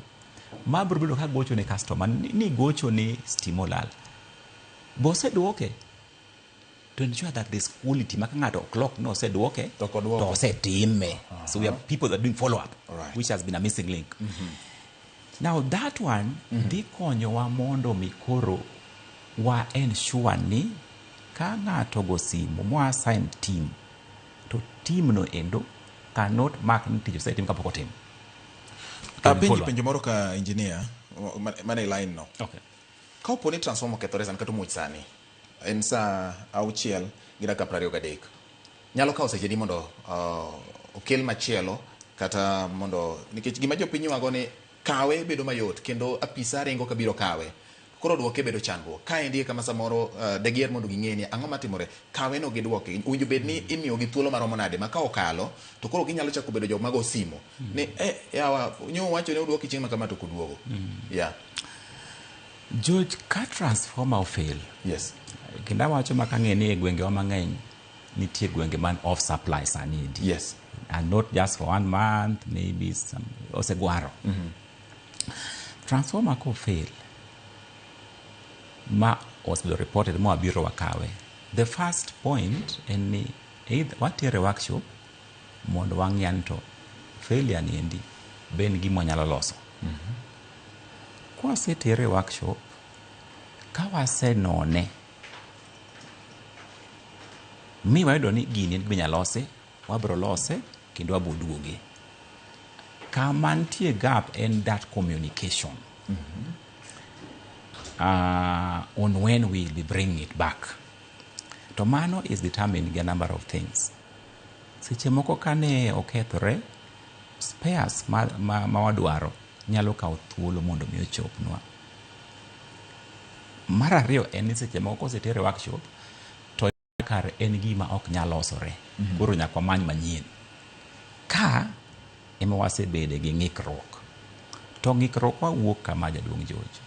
ma biro bedo ka gocho ne customer ni gocho ni stima olal, boseduoke, to ensure that there's quality ma ka ng'ato clock no oseduoke To ok oduoko. to osetime. So we have people that are doing follow up, which has been a missing link. Now that one dhi konyowa mondo mi koro wa ensure ni ka ng'ato go simu mwa assign team, to team no endo cannot mark ni tich osetim kapok otim. Apenji Follow up. penjo moro ka engineer mane line no. Ka opo ni transformer okethore sani kata omuoch sani, en saa 6:23, nyalo kawo seche adi mondo okel machielo, kata mondo, nikech gima jopiny ywago ni kawe bedo mayot kendo apisa ringo kabiro kawe, koro duoke bedo chandruok. Kaendi e kama samoro degiher mondo ging'e ni ang'o matimore kawe no gi duoke. Owinjo bed ni imiyogi thuolo maromo nade ma ka okalo to koro ginyalo chako bedo jok mago simo ni yawa nyo wacho ni oduoki chieng' ma kama to ok oduogo, yeah. George, ka transformer ofail, kendo awacho ma kang'e ni e gwengewa mang'eny nitie gwenge man off supply sani endi. And not just for one month, maybe some osegwaro. Transformer ko fail ma osebedo reported ma wabiro wakawe, the first point en ni either watere workshop Mondo wang'i ani to failure ni endi be en gima wanyalo loso. Kwasetere e workshop, ka wasenone mi wayudo ni gini en gima inyalo losi, wabiro lose kendo wabiro duoge. Kama nitie gap en that communication on when we will be bringing it back. To mano is determined gi a number of things. Seche moko kane okethore, spares ma wadwaro nyalo kawo thuolo mondo mi ochopnwa. Mar ariyo en ni seche moko kosetere e workshop to kare en gima ok nyal losore. Koro nyaka wamany manyien. Ka ema wasebede gi ng'ikruok. To ng'ikruok wawuok kama, jaduong' George.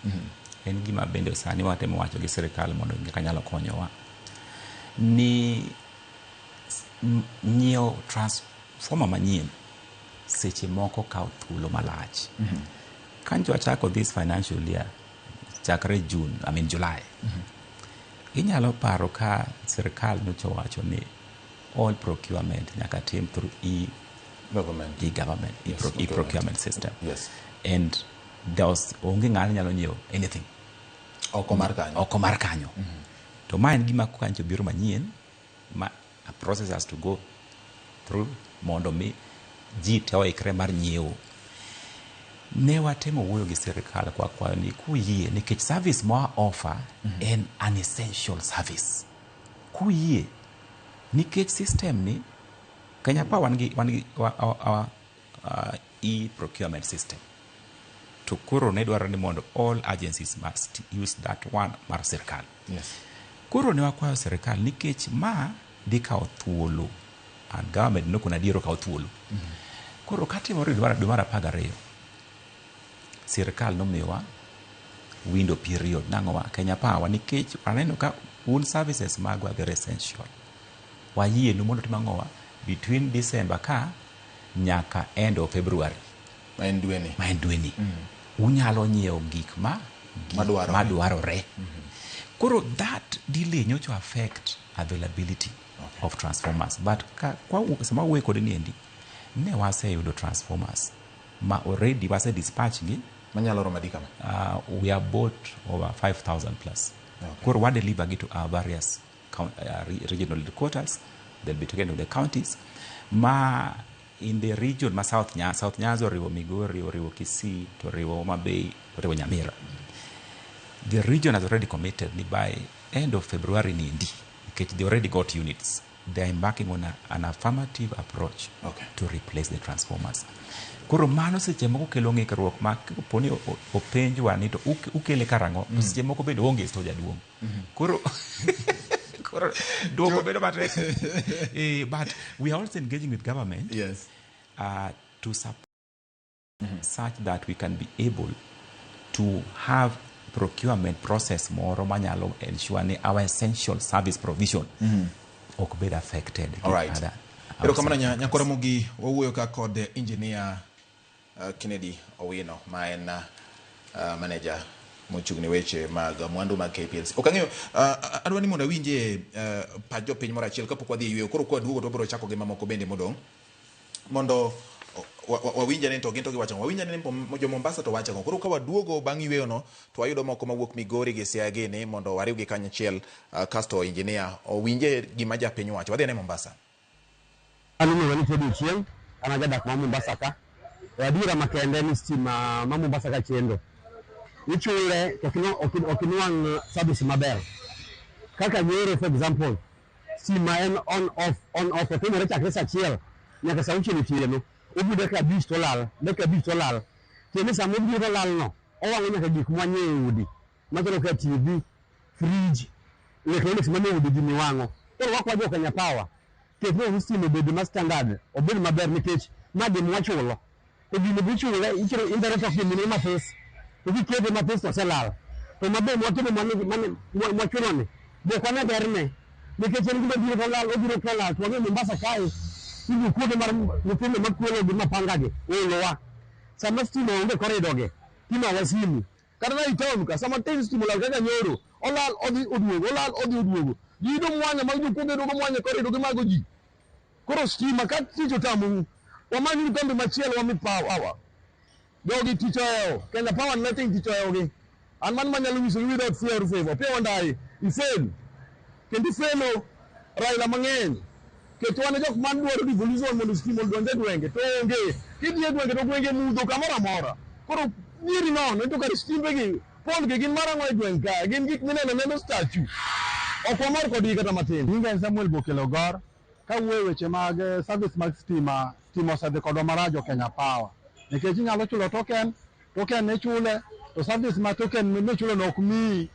En gima bende sani watemo wacho gi sirikal mondo kaka nyalo konyowa. Ni nyiewo transformer manyien seche moko kawo thuolo malach. Kanyo wachako this financial year chakre June, I mean July. Inyalo paro ka sirikal nyocha owacho ni all procurement nyaka tim through e government, e government, e procurement system. And there was onge ng'ano nyalo nyiewo anything oko mar kanyo. Oko mar kanyo. To ma en gima kancho biro manyien ma a process has to go through mondo mi ji te oikre mar nyiewo. Ne watemo wuoyo gi sirikal kwa kwayo ni kuyie, nikech service ma offer en an essential service. Kuyie, nikech system ni Kenya Power wan gi our e-procurement system. To koro ne dwarore ni mondo all agencies must use that one mar sirikal. Koro ne wakwayo sirikal nikech ma dhi kawo thuolo and government nokona adier okawo thuolo. Koro katimore dwe mar 12, sirikal nomiyowa window period nang'owa Kenya Power, nikech aneno ka un services magwa very essential. Wayienu mondo tim ang'owa between December ka nyaka end of February. Ma en dweni. Ma en dweni. Unyalo nyiewo gik ma Madwarore. Madwarore. Koro that delay nyocha affect availability of transformers. But ka, kwa, sama wuoyo kode ni endi, ne waseyudo transformers ma already wase dispatch gi. Manyalo romo adi kama? We have bought over 5,000 plus. Koro wa deliver gi to our various regional headquarters. They'll be taken to the counties. Ma in the region ma South Nyanza, South Nyanza oriwo Migori, oriwo Kisii, to oriwo Homa Bay, oriwo Nyamira. The region has already committed ni by end of February ni endi, nikech they already got units. They are embarking on an affirmative approach to replace the transformers. Koro mano seche moko kelo ng'ikruok ma kapo ni openjwa ni to ukele karang'o, to seche moko bende onge store, jaduong'. Koro duoko bedo matek. But we are also engaging with government to support such that we can be able to have procurement process moro manyalo ensure ni our essential service provision ok bed affected gi All right. other Erokamano outside. Nyakora Mogi, wawuoyo ka kod engineer Kennedy Owino ma en manager mochung' ne weche mag mwandu mag KPLC. Ok ang'eyo, adwa ni mondo awinje pach jopiny moro achiel kapok wadhi e yweyo. Koro kwaduogo to wabiro chako gi mamoko bende modong'. Mondo wawinj ane to gin to giwacho ang'o. Wawinj ane ni jo Mombasa to wacho ang'o. Koro ka waduogo bang' yweyo no to wayudo moko mawuok Migori gi Siaya gini mondo wariwgi kanyachiel, kasto engineer owinje gima japiny wacho. Wadhi ane Mombasa. An iluonga ni Teddy Ochieng', an ajadak ma Mombasa ka. E adiera makende ni stima ma Mombasa ka chendo. Ichule to ok inwang' service maber. Kaka nyoro, for example, stima en on off, on off, otimore chakre sa 1 nyaka sa 6 otieno. Obiro dakika 5 to olal, dakika 5 to olal. Tiende sama obiro to olal no, owang'o nyaka gik mwanyiewo e udi. Machalo kaka TV, fridge, electronics manie udi gini wang'o. Koro wakwa jo Kenya Power, ketne stima obed ma standard, obed maber, nikech ma gima wachulo. To gini bichule, ichulo interest of gimini mathis. To kikete mathis to oselal. To maber mwatimo mwachulo ni, be ok wane berne. Nikech en gima biro to olal, obiro to olal. To wang'eyo Mombasa kae, idhi kuonde mar nyithindo makwelo gi mapanga gi, oolowa. Sama stima onge corridor gi, timawa simu. Kata na i town ka, sama tin stima olal kaka nyoro, olal odhi oduogo, olal odhi oduogo. Ji yudo mwanya mag jokuoge, duogo mwanya e corridor gimago ji. Koro stima ka tich otamou, wamanyuru kambi machielo wami power. Jogi tich ohewo, Kenya Power nothing tich ohewogi. An mano manyalo nyisou without fear or favor. Opiyo Wandayi, ifail. Kendo ifelo Raila mang'eny. Nikech wan e jok man dwaro devolution mondo stima odonj e gwenge to onge. Kidhi e gwenge to gwenge mudho kamoro amora. Koro nyiri nono to kar stimbe gi pol gi gin mar ang'o e gweng' ka? Gin gik mineno neno statue. Ok wamor kodgi kata matin. Nyinga en Samuel Bokelo Gor. Kawuoyo e weche mag service mag stima, stima osedhi kodwa marach jo Kenya Power. Nikech inyalo chulo token, token ichule, to service ma token michulo no ok miyi.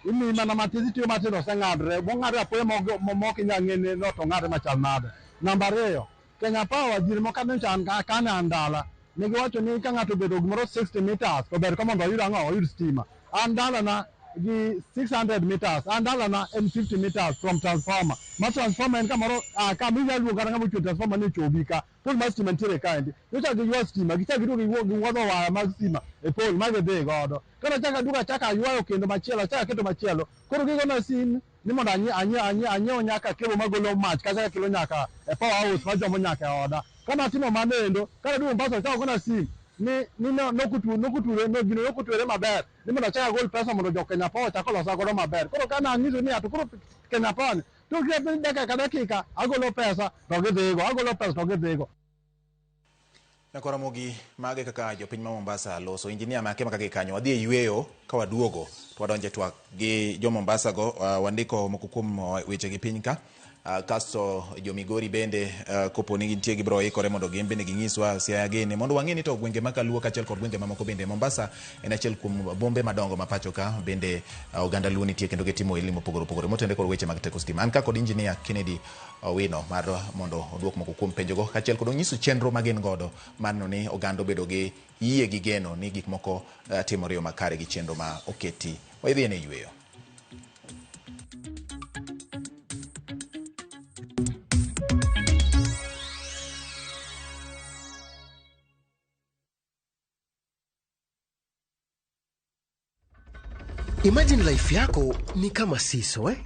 Imiyi mana matin, itiyo matin oseng'adre. Mong'adre apoya mok inyal ng'e ni to ong'adre machal nade. Namba ariyo, Kenya Power jiri moko nyocha an kane an dala, ne giwacho ni ka ng'ato obedo gimoro 60 meters to ber ka mondo oyud ang'o, oyud stima. An dalana gi 600 meters, an dalana en 50 meters from transformer. Ma transformer en kamoro kama inyalo luongo kata ng'ama ochung' transformer ni ochopi ka. Pole mar stima nitiere kaendi. Nyocha giywa stima, gichak giduogo giwuodho waya mag stima e pole ma gidhi godo. Koro achako aduogo achako aywayo kendo machielo, achako aketo machielo. Koro gigona sim ni mondo anyiew nyaka cable magolo mach kacha kakelo nyaka e power house machomo nyaka e oda. Kane atimo mano endo, kane aduogo Mombasa achako gona sim ni nokuture no gino nokutwere maber ni mondo achak agol pesa mondo jo Kenya Power ochak olosa godo maber. Koro kane anyiso ni to koro Kenya Power ni to dakika ka dakika agolo pesa to gidhigo, agolo pesa to gidhigo. Nyakoromogi mage kaka jopiny ma Mombasa loso injinia make maka gi kanyo wadhi e yweyo ka waduogo to wadonje twak gi jo Mombasa go wandiko moko kuom weche gi piny ka kasto jo Migori bende kopo ni gintie gibiro ikore mondo gin bende ginyiswa Siaya gini mondo wang'e ni to gwenge ma Kaluo kaachiel kod gwenge mamoko bende Mombasa en achiel kuom bombe madongo ma pacho ka bende oganda Luo nitie kendo gitimo ohelni mopogore opogore motenore kod weche mag teko stima. An ka kod injinia Kennedy Owino mar mondo oduok moko kuom penjogo kaachiel kod onyiso chenro ma gin godo mar neno ni oganda obedo gi yie gi geno ni gik moko timore yo makare gi chenro ma oketi. Wadhi e yweyo. Imagine life yako ni kama seesaw, eh?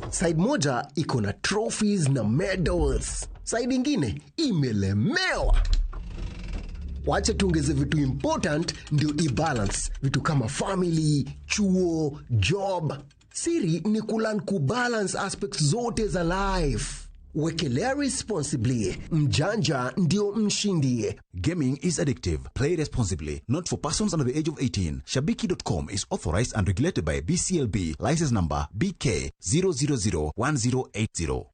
Side moja iko na trophies na medals, side ingine imelemewa. Wacha tuongeze vitu important ndio ibalance, vitu kama family, chuo, job. Siri ni kulearn kubalance aspects zote za life. Wekelea responsibly. Mjanja ndio mshindi. Gaming is addictive. Play responsibly. Not for persons under the age of 18. Shabiki.com is authorized and regulated by BCLB. License number BK 0001080.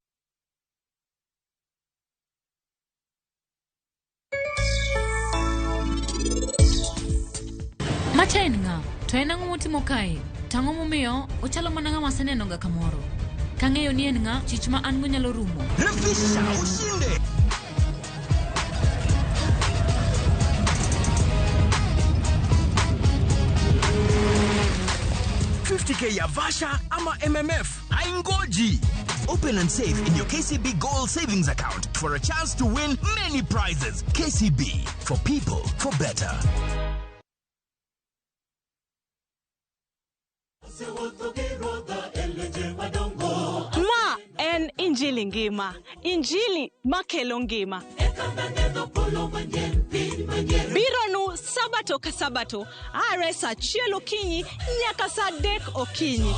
Macha en ng'a? To en ang'o motimo kae? To ang'o momiyo ochalo mana ng'ama asenenoga kamoro? Kang'eyo ni en ng'a, chich ma an go nyalo rumo. Refisha ushinde. K ya Vasha ama MMF haingoji. Open and save in your KCB Gold Savings Account for a chance to win many prizes. KCB, for people, for better. Ma en Injili ngima, Injili makelo ngima. Bironu Sabato ka Sabato, are saa 1 okinyi nyaka saa 3 okinyi.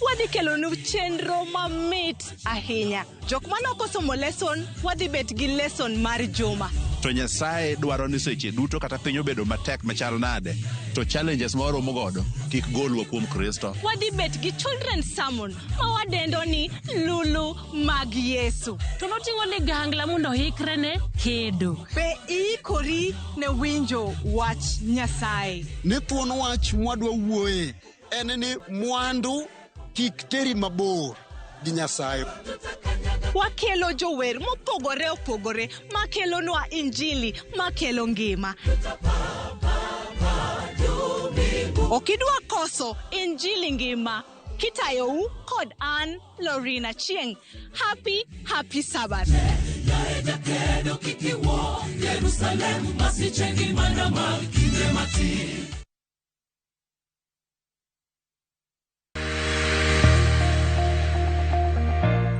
Wadhi kelonu chenro mamit ahinya. Jok mane osomo lesson, wadhi bet gi lesson mar juma. To Nyasaye dwaro ni seche duto kata piny obedo matek machal nade, to challenges ma waromo godo kik golwa kuom Kristo. Wadhi bet gi children's sermon ma wadendo ni Lulu mag Yesu. To noting'o ligangla mondo oikre ne kedo. Be iikori ne winjo wach Nyasaye? Ni thuon wach mwadwa wuoye en ni mwandu kik teri mabor gi Nyasaye. Wakelo jower mopogore opogore makelonwa Injili makelo ngima. Okidwa koso Injili ngima kitayou kod an Lorina Chieng. Happy, happy Sabbath.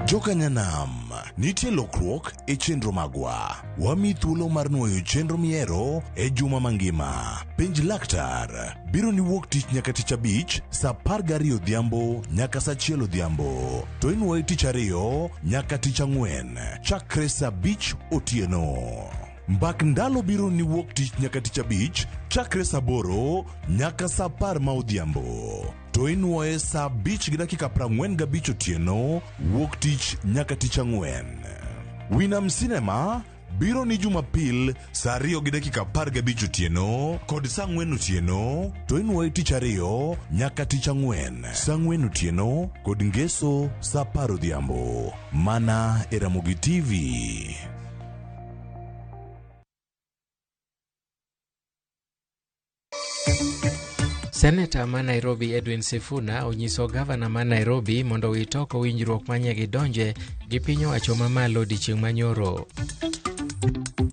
Jokanyanam, nitie lokruok e chenro magwa. Wami thuolo mar nuoyo chenro mihero e juma mangima. Penj laktar biro ni wuok tich nyaka tich abich saa 12 odhiambo nyaka saa 1 odhiambo. To inuoye tich ariyo nyaka tich ang'wen chakre saa 5 otieno. Mbak ndalo biro ni wuok tich nyaka tich abich chakre saa 8 nyaka saa 10 ma odhiambo. To inuoye saa 5:45 otieno wuok tich nyaka tich ang'wen. Winam Cinema biro ni Jumapil saa 2:15 otieno kod saa 4 otieno to inuoye tich ariyo nyaka tich ang'wen saa 4 otieno kod ngeso saa 10 odhiambo mana e Ramogi TV. Seneta ma Nairobi Edwin Sifuna onyiso gavana ma Nairobi mondo owit oko winjruok manye gidonje gi piny owacho mamalo odiechieng' manyoro.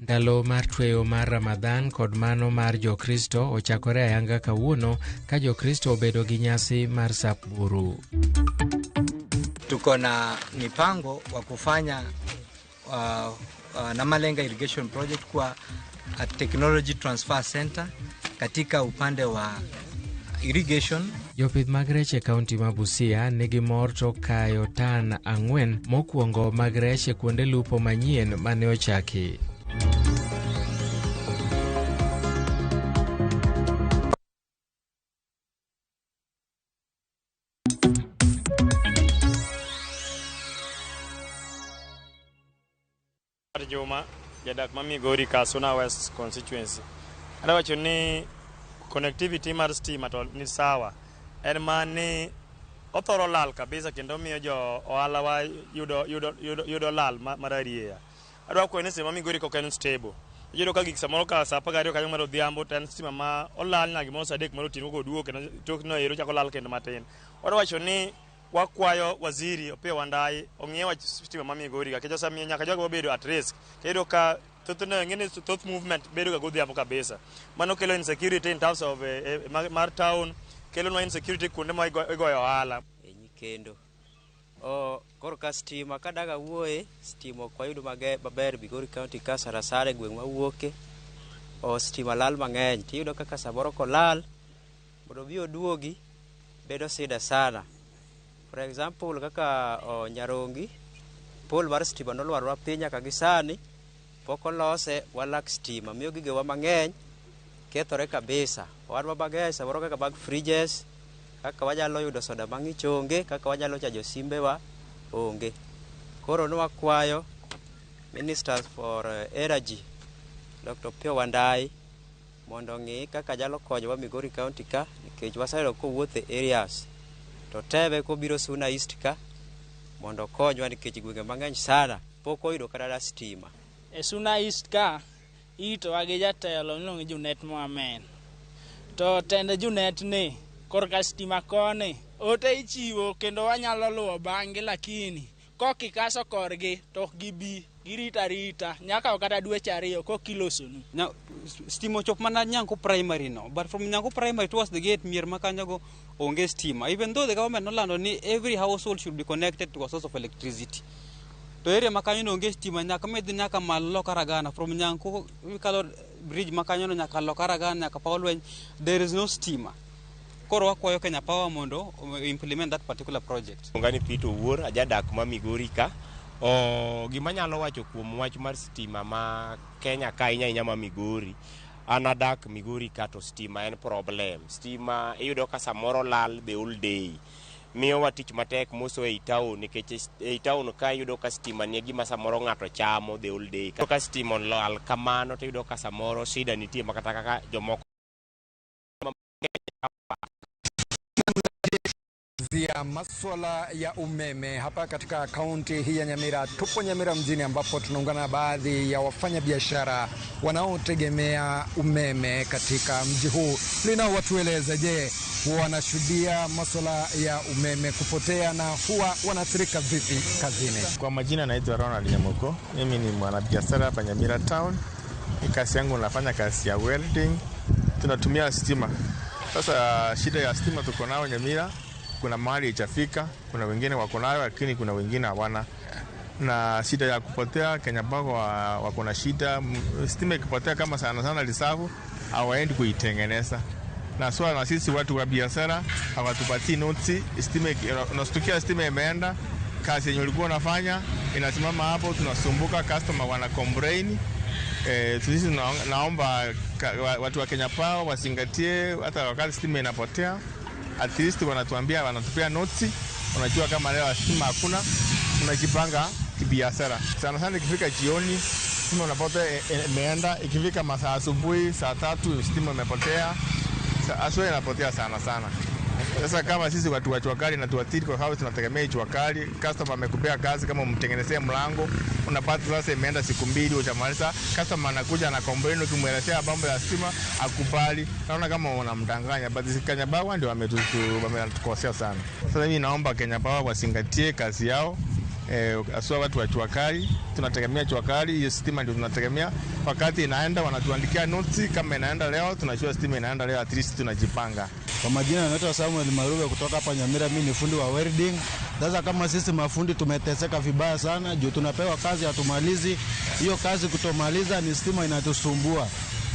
Ndalo mar tweyo mar Ramadhan kod mano mar Jokristo ochakore ayanga kawuono ka Jokristo obedo gi nyasi mar sap buru. Tuko na mipango wa kufanya Namalenga Irrigation Project kwa a technology transfer center katika upande wa irrigation. Jopith mag rech e kaunti ma Busia nigi mor to kayo tan 4 mokwongo mag rech e kuonde lupo manyien mane ochaki. Juma, jadak ma Migori ka Suna West constituency. Adawacho ni connectivity mar stima to ni sawa. En ma ni othoro lal kabisa kendo miyo jo ohala wa yudo lal mar arieya. Adwa kwayo ni stima Migori ok en stable. Iyudo ka gik samoro ka saa 12 kanyo mar odhiambo to en stima ma olal nyaka gimoro saa 3 mar otieno koduogo kendo tok no ero chako lal kendo matin. Wadwa wacho ni wakwayo waziri Opiyo Wandayi ong'iye wach stima ma Migori ka nikech osemiyo nyaka jogo obedo at risk. Iyudo ka thothne ing'e ni thoth movement bedo ga godhiambo kabisa. Mano kelo insecurity in terms of mar town, kelonwa insecurity kuonde ma igoyo ohala. E nyikendo. Koro ka stima kadaga wuoye, stima ok wayudo maber Migori County ka sarasara e gweng' mawuoke. Stima lal mang'eny. Tiyudo kaka samoro kolal, mondo obi oduogi, bedo sida sana. For example, kaka Nyarongi, pole mar stima nolwarwa piny nyaka gi sani, pok olose, walak stima. Miyo gigewa mang'eny kethore kabisa. Wan mang'eny samoro kaka mag fridges, kaka wanyalo yudo soda mang'ich onge, kaka wanyalo chajo simbewa onge. Koro nwakwayo Ministers for Energy, Dr. Opiyo Wandayi, mondo ong'i kaka nyalo konyowa Migori County ka, nikech waseyudo kowuotho e areas. To teme kobiro Suna East ka, mondo okonywa nikech gwenge mang'eny sana pok oyudo kata stima. E Suna East ka, iritowa gi jatelo miluongo ni Junet Mohamed. To tend Junet ni, korka stima koni, ote ichiwo kendo wanyalo luwo bang'gi lakini kokikaso korgi to ok gibi, girito arita nyaka kata dweche 2 kok ilosonu. Stima ochop mana Nyanko Primary no, but from Nyanko Primary towards the gate mier makanyogo onge stima. Even though the government nolando ni every household should be connected to a source of electricity. To area makanyo no onge stima nyaka medhi nyaka malo loka Ragana, from Nyanko ikalo bridge makanyo no nyaka loka Ragana nyaka Paulweny, there is no stima. Koro wakwayo Kenya Power mondo implement that particular project. Ongani Peter Owuor, ajadak ma Migori ka. Gima nyalo wacho kuom wach mar stima ma Kenya ka ahinya ahinya ma Migori. An adak Migori ka to stima en problem. Stima iyudo ka samoro lal the whole day. Miyowa tich matek moso ei town nikech ei town ka iyudo ka stima ni e gima samoro ng'ato chamo the whole day. Ka stima olal kamano to iyudo ka samoro shida nitie ma kata kaka jomoko ya masuala ya umeme hapa katika kaunti hii ya Nyamira. Tupo Nyamira mjini ambapo tunaungana na baadhi ya wafanyabiashara wanaotegemea umeme katika mji huu. Linao watueleze, je, huwa wanashuhudia masuala ya umeme kupotea na huwa wanaathirika vipi kazini? Kwa majina naitwa Ronald Nyamoko. Mimi ni mwanabiashara hapa Nyamira town. Kazi yangu nafanya kazi ya welding. Tunatumia stima. Sasa shida ya stima tuko nao Nyamira. kuna mahali haijafika, kuna wengine wako nayo, lakini kuna wengine hawana. Na shida ya kupotea, Kenya Power wako na shida. Stima ikipotea kama sana sana Lisavu, hawaendi kuitengeneza na swala na sisi watu wa biashara hawatupatii noti. Stima unastukia stima imeenda, kazi yenye ulikuwa unafanya inasimama hapo, tunasumbuka, customer wana complain. Sisi naomba watu wa Kenya Power wazingatie, hata wakati stima inapotea at least wanatuambia, wanatupea noti, unajua kama leo stima hakuna, unajipanga kibiashara. Sana sana ikifika jioni stima unapata imeenda, ikifika masaa asubuhi saa 3 stima imepotea. Aswa inapotea sana sana. Sasa kama sisi watu wa jua kali na tuathiri kwa sababu tunategemea jua kali, customer amekupea kazi kama umtengenezee mlango, unapata sasa imeenda siku 2 hujamaliza, customer anakuja na complain, ukimwelezea mambo ya stima akubali. Naona kama unamdanganya, but Kenya Power ndio wametukosea sana. Sasa mimi naomba Kenya Power wazingatie kazi yao. Aswa watu wa jua kali, tunategemea jua kali, hiyo stima ndio tunategemea. Wakati inaenda wanatuandikia noti, kama inaenda leo tunajua stima inaenda leo, at least tunajipanga. Kwa majina naitwa Samuel Maruga kutoka hapa Nyamira, mimi ni fundi wa welding. Sasa kama sisi mafundi tumeteseka vibaya sana juu tunapewa kazi hatumalizi. Hiyo kazi kutomaliza ni stima inatusumbua.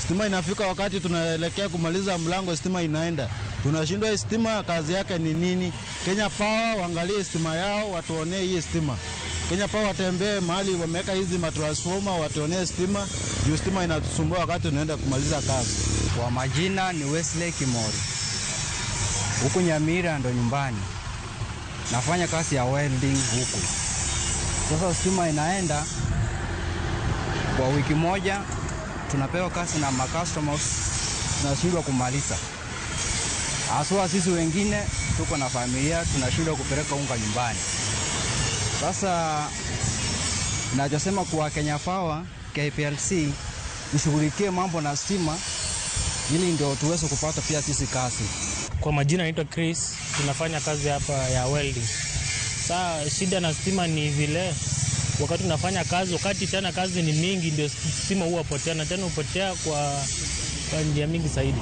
Stima inafika wakati tunaelekea kumaliza mlango, stima inaenda. Tunashindwa stima kazi yake ni nini? Kenya Power waangalie stima yao, watuonee hii stima. Kenya Power watembee mahali wameweka hizi matransformer, watuonee stima juu stima inatusumbua wakati tunaenda kumaliza kazi. Kwa majina ni Wesley Kimori. Huku Nyamira ndo nyumbani. Nafanya kazi ya welding huku. Sasa stima inaenda kwa wiki moja, tunapewa kazi na customers, tunashindwa kumaliza. Haswa sisi wengine tuko na familia, tunashindwa kupeleka unga nyumbani. Sasa ninachosema kwa Kenya Power, KPLC ishughulikie mambo na stima ili ndio tuweze kupata pia sisi kazi. Kwa majina naitwa Chris, tunafanya kazi hapa ya welding. Sasa shida na stima ni vile wakati tunafanya kazi, wakati tena kazi ni mingi ndio stima huwa potea, na tena hupotea kwa njia mingi zaidi.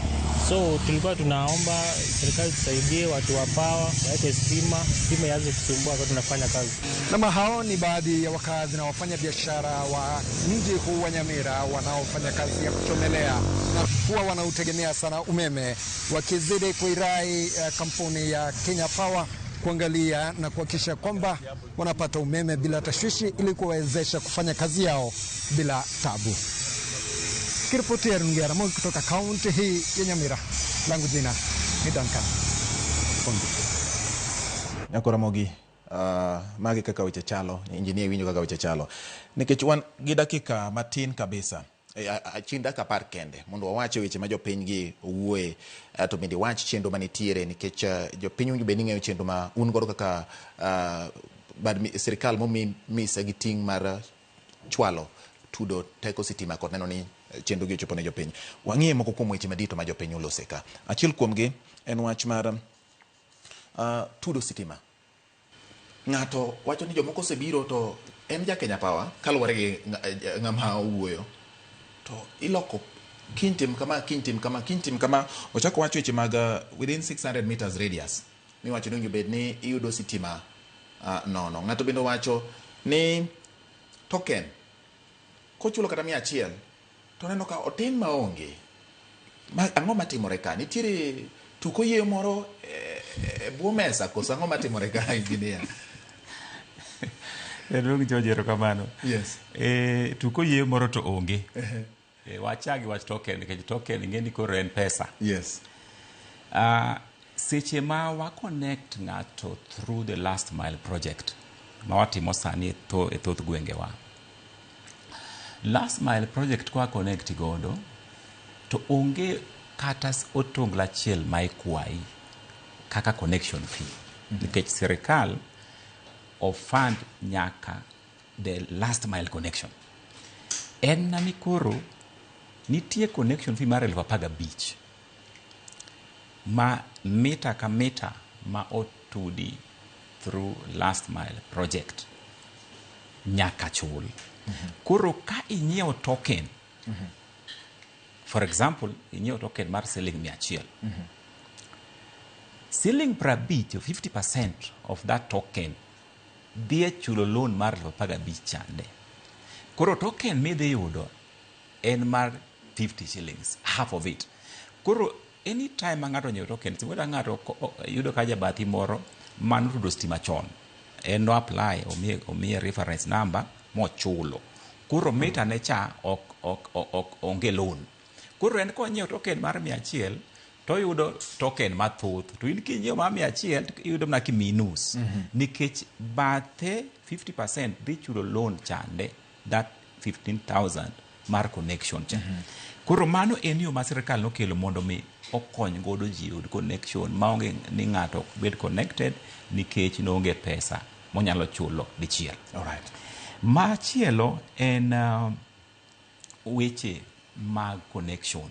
So tulikuwa tunaomba serikali tusaidie watu wa power waeke stima, stima ianze kusumbua wakati tunafanya kazi. Na hao ni baadhi ya wakazi na wafanya biashara wa mji huu wa Nyamira wanaofanya kazi ya kuchomelea na huwa wanautegemea sana umeme, wakizidi kuirai kampuni ya Kenya Power kuangalia na kuhakikisha kwamba wanapata umeme bila tashwishi ili kuwawezesha kufanya kazi yao bila tabu. Kiripoti ya Ramogi kutoka kaunti hii ya Nyamira. Langu jina ni Duncan Fondi. Nyako Ramogi, magi kaka weche chalo, engineer winjo kaka weche chalo. Nikech wan gi dakika matin kabisa. Achien dakika 10 kende mondo wawache weche ma jopiny gi owuoye, to bende wach chenro manitiere nikech jopiny winjo bende ng'eyo chenro ma un godo kaka bad sirikal momi mise gi ting' mar chwalo tudo teko sitima kod neno ni chenro gi ochopo ne jopiny. Wang'iye moko kuom weche madito ma jopiny olose ka. Achiel kuomgi en wach mar tudo sitima. Ng'ato wacho ni jomoko osebiro to en ja Kenya Power kaluwore gi ng'ama owuoyo, to iloko kiny tim kama, kiny tim kama, kiny tim kama. Ochako wacho weche mag within 600 meters radius miwacho ni owinjo bed ni iyudo sitima nono. Ng'ato bende owacho ni token kochulo kata 100 to neno ka otin maonge. Ang'o matimore ka? Nitiere tuko yie moro e bwo mesa koso ang'o matimore ka, engineer? Eluong George, erokamano. Yes. Tuko yie moro to onge. Wachagi wach token, nikech token ing'e ni koro en pesa. Yes. Seche ma wa connect ng'ato through the last mile project ma watimo sani e thoth gwengewa. Last mile project kwa connect godo to onge kata otongla achiel ma ikwayi kaka connection fee. Nikech sirikal ofund nyaka the last mile connection. En na ni koro nitie connection fee mar 15,000 ma mita ka mita ma otudi through last mile project nyaka chul. Koro ka inyiewo token, for example, inyiewo token mar siling 100. Siling 50, 50% of that token dhi e chulo loan mar 15,000 chande. Koro token midhi yudo en mar 50 shillings, half of it. Koro anytime ma ng'ato onyiewo token, samoro ng'ato yudo ka jabathi moro manotudo stima chon, en no apply, omiye reference number mochulo. Koro mita ne cha ok onge loan. Koro en konyiewo token mar 100 to oyudo token mathoth. To in kinyiewo mar 100 to iyudo mana kimiyi nus. Nikech bathe 50% dhi chulo loan chande, that 15,000 mar connection cha. Koro mano en yo ma sirikal nokelo mondo mi okony godo ji yud connection maonge ni ng'ato ok bed connected nikech noonge pesa monyalo chulo dichiel. Machielo en weche mag connection.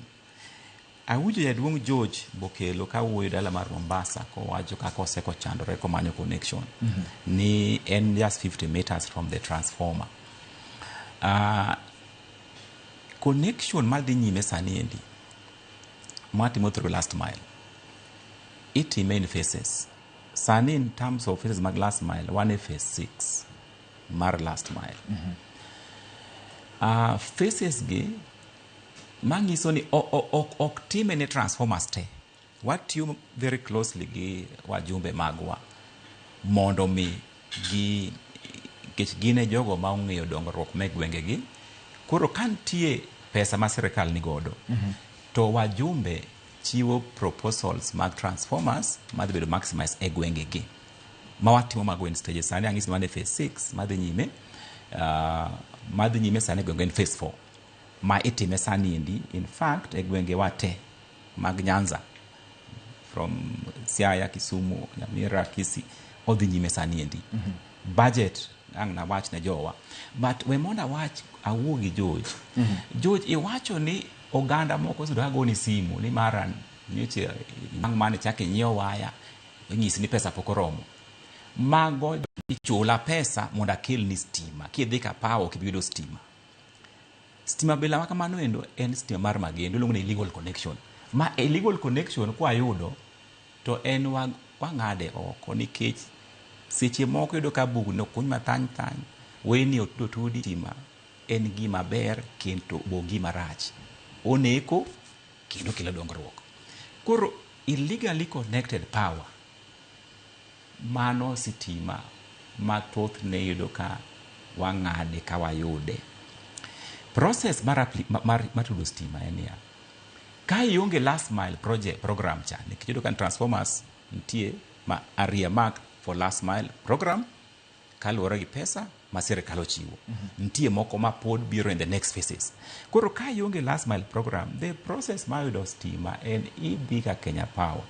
Awinjo jaduong' George Bokelo kawuoyo dala mar Mombasa kowacho kaka osekochandore komanyo connection. Ni en just 50 meters from the transformer. Connection madhi nyime sani endi matimo through last mile itime in phases. Sani in terms of phases mag last mile, wan e phase 6 mar last mile. Phases gi manyiso ni ok time ne transformers te. Watiyo very closely gi wajumbe magwa mondo mi gi nikech gin e jogo ma ong'eyo dongruok me gwengegi. Koro ka nitie pesa ma sirikal ni godo, to wajumbe chiwo proposals mag transformers madhi bedo maximize e gwengegi. Ma watimo mago in stages. Sani ang'isi ni wan e phase 6 madhi nyime, madhi nyime sani e gwenge en phase 4. Ma itime sani endi, in fact, e gwengewa te mag Nyanza, from Siaya, Kisumu, Nyamira, Kisii, odhi nyime sani endi. Budget ang' nawach ne jowa. But we mondo awach awuo gi George. George, iwacho ni oganda moko osebedo ka goni simu ni mara nyocha ang' mane chak inyiew waya, inyisi ni pesa pok oromo. Mago ichula pesa mondo akelni stima. Kidhi ka power ok ibi yudo stima. Stima bila ma kamano endo en stima mar magendo, iluongo ni illegal connection. Ma illegal connection kwayudo to en wang'ade oko nikech seche moko iyudo ka bugni okuny mathany thany, weyni otudi stima en gima ber kendo bo gima rach. Oneko kendo kelo dongruok. Koro illegally connected power, mano sitima ma thothne iyudo ka wang'ade ka wayude. Process mar tudo stima en niya, ka ionge last mile project program cha, nikech iyudo ka transformers nitie ma are earmarked for last mile program kaluwore gi pesa ma sirikal ochiwo. Nitie moko ma pod biro in the next phases. Koro ka ionge last mile program, the process mar yudo stima en idhi ka Kenya Power.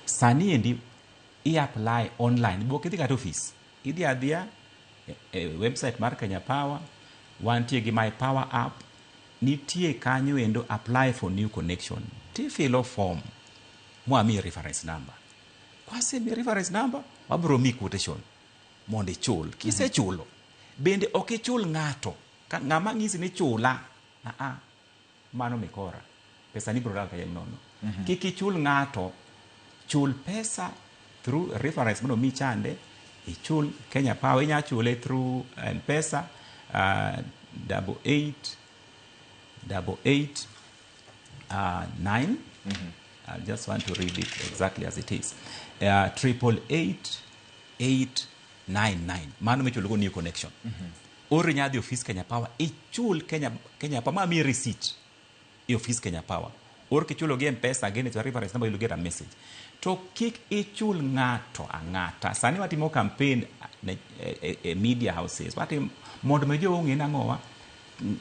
Sani endi i apply online, be ok idhi kata ofis. Idhi adhiya e website mar Kenya Power, wantie gi My Power app, nitie kanyo endo apply for new connection. Tifilo form mwamiyi reference number. Kwasemiyi reference number, wabiro miyi quotation mondo ichul. Kisechulo, bende ok ichul ng'ato. Ka ng'ama ng'isi ni chula, mano mikora. Pesa ni biro lal kayiem nono. Kik ichul ng'ato, chul pesa through reference mondo mi chande, ichul Kenya Power, inya chule through M-Pesa, 88 88 9. I just want to read it exactly as it is. 888899. Mano michulo go new connection. Or inya dhi ofis Kenya Power, ichul Kenya Power, ma miyi receipt e ofis Kenya Power. Or kichulo gi M-Pesa, again it's a reference number, you'll get a message. To kik ichul ng'ato ang'ata. Sani watimo campaign e media houses. Watimo mondo mi jowa ong'e nang'owa,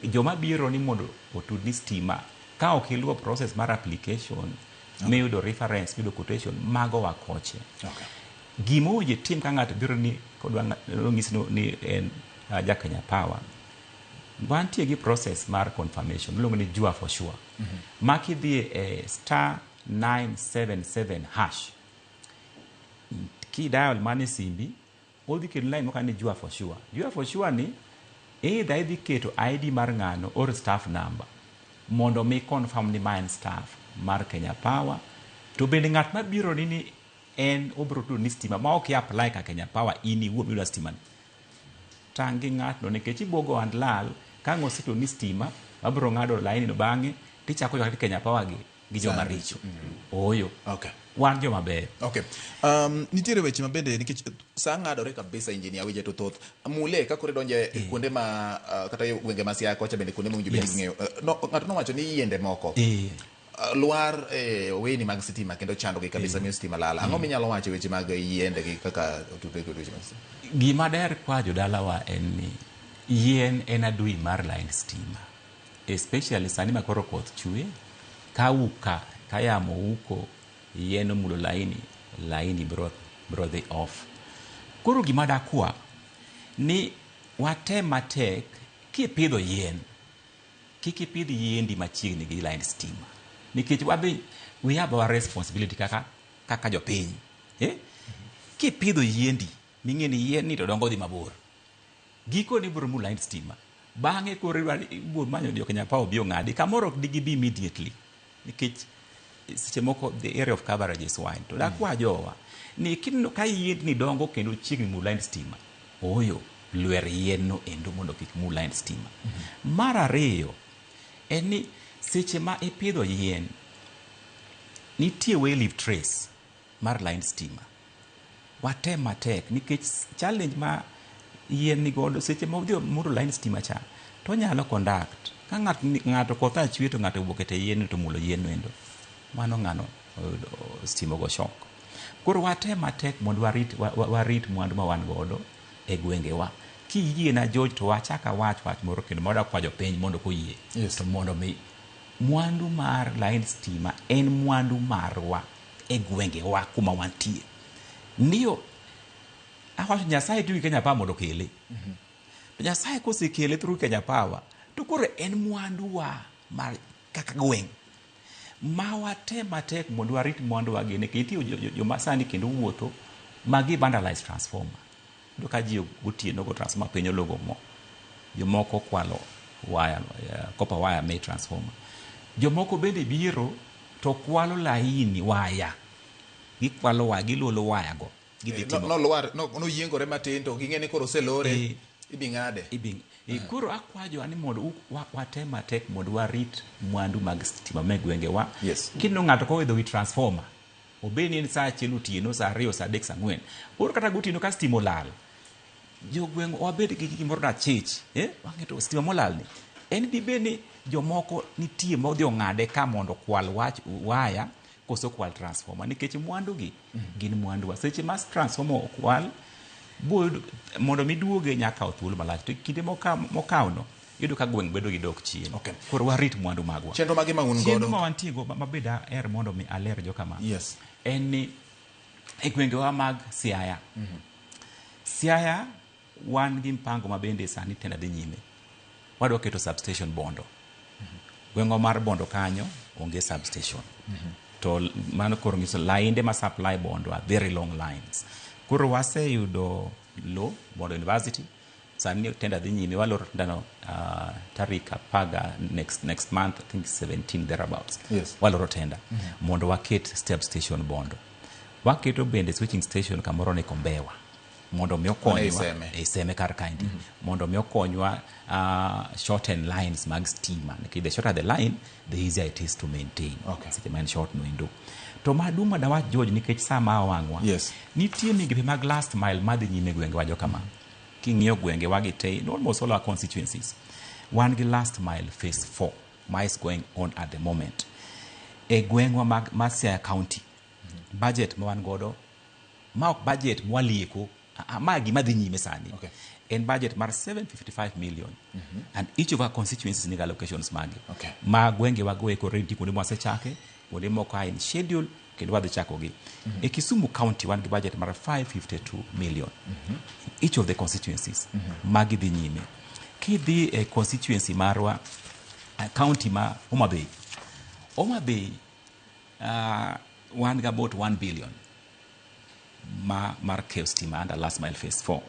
joma biro ni mondo otudni stima ka ok iluwo process mar application, miyudo reference, miyudo quotation, mago wakoche. Gima owinjo itim ka ng'ato biro ni kodwa ng'isi ni en ja Kenya Power, wantie gi process mar confirmation iluongo ni Jua for sure. Ma kidhi e star 977 hash, kidial mane simbi, odhi kelo line mokani ni Jua for sure. Jua for sure ni either idhi keto ID mar ng'ano or staff number mondo mi confirm ni ma en staff mar Kenya Power. To bende ng'at mabiro ni en obiro tudo ni stima ma ok i apply ka Kenya Power in iwuon miyudo stima ni. Tang' gi ng'atno nikech ibuogo and lal ka ang' osetudo ni stima mabiro ng'ado laini no bang'e tichako ywak ni Kenya Power gi gi joma richo. Ooyo. Okay. Wan joma beyo. Okay. Nitiere weche ma bende nikech saa ng'adore kabisa engineer weche to thoth. Mule ka koro idonje e kuonde ma kata e gwenge ma Siaya kocha bende kuonde mowinjo bed ni ging'eyo. No, ng'ato nowacho ni yiende moko lwar e oweni mag sitima kendo chandogi kabisa miyo sitima lal. Ang'o minyalo wacho e weche mag yiende gi kaka otudre kod weche mag sitima? Gima daher kwa jodalawa en ni yien en adui mar line stima. Especially sani ma koro koth chwe, ka uka, ka yamo uko, yien omulo laini, laini bro, bro dhi off. Koro gima dakwa ni watem matek kipidho yien, kik ipidh yiendi machiegni gi line stima. Nikech wabe we have our responsibility kaka, kaka jopiny. Eh? Kipidho yiendi, ming'e ni yien ni to dongo dhi mabor. Gikone ibiro mulo line stima. Bang'e koro ibiro manyo jo Kenya Power obi ong'adi. Kamoro ok digibi immediately. Nikech seche moko the area of coverage is wide. To dakwa jowa ni kineno ka yiendni dongo kendo chiegni mulo line stima. Ooyo, lwer yien no endo mondo kik mul line stima. Mar ariyo, en ni seche ma ipidho yien, nitie way leave trace mar line stima. Watem matek nikech challenge ma yien ni godo seche ma odhi omulo line stima cha to onyalo conduct. Ka ng'ato koth achwe to ng'ato owuok e yien to omulo yien no endo. Mano ng'ano stima ogo shock. Koro watem matek mondo warit, warit mwandu ma wan godo e gwengewa. Kiyiena George to wachak awach wach moro kendo ma wadwa kwayo jopiny mondo koyie. Yes. To mondo mi mwandu mar line stima en mwandu marwa e gwengewa kuma wantie. Ndiyo, awacho Nyasaye tiyo gi Kenya Power mondo okele. To Nyasaye kosekele through Kenya Power, to koro en mwanduwa mar kaka gweng'. Ma watem matek mondo warit mwanduwa gi nikech nitie joma sani kendo wuotho ma gi vandalize transformer. Iyudo ka ji gotieno go transformer piny ologo mo. Jomoko kwalo waya, copper wire me transformer. Jomoko bende biro to kwalo laini waya. Gikwalo waya, giluolo waya go. Gidhi timo. Nolwar, noyiengore matin to ging'e ni koro oselore, ibi ng'ade. Ibi koro akwajo ni mondo watem matek mondo warit mwandu mag stima me gwengewa. Yes. Kineno ng'ato koidho wi transformer, obed ni en saa achiel otieno, saa ariyo, saa adek, saa ang'wen. Koro kata gotieno ka stima olal, jogweng' wabed gi gimoro na chich, Wang'e to stima molal ni. En dibed ni jomoko nitie modhi ong'ade ka mondo okwal wach waya koso kwal transformer nikech mwandu gi gin mwanduwa. Seche ma transformer okwal, mondo mi duoge nyaka kawo thuolo malach. To kinde mokawo no, iyudo ka gweng' bedo gi dok chien. Okay. Koro warit mwandu magwa. Chenro mage ma un godo? Chenro ma wantie go ma bende aher mondo mi aler jo kama. Yes. En ni e gwengewa mag Siaya. Siaya wan gi mpango ma bende sani tenda dhi nyime. Wadwa keto substation Bondo. Gweng'wa mar Bondo kanyo onge substation. To mano koro nyiso lainde ma supply Bondo are very long lines. Koro waseyudo lo Bondo University. Sani tenda dhi nyime, waloro tenda no tarik apaga next month, I think 17 thereabouts. Yes. Waloro tenda mondo waket substation Bondo. Waketo bende switching station kamoro ni Kombewa mondo mi okonywa Iseme. e Iseme kar kaendi. Mondo mi okonywa shorten lines mag stima. Nikech the shorter the line, the easier it is to maintain. Okay. Seche ma en short no endo. To maduong' ma dawach George nikech sa ma wang'wa. Yes. Nitie migepe mag last mile madhi nyime gwengewa jo kama. King'iyo gwengewa gi te, in almost all our constituencies, wan gi last mile phase 4 ma is going on at the moment. E gweng'wa mag ma Siaya County, budget ma wan godo, ma ok budget mwalieko, ma gima dhi nyime sani. Okay. En budget mar 755 million. And each of our constituencies nigi allocations mage. Okay. Ma gwengewa go eko already kuonde mwasechake, kuonde moko are in schedule, kendo wadhi chakogi. E Kisumu County wan gi budget mar 552 million. Each of the constituencies. Magi dhi nyime. Kidhi e constituency marwa, county ma Homa Bay. Homa Bay, wan gi about 1 billion ma mar keyo stima under last mile phase 4.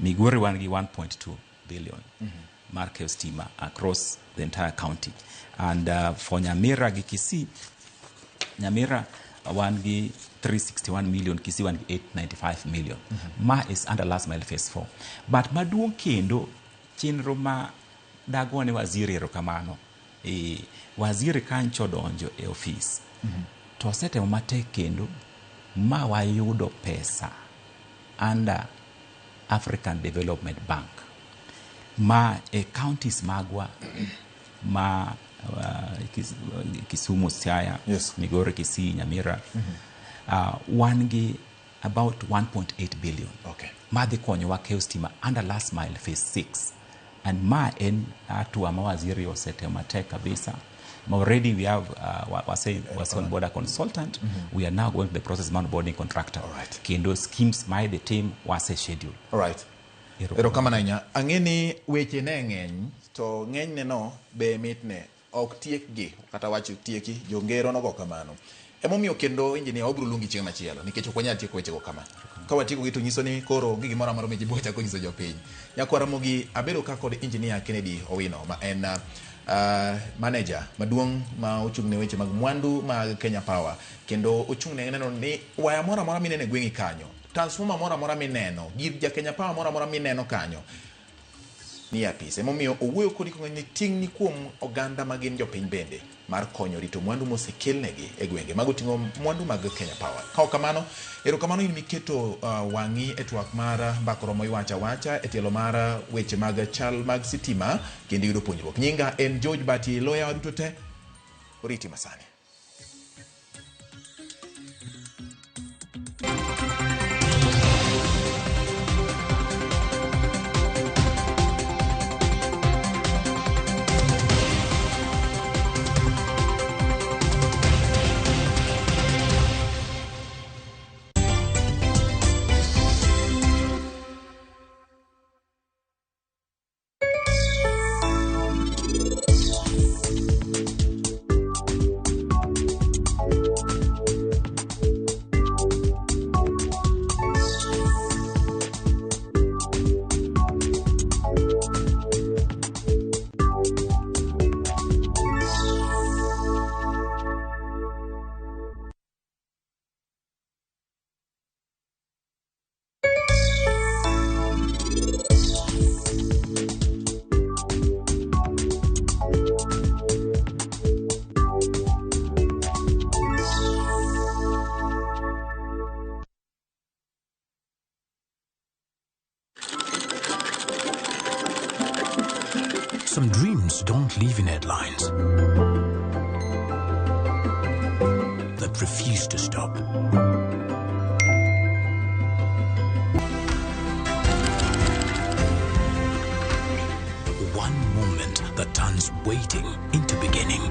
Migori wan gi 1.2 billion mar keyo stima across the entire county. And for Nyamira gi Kisii, Nyamira wan gi 361 million, Kisii wan gi 895 million. Ma is under last mile phase 4. But maduong' kendo chenro ma dagone waziri erokamano. Waziri kancho donjo e ofis to osetemo matek kendo ma wayudo pesa under African Development Bank ma e counties magwa ma Kisumu, Siaya, Migori, Kisii, Nyamira, wan gi about 1.8 billion madhi konyowa keyo stima under last mile phase 6. And ma en hatua ma waziri osetemo matek kabisa. Ma already we have wase on board a consultant. We are now going to the process of onboarding contractor. Kendo schemes ma the team wase schedule. All right. Erokamano ahinya. Ang'e ni weche ne ng'eny to ng'enyne no be mitne ok tiekgi kata wach tieki jongero nogo kamano. Emomiyo kendo engineer wabiro luongi chieng' machielo nikech ok wanyal tieko wechego kama. Ka watieko gi to nyiso ni koro onge gimoro amora ma ji chako nyiso jopiny. Nyakwar Ramogi abedo ka kod engineer Kennedy Owino ma en manager maduong' ma ochung' ne weche mag mwandu mag Kenya Power kendo ochung' ne neno ni waya moro amora mineno e gweng'i kanyo, transformer moro amora mineno, gir ja Kenya Power moro amora mineno kanyo ni apis. Emomiyo owuoyo kodi kong'e ni ting' ni kuom oganda ma gin jopiny bende mar konyo rito mwandu mosekelnegi e gwenge mago ting'o mwandu mag Kenya Power. Ka ok kamano, erokamano in miketo wang'i e twak mar Mbaka Oromo Iwacho Awacha e tielo mar weche mag chal mag sitima kendo yudo puonjruok. Nyinga en George Bati, loya waduto te, oriti masani. Some dreams don't live in headlines that refuse to stop. One moment that turns waiting into beginning.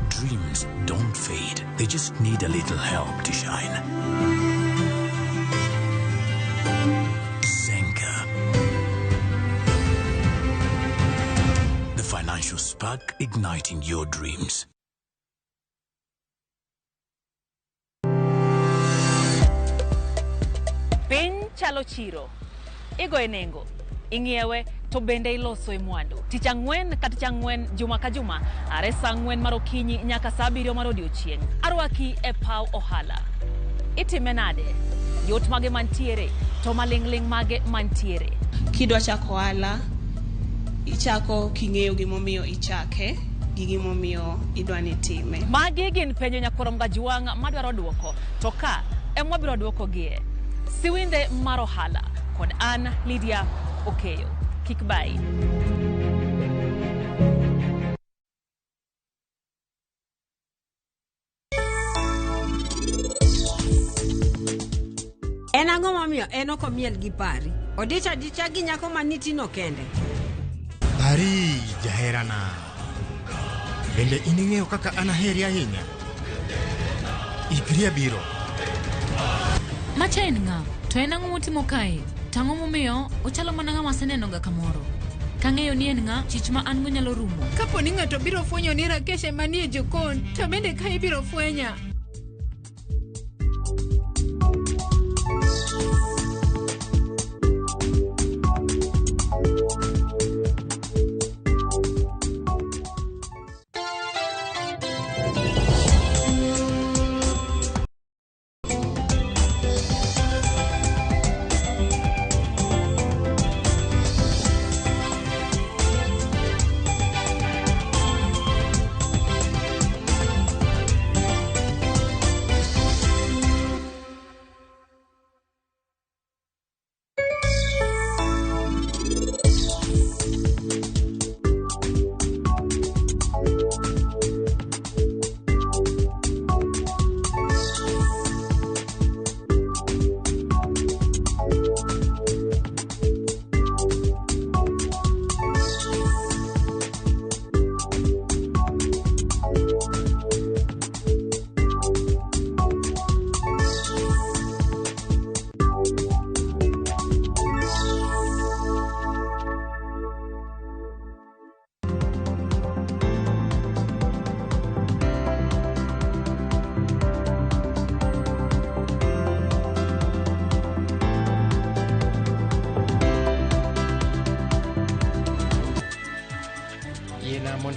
Dreams don't fade. They just need a little help to shine. Zenka. The financial spark igniting your dreams. Piny chalo chiro. Igoye nengo, ing'iewe to bende iloso e mwandu. Tich ang'wen ka tich ang'wen, juma ka juma, are saa 4 mar okinyi nyaka saa 7 mar odiochieng'. Arwaki e paw ohala. Itime nade? Yot mage mantiere, to maling'ling' mage mantiere. Kidwa chako ohala, ichako king'eyo gimomiyo ichake gi gimomiyo idwa ni itime. Magi gin penjo nyakwar Gajuang' madwaro duoko, to ka ema wabiro duokogie. Siwinde mar ohala kod an Lydia Okeyo. Kik bai. En ang'o momiyo en ok omiel gi pari? Odich adicha gi nyako manitino kende. Pari, jaherana. Bende in ing'eyo kaka an aheri ahinya? Ikri abiro. Macha en ng'a? To en ang'o motimo kae? To ang'o momiyo ochalo mana ng'ama asenenoga kamoro? Kang'eyo ni en ng'a, chich ma an go nyalo rumo. Kapo ni ng'ato biro fwenyo ni Rakesh ema nie jokon, to bende ka ibiro fwenya.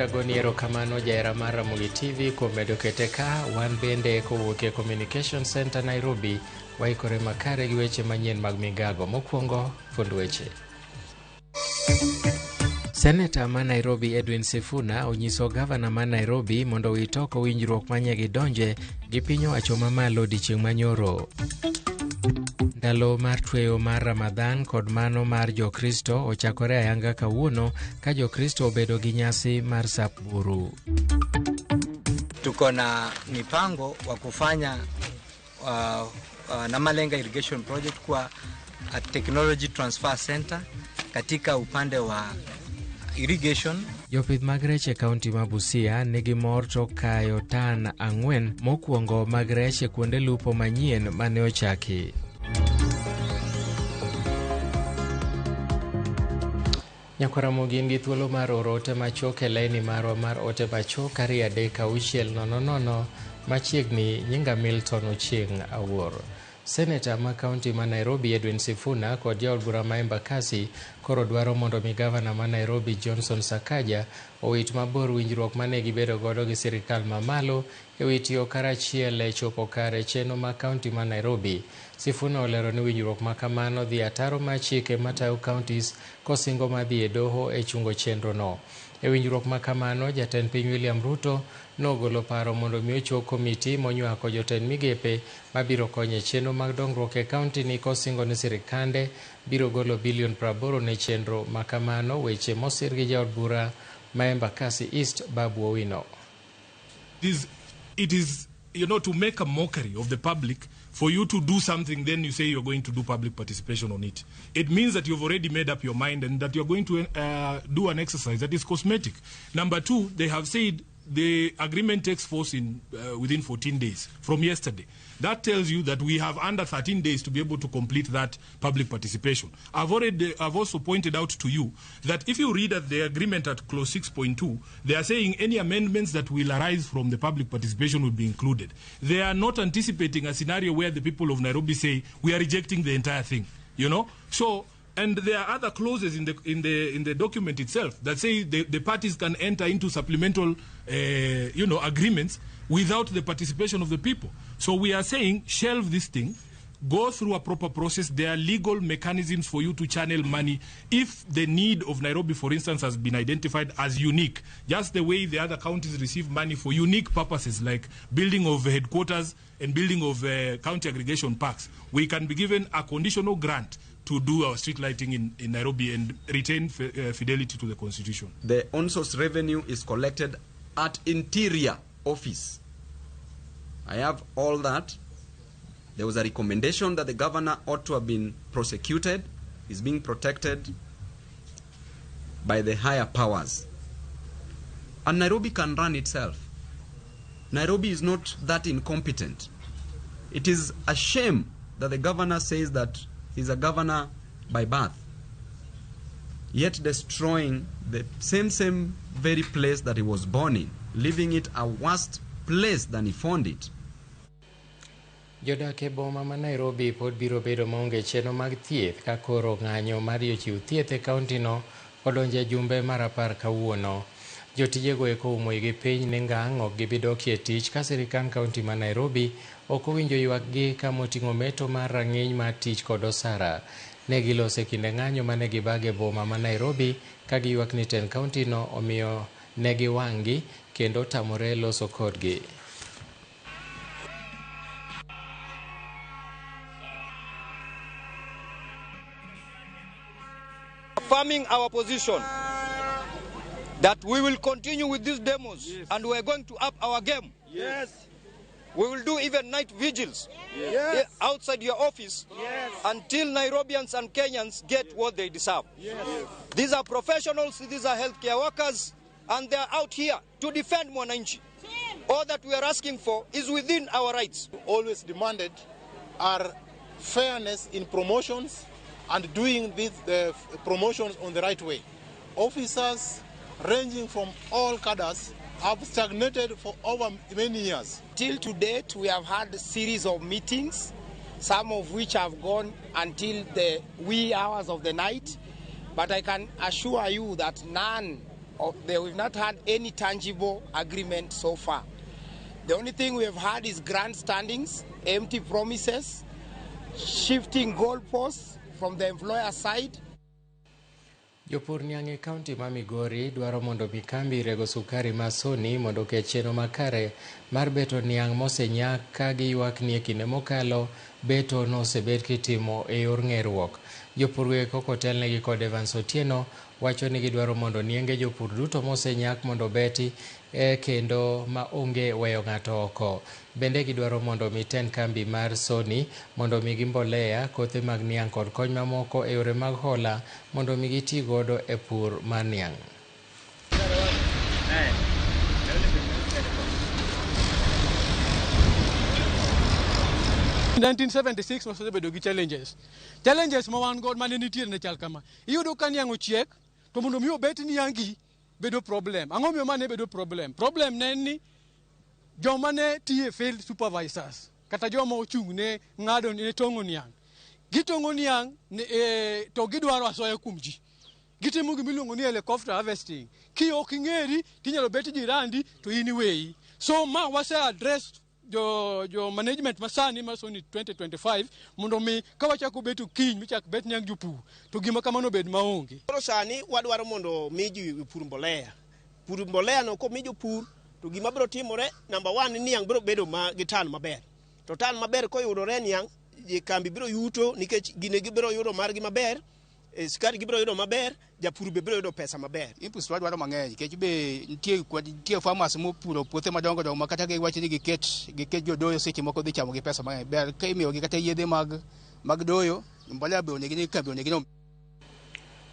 Mondo agoni erokamano jahera mar Ramogi TV kuom medo kete ka wan bende kowuok e Communication Center Nairobi waikore makare gi weche manyien mag migago. Mokwongo fund weche. Seneta ma Nairobi Edwin Sifuna onyiso gavana ma Nairobi mondo owit oko winjruok manye gidonje gi piny owacho mamalo odiechieng' manyoro. Ndalo mar tweyo mar Ramadhan kod mano mar Jokristo ochakore ayanga kawuono ka Jokristo obedo gi nyasi mar sap buru. Tuko na mipango wa kufanya Namalenga Irrigation Project kwa a technology transfer center katika upande wa irrigation. Jopith mag rech e kaunti ma Busia nigi mor to kayo tan 4 mokwongo mag rech e kuonde lupo manyien mane ochaki. Nyakwaramogi in gi thuolo mar oro ote machuok e laini marwa mar ote machuok 23600 machiegni. Nyinga Milton Ochieng' Awuor. Seneta ma kaunti ma Nairobi Edwin Sifuna kod jaod bura ma Embakasi koro dwaro mondo mi gavana ma Nairobi Johnson Sakaja owit mabor winjruok mane gibedo godo gi sirikal mamalo e wi tiyo karachiel e chopo kare chenro ma kaunti ma Nairobi. Sifuna olero ni winjruok ma kamano dhi ataro mar chike matayo counties kosingo madhi e doho e chungo chenro no. E winjruok ma kamano, jatend piny William Ruto nogolo paro mondo mi ochok komiti monywako jotend migepe mabiro konyo e chenro mag dongruok e kaunti ni kosingo ni sirikande biro golo bilion 80 ne chenro ma kamano. Weche mosir gi jaod bura ma Embakasi East Babu Owino. It is, you know, to make a mockery of the public for you to do something, then you say you're going to do public participation on it. It means that you've already made up your mind and that you're going to do an exercise that is cosmetic. Number two, they have said the agreement takes force in within 14 days from yesterday. That tells you that we have under 13 days to be able to complete that public participation. I've also pointed out to you that if you read at the agreement at clause 6.2, they are saying any amendments that will arise from the public participation will be included. They are not anticipating a scenario where the people of Nairobi say we are rejecting the entire thing, you know? So, and there are other clauses in the document itself that say the parties can enter into supplemental agreements without the participation of the people. So we are saying shelve this thing, go through a proper process. There are legal mechanisms for you to channel money if the need of Nairobi, for instance, has been identified as unique, just the way the other counties receive money for unique purposes like building of headquarters and building of county aggregation parks. We can be given a conditional grant to do our street lighting in Nairobi and retain fidelity to the constitution. The on-source revenue is collected at Interior Office. I have all that. There was a recommendation that the governor ought to have been prosecuted. He's being protected by the higher powers. And Nairobi can run itself. Nairobi is not that incompetent. It is a shame that the governor says that he's a governor by birth, yet destroying the same very place that he was born in, leaving it a worse place than he found it. Jodak e boma ma Nairobi pod biro bedo maonge chenro mag thieth ka koro ng'anyo mar jochiw thieth e kaunti no odonjo e jumbe mar 10 kawuono. Jotijego eko oumo igi piny ni ngang' ok gibi dokie tich ka sirikand kaunti ma Nairobi ok owinjo ywakgi kamoting'o meto mar rang'iny mar tich kod osara. Ne gilose kinde ng'anyo mane gibago e boma ma Nairobi ka giywak ni tend kaunti no omiyo ne giwang'gi kendo otamore loso kodgi. Affirming our position that we will continue with these demos, yes, and we are going to up our game. Yes. We will do even night vigils, yes, outside your office, yes, until Nairobians and Kenyans get, yes, what they deserve. Yes. Yes. These are professionals, these are healthcare workers, and they are out here to defend Mwananchi. All that we are asking for is within our rights. Always demanded are fairness in promotions and doing these promotions on the right way. Officers ranging from all cadres have stagnated for over many years. Till to date, we have had a series of meetings, some of which have gone until the wee hours of the night. But I can assure you that none We've not had any tangible agreement so far. The only thing we have had is grandstandings, empty promises, shifting goalposts from the employer side. Jopur niang' e kaunti ma Migori dwaro mondo mi kambi rego sukari ma Sony mondo oket chenro makare mar beto niang' mosenyak ka giywak ni e kinde mokalo beto nosebed kitimo e yor ng'eruok. Jopur go eko kotelnegi kod Evans Otieno wacho ni gidwaro mondo nienge jopur duto mosenyak mondo obeti kendo ma onge weyo ng'ato oko. Bende gidwaro mondo mi tend kambi mar Sony mondo migi mbolea, kothe mag niang' kod kony mamoko e yore mag hola mondo mi giti godo e pur mar niang'. In 1976 wasebedo gi challenges. Challenges ma wan god mane nitiere ne chal kama. Iyudo ka niang' ochiek to mondo mi obet niangi bedo problem. Ang'o miyo mane bedo problem? Problem ne en ni joma ne tiyo e field supervisors kata joma ochung' ne ng'ado ne tong'o niang'. Gitong'o niang' to gidwaro asoya kuom ji. Gitimo gima iluongo ni helicopter harvesting. Ki ok ing'eri tinyalo bet jirandi to in iweyi. So ma wase address jo management masani ma Sony 2025 mondo mi ka wachako beto kiny michak bet niang' jopur to gima kamano bed maonge. Koro sani wadwaro mondo mi ji pur mbolea. Pur mbolea no komi jopur to gima biro timore number 1 niang' biro bedo ma gi tan maber. To tan maber koyudore niang' kambi biro yuto nikech gine gibiro yudo margi maber, sukari gibiro yudo maber, japur be biro yudo pesa maber. Inputs wadwaro mang'eny nikech be nitie farmers mopuro puothe madongo dongo ma kata giwacho ni giket jodoyo seche moko dhi chamo gi pesa mang'eny. Ber ka imiyogi kata yedhe mag doyo, mbolea be onego ni kambi onego ni.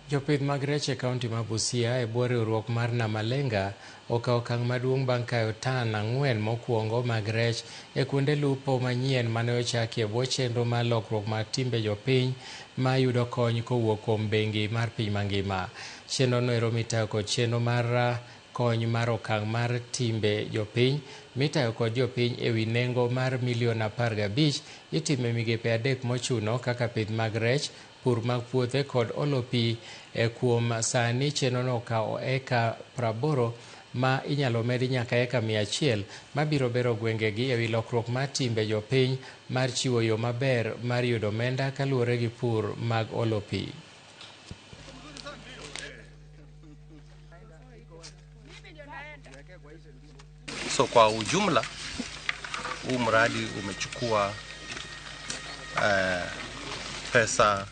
Jopith mag rech e kaunti ma Busia e bwo riwruok mar Namalenga okawo okang' maduong' bang' kayo tan 4 mokwongo mag rech e kuonde lupo manyien mane ochaki e bwo chenro mar lokruok mar timbe jopiny ma yudo kony kowuok kuom bengi mar piny mangima. Chenro no ero mitayo kod chenro mar kony mar okang' mar timbe jopiny mitayo kod jopiny ewi nengo mar milion 15 itime migepe 3 mochuno kaka pith mag rech, pur mag puothe kod olo pi. Kuom sani chenro no okawo eka 80 ma inyalo med nyaka eka 100 mabiro bero gwengegi ewi lokruok mar timbe jopiny mar chiwo yo maber mar yudo omenda kaluwore gi pur mag olo pi. So kwa ujumla huu mradi umechukua pesa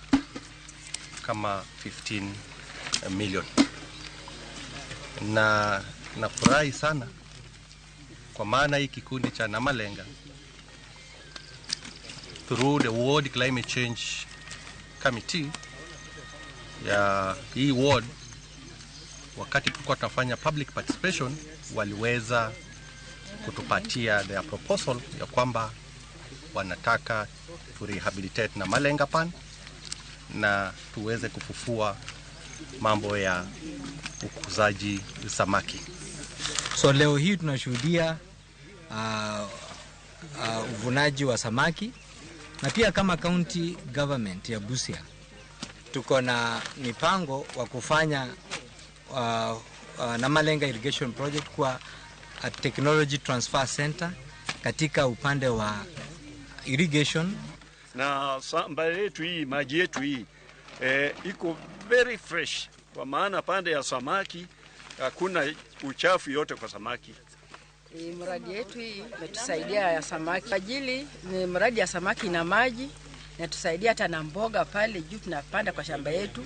kama 15 million. Na nafurahi sana kwa maana hii kikundi cha Namalenga through the World Climate Change Committee ya hii ward, wakati tulikuwa tunafanya public participation, waliweza kutupatia their proposal ya kwamba wanataka to rehabilitate Namalenga Pan na tuweze kufufua mambo ya ukuzaji samaki. So leo hii tunashuhudia uvunaji wa samaki, na pia kama county government ya Busia tuko na mipango wa kufanya Namalenga Irrigation Project kwa a technology transfer center katika upande wa irrigation. Na shamba yetu hii, maji yetu hii iko very fresh, kwa maana pande ya samaki hakuna uchafu yote kwa samaki. Mradi yetu hii imetusaidia ya samaki. Ajili ni mradi ya samaki na maji, inatusaidia hata na mboga pale juu tunapanda kwa shamba yetu.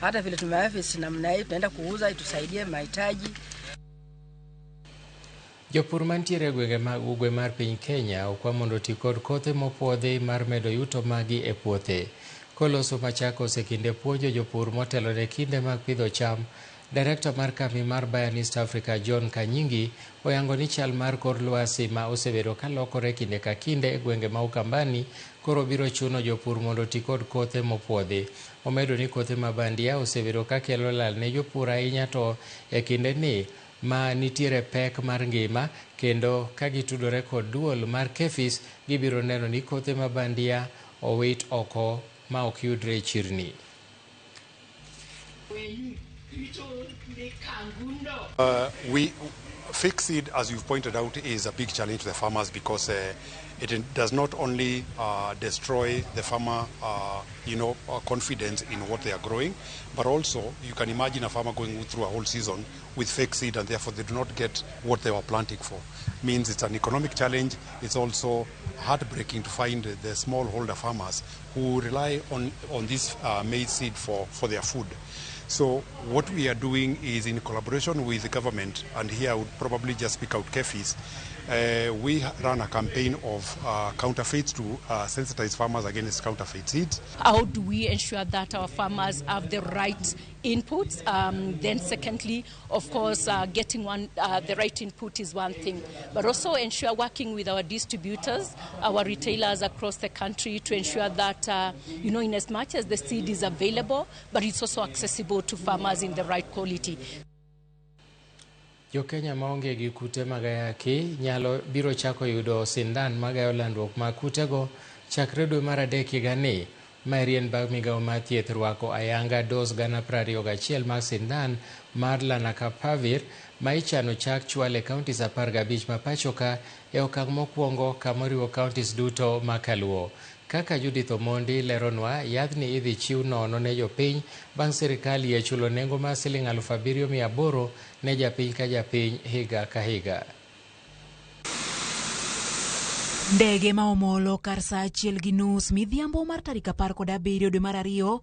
Hata vile tumeharvest namna hii tunaenda kuuza itusaidie mahitaji. Jopur mantiere e gwenge mag ugwe mar piny Kenya okwa mondo oti kod kothe mopuodhi mar medo yuto magi e puothe. Koloso Machakos e kinde puonjo jopur motelo ne kinde mag pidho cham, Director mar kambi mar Bayern East Africa John Kanyingi oyango ni chal mar kor lwasi ma osebedo kalokore kinde ka kinde e gwenge ma Ukambani koro biro chuno jopur mondo oti kod kothe mopuodhi. Omedo ni kothe ma bandia osebedo kakelo lal ne jopur ahinya to e kinde ni ma nitiere pek mar ngima, kendo ka gitudore kod duol mar KEPHIS gibiro neno ni kothe ma bandia owit oko ma ok yudre e chirni. We fake seed, as you've pointed out, is a big challenge to the farmers because it does not only destroy the farmer, confidence in what they are growing, but also you can imagine a farmer going through a whole season with fake seed and therefore they do not get what they were planting for. Means it's an economic challenge. It's also heartbreaking to find the smallholder farmers who rely on this maize seed for their food. So what we are doing is in collaboration with the government, and here I would probably just pick out KEPHIS, we run a campaign of counterfeits to sensitize farmers against counterfeit seeds. How do we ensure that our farmers have the right inputs? Then secondly, of course, getting the right input is one thing, but also ensure working with our distributors, our retailers across the country to ensure that, in as much as the seed is available, but it's also accessible to farmers in the right quality. Jo Kenya maonge gi kute mag ayaki nyalo biro chako yudo sindan magayo landruok mag kutego chakre dwe mar adek higani. Maeri en bang' migawo mar thieth rwako ayanga dos 21,000 mag sindan mar Lenacapavir ma ichano chak chwal e counties 15 ma pachoka e okang' mokwongo kamoriwo counties duto ma kaluo. Kaka Judith Omondi leronwa, yadhni idhi chiw nono ne jopiny bang' sirikal yie chulo nengo mar siling 7,800 ne japiny ka japiny higa ka higa. Ndege ma omolo kar saa 1:30 midhiambo mar tarik 17 dwe mar 2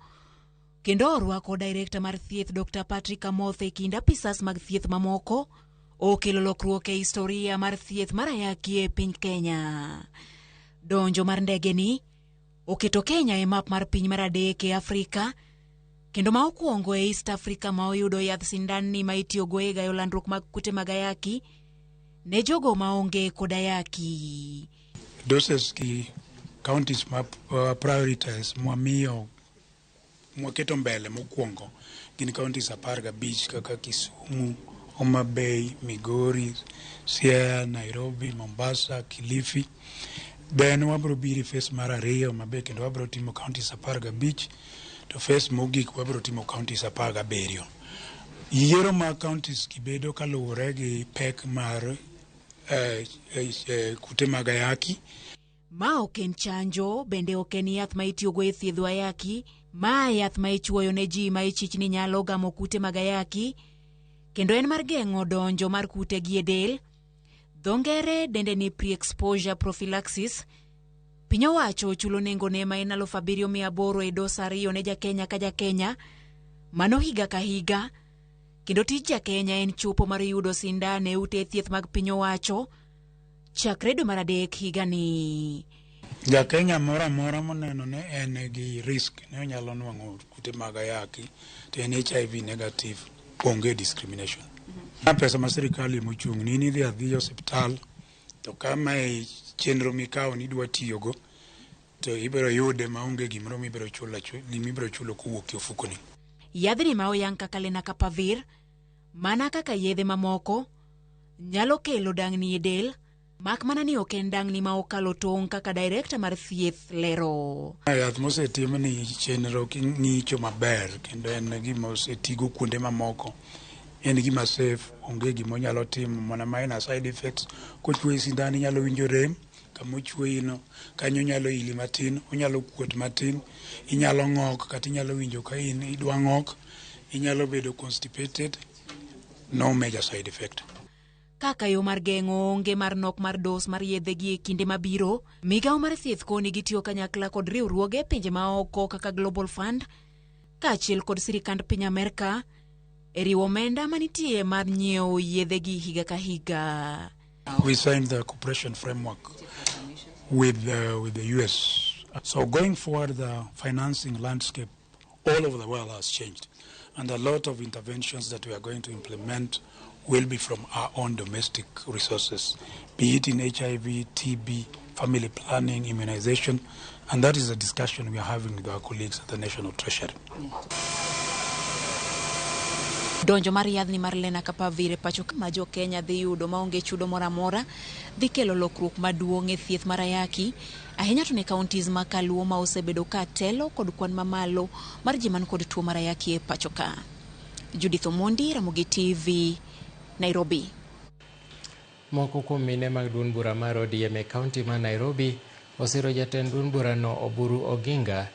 kendo orwako direkta mar thieth Dr. Patrick Amoth e kind apisas mag thieth mamoko okelo lokruok e historia mar thieth mar ayaki e piny Kenya. Donjo mar ndege ni oketo Kenya e map mar piny mar adek e Afrika kendo ma okwongo e East Africa ma oyudo yadh sindan ni ma itiyogo e gayo landruok mag kute mag ayaki ne jogo maonge kod ayaki. Doses gi counties ma prioritize mwamiyo mwaketo mbele mokwongo gin counties 15 kaka Kisumu, Homa Bay, Migori, Siaya, Nairobi, Mombasa, Kilifi. Then wabro biro phase mar 2 mabe kendo wabro timo counties 15 to phase mogik wabro timo counties 17. Yiero mag counties gibedo kaluwore gi pek mar kute mag ayaki. Ma ok en chanjo, bende ok en yath ma itiyogo e thiedho ayaki. Ma yath ma ichuoyo ne ji ma ichich ni nyalo gamo kute mag ayaki, kendo en mar geng'o donjo mar kute gi e del. Dho ngere dende ni pre-exposure prophylaxis. Piny owacho ochulo nengo ne ma en 7,800 e dos 2 ne jakenya ka jakenya, mano higa ka higa. Kendo tij jakenya en chopo mar yudo sindan e ute thieth mag piny owacho chakre dwe mar 3 higani. Jakenya moro amora moneno ne en gi risk ne onyalo nwang'o kute mag ayaki to en HIV negative, onge discrimination. Ma pesa ma sirikal emochung' ni idhi adhiya osiptal to kama e chenro mikawo ni idwa tiyogo to ibiro yude maonge gimoro mibiro chulo kowuok e ofukoni. Yadhni ma oyang kaka Lenacapavir, mana kaka yedhe mamoko, nyalo kelo dang'ni e del, mak mana ni ok en dang'ni ma okalo tong' kaka direkta mar thieth lero. Yath mosetim ni chenro ng'icho maber kendo en gima osetigo kuonde mamoko. En gima safe, onge gima onyalo timo mana minor side effects. Kochuoyi sindan inyalo winjo rem, kama ochuoyino kanyo nyalo ili matin, onyalo kuot matin, inyalo ng'ok kata inyalo winjo ka in idwa ng'ok, inyalo bedo constipated, no major side effect. Kaka yo mar geng'o onge mar nok mar dos mar yedhe gi e kinde mabiro, migawo mar thieth koni gitiyo kanyakla kod riwruoge pinje maoko kaka Global Fund kaachiel kod sirikand piny Amerka e riwo omenda manitie mar nyiewo yedhe gi higa ka higa. We signed the cooperation framework with the US. So going forward, the financing landscape all over the world has changed, and a lot of interventions that we are going to implement will be from our own domestic resources, be it in HIV, TB, family planning, immunization, and that is a discussion we are having with our colleagues at the National Treasury. Donjo mar yadhni mar Lenacapavir e pacho ma jo Kenya dhi yudo maonge chudo moro amora dhi kelo lokruok maduong' e thieth mar ayaki, ahinya to ne counties ma kaluo ma osebedo ka telo kod kwan mamalo mar ji man kod tuo mar ayaki e pacho ka. Judith Omondi, Ramogi TV, Nairobi. Moko kuom mine mag duond bura mar ODM e kaunti ma Nairobi osiro jatend duond burano Oburu Oginga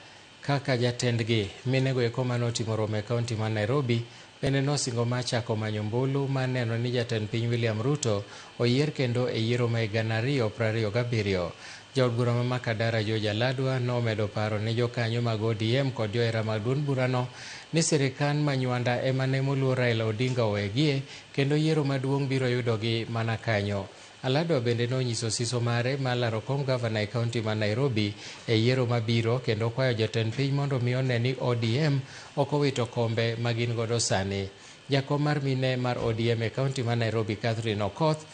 kaka jatendgi. Minego eko manotimo romo e kaunti ma Nairobi bende nosingo mar chako manyo ombulu mar neno ni jatend piny William Ruto oyier kendo e yiero ma 2027. Jaod bura ma Makadara George Aladwa nomedo paro ne jokanyo mag ODM kod johera mag duond burano ni sirikand Manywanda ema ne moluor Raila Odinga owegie kendo yiero maduong' biro yudogi mana kanyo. Aladwa bende nonyiso siso mare mar laro kom gavana e kaunti ma Nairobi e yiero mabiro kendo kwayo jatend piny mondo mi one ni ODM ok owito kombe ma gin godo sani. Jakom mar mine mar ODM e kaunti ma Nairobi Catherine Okoth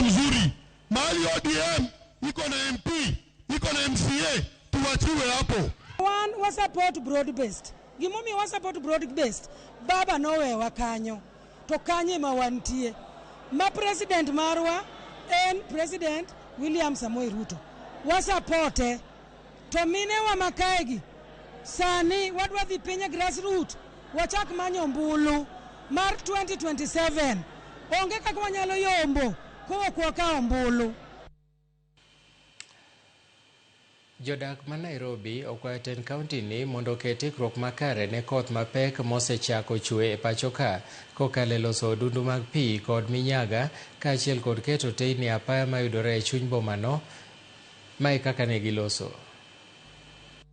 mzuri mahali ODM iko na MP iko na MCA tuwachiwe hapo. Wan wa support broad based. Gimomiyo wa support broad based, baba nowewa kanyo to kanye ma wantie. Ma president marwa en President William Samoei Ruto. Wasapote. To mine wa makaegi sani wadwa dhi piny e grassroot wachak manyo ombulu mar 2027. Onge kaka wanyalo yombo kowuok wakawo ombulu. Jodak ma Nairobi okwayo tend kaunti ni mondo oket ikruok makare ne koth mapek mosechako chwe e pacho ka kokalo e loso odundu mag pi kod minyaga kaachiel kod keto teyni apaya mayudore e chuny bomano. Mae kaka ne giloso.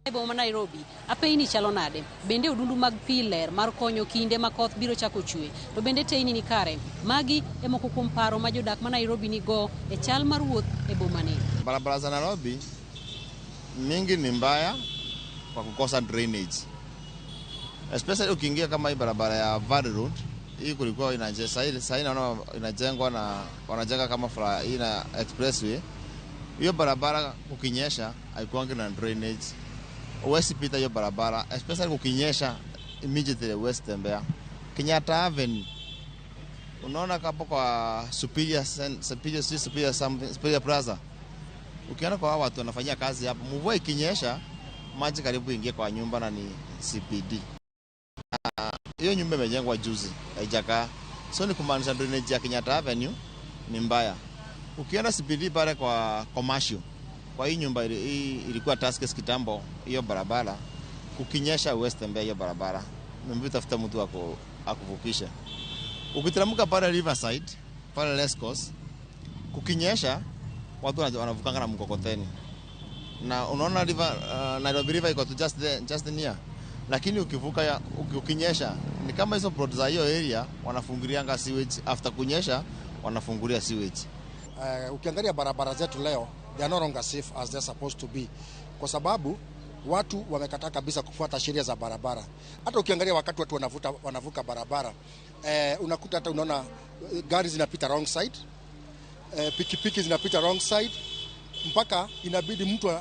E boma ma Nairobi, apeyni chalo nade? Bende odundu mag pi ler mar konyo kinde ma koth biro chako chwe? To bende teyni ni kare? Magi e moko kuom paro ma jodak ma Nairobi nigo e chal mar wuoth e bomani. Barabara za Nairobi mingi ni mbaya kwa kukosa drainage. Especially ukiingia kama hii barabara ya Valley Road, hii kulikuwa inajengwa, sasa naona inajengwa na wanajenga kama hii na expressway. Hiyo barabara kukinyesha haikuangi na drainage. Huwezi pita hiyo barabara, especially kukinyesha immediately huwezi tembea. Kenyatta Avenue, unaona hapo kwa Superior something, Superior Plaza. Ukiona kwa watu wanafanyia kazi hapo, mvua ikinyesha maji karibu ingie kwa nyumba na ni CPD. Hiyo nyumba imejengwa juzi, haijakaa. So ni kumaanisha drainage ya Kenyatta Avenue ni mbaya. Ukiona CPD pale kwa commercial, kwa hii nyumba ilikuwa task kitambo, hiyo barabara kukinyesha huwezi tembea hiyo barabara. Mimi tafuta mtu akuvukisha. Ukiteremka pale Riverside, pale Lescos, kukinyesha watu wanavukanga na mkokoteni. Na unaona river, Nairobi River iko tu just near. Lakini ukivuka ukinyesha ni kama hizo road za hiyo area wanafungurianga sewage, after kunyesha wanafungulia sewage. Ukiangalia barabara zetu leo, they are no longer safe as they're supposed to be. Kwa sababu watu wamekataa kabisa kufuata sheria za barabara. Hata ukiangalia wakati watu wanavuka barabara, unakuta hata unaona gari zinapita wrong side, pikipiki zinapita wrong side, mpaka inabidi mtu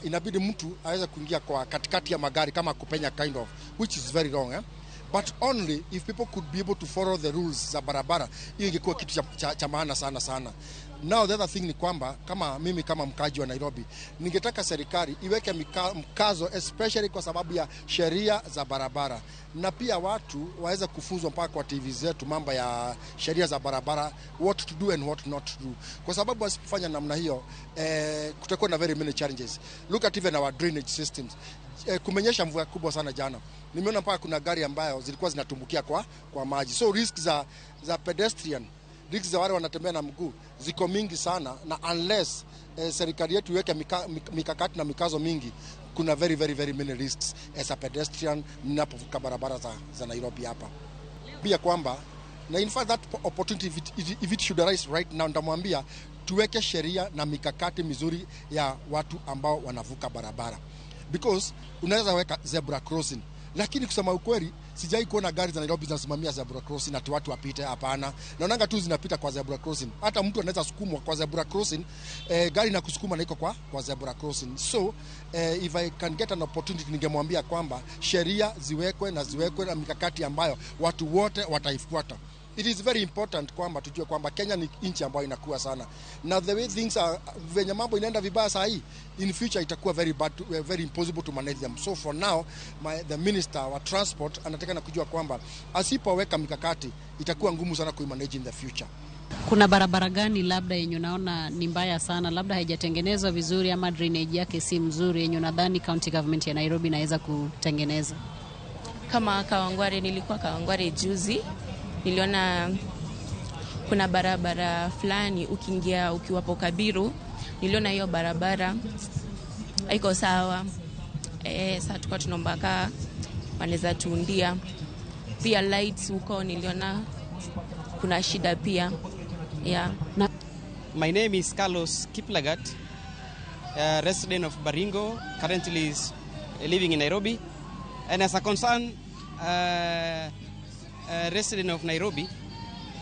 inabidi mtu aweze kuingia kwa katikati ya magari kama kupenya kind of, which is very wrong, eh? But only if people could be able to follow the rules za barabara, hiyo ingekuwa kitu cha maana sana sana. Now the other thing ni kwamba kama mimi kama mkaji wa Nairobi, ningetaka serikali iweke mkazo especially kwa sababu ya sheria za barabara, na pia watu waweze kufunzwa mpaka kwa TV zetu mambo ya sheria za barabara, what to do and what not to do. Kwa sababu wasipofanya namna hiyo, kutakuwa na very many challenges. Look at even our drainage systems. Kumenyesha mvua kubwa sana jana. Nimeona mpaka kuna gari ambayo zilikuwa zinatumbukia kwa maji. So risk za pedestrian, risk za wale wanatembea na mguu ziko mingi sana, na unless serikali yetu iweke mikakati na mikazo mingi, kuna very very very many risks as a pedestrian ninapovuka barabara za Nairobi hapa. Pia kwamba na in fact that opportunity if it should arise right now, nitamwambia tuweke sheria na mikakati mizuri ya watu ambao wanavuka barabara. Because unaweza weka zebra crossing, lakini kusema ukweli sijai kuona gari za Nairobi zinasimamia zebra crossing ati watu wapite. Hapana, naonanga tu zinapita kwa zebra crossing. Hata mtu anaweza sukumwa kwa zebra crossing, gari na kusukuma na iko kwa zebra crossing. So if I can get an opportunity, ningemwambia kwamba sheria ziwekwe na ziwekwe na mikakati ambayo watu wote wataifuata. It is very important kwamba tujue kwamba Kenya ni nchi ambayo inakuwa sana, na the way things are, venye mambo inaenda vibaya saa hii, in future itakuwa very bad, very impossible to manage them. So for now the minister wa transport anataka na kujua kwamba asipoweka mikakati itakuwa ngumu sana kuimanage in the future. Kuna barabara gani labda yenye unaona ni mbaya sana, labda haijatengenezwa vizuri ama drainage yake si mzuri, yenye unadhani county government ya Nairobi inaweza kutengeneza? Kama Kawangware, nilikuwa Kawangware juzi, niliona kuna barabara fulani ukiingia ukiwapo Kabiru, niliona hiyo barabara haiko sawa. Sasa tulikuwa tunaomba kaa wanaweza tuundia. Pia lights huko niliona kuna shida pia. Yeah. My name is Carlos Kiplagat, resident of Baringo, currently is living in Nairobi. And as a concerned resident of Nairobi,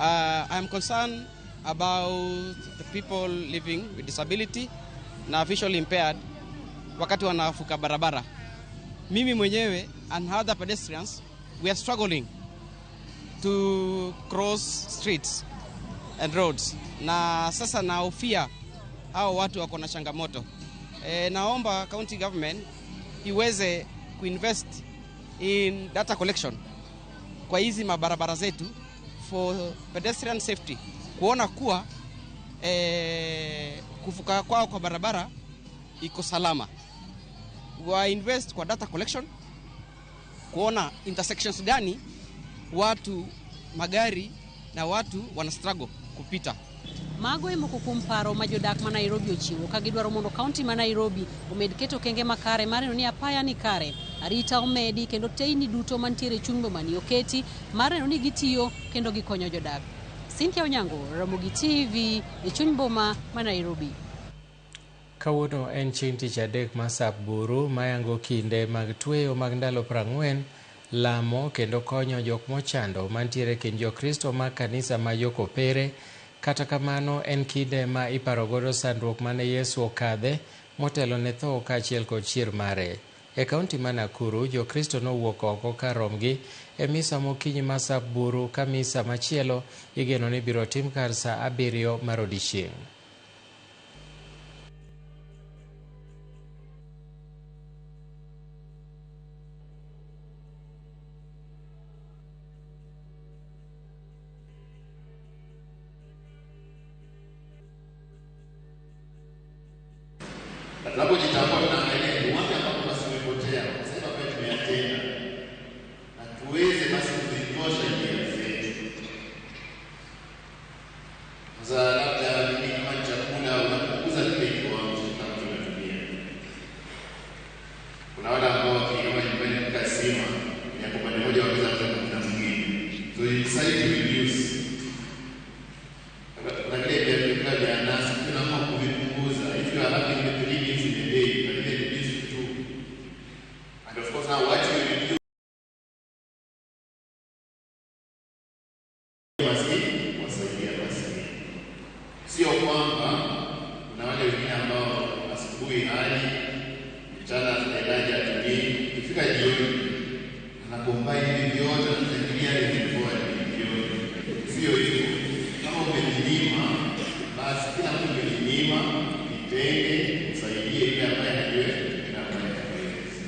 I am concerned about the people living with disability na visually impaired wakati wanavuka barabara. Mimi mwenyewe and other pedestrians, we are struggling to cross streets and roads. Na sasa nahofia hao watu wako na changamoto. Naomba county government iweze kuinvest in data collection kwa hizi mabarabara zetu for pedestrian safety, kuona kuwa kuvuka kwao kwa barabara iko salama. Wa invest kwa data collection, kuona intersections gani watu magari na watu wana struggle kupita. Mago e moko kuom paro ma jodak ma Nairobi ochiwo ka gidwaro mondo kaunti ma Nairobi omed keto okenge makare mar neno ni apaya ni kare, arita omedi kendo teyni duto mantiere e chuny boma ni oketi mar neno ni gitiyo kendo gikonyo jodak. Cynthia Onyango, Ramogi TV e chuny boma ma Nairobi. Kawuono en chieng' tich adek mar sap buru mayango kinde mag tweyo mag ndalo 40, lamo kendo konyo jok mochando mantiere kind Jokristo mag kanisa ma Jokopere. Kata kamano en kinde ma iparo godo sandruok mane Yesu okadhe motelo ne tho kaachiel kod chier mare. E kaunti ma Nakuru, Jokristo nowuok oko kar romgi e misa mokinyi mar sap buru ka misa machielo igeno ni biro tim kar saa 7 mar odiechieng'. Tunapojitambua tunaangalia ni wapi ambapo basi tumepotea, sema pia tumeyatenda, na tuweze basi kuzinyosha njia zetu. Sasa labda mimi kama chakula unapunguza kile kiwango cha tunatumia. Kuna wale ambao wakiwa nyumbani mkasima ya kwa pande moja waweza kuta mwingine. So you decide to reduce. Kuna kile vyakula vya nasi tunaamua kuvipunguza. If you are having 3 meals in a day, you can even reduce to 2. And of course now what you reduce maskini wasaidia maskini. Sio kwamba kuna wale wengine ambao asubuhi hali mchana tunahitaji atumie, ikifika jioni anakombine hivi vyote anafikiria ni jioni. Sio hivyo. Kama umejinyima, basi kila mtu umejinyima, jitenge, usaidie yule ambaye hajui na ambaye hawezi.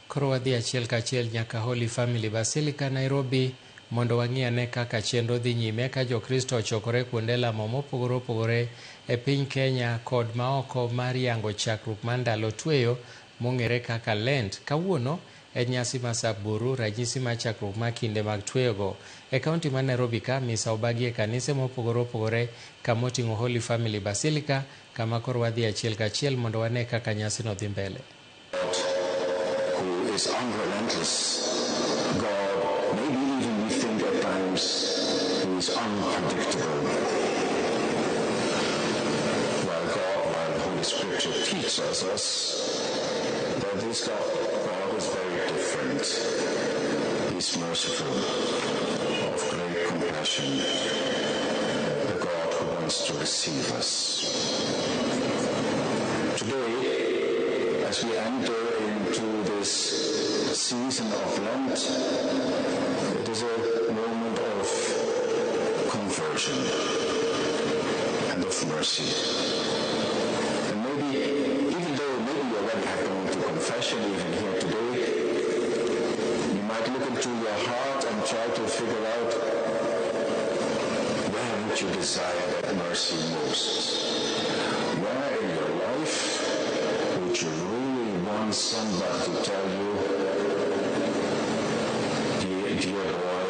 Koro wadhi achiel kachiel nyaka Holy Family Basilica Nairobi mondo wang'i ane kaka chenro dhi nyime ka Jokristo ochokore kuonde lamo mopogore opogore e piny Kenya kod maoko mar yango chakruok mar ndalo tweyo mong'ere kaka Lent. Kawuono en nyasi mar sap buru, ranyisi mar chakruok mar kinde mag tweyogo. E kaunti ma Nairobi ka, misa obagi e kanise mopogore opogore kamoting'o Holy Family Basilica, kama koro wadhi achiel kachiel mondo wane kaka nyasino dhi mbele. Who is unrelentless, God, maybe even we think at times he is unpredictable. While God, while the Holy Scripture teaches us that this God is very different. He is merciful, of great compassion, the God who wants to receive us. Today, as we enter into this season of Lent, it is a moment of conversion and of mercy. And maybe, even though maybe you already have gone to confession, even here today, you might look into your heart and try to figure out where would you desire that mercy most? Where in your life would you really want somebody to tell you, dear boy,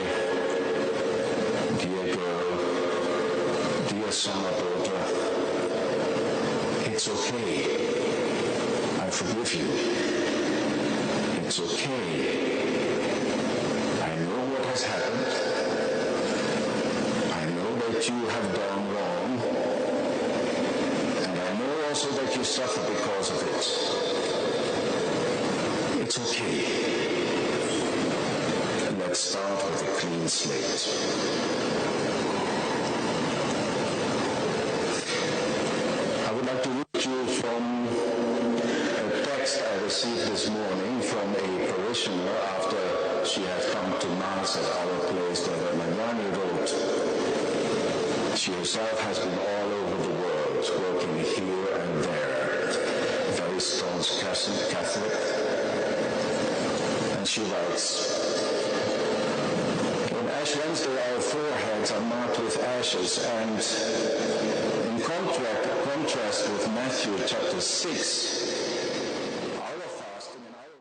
dear girl, dear son or daughter, it's okay, I forgive you. It's okay, I know what has happened. I know that you have done wrong, and I know also that you suffer because of it. It's okay. Let's start with a clean slate. I would like to read you from a text I received this morning from a parishioner after she had come to Mass at our place there at Manyani wrote. She herself has been all over the world, working here and there, very staunch Catholic. And she writes, on Ash Wednesday, our foreheads are marked with ashes, and in contrast with Matthew chapter 6, our fasting and our...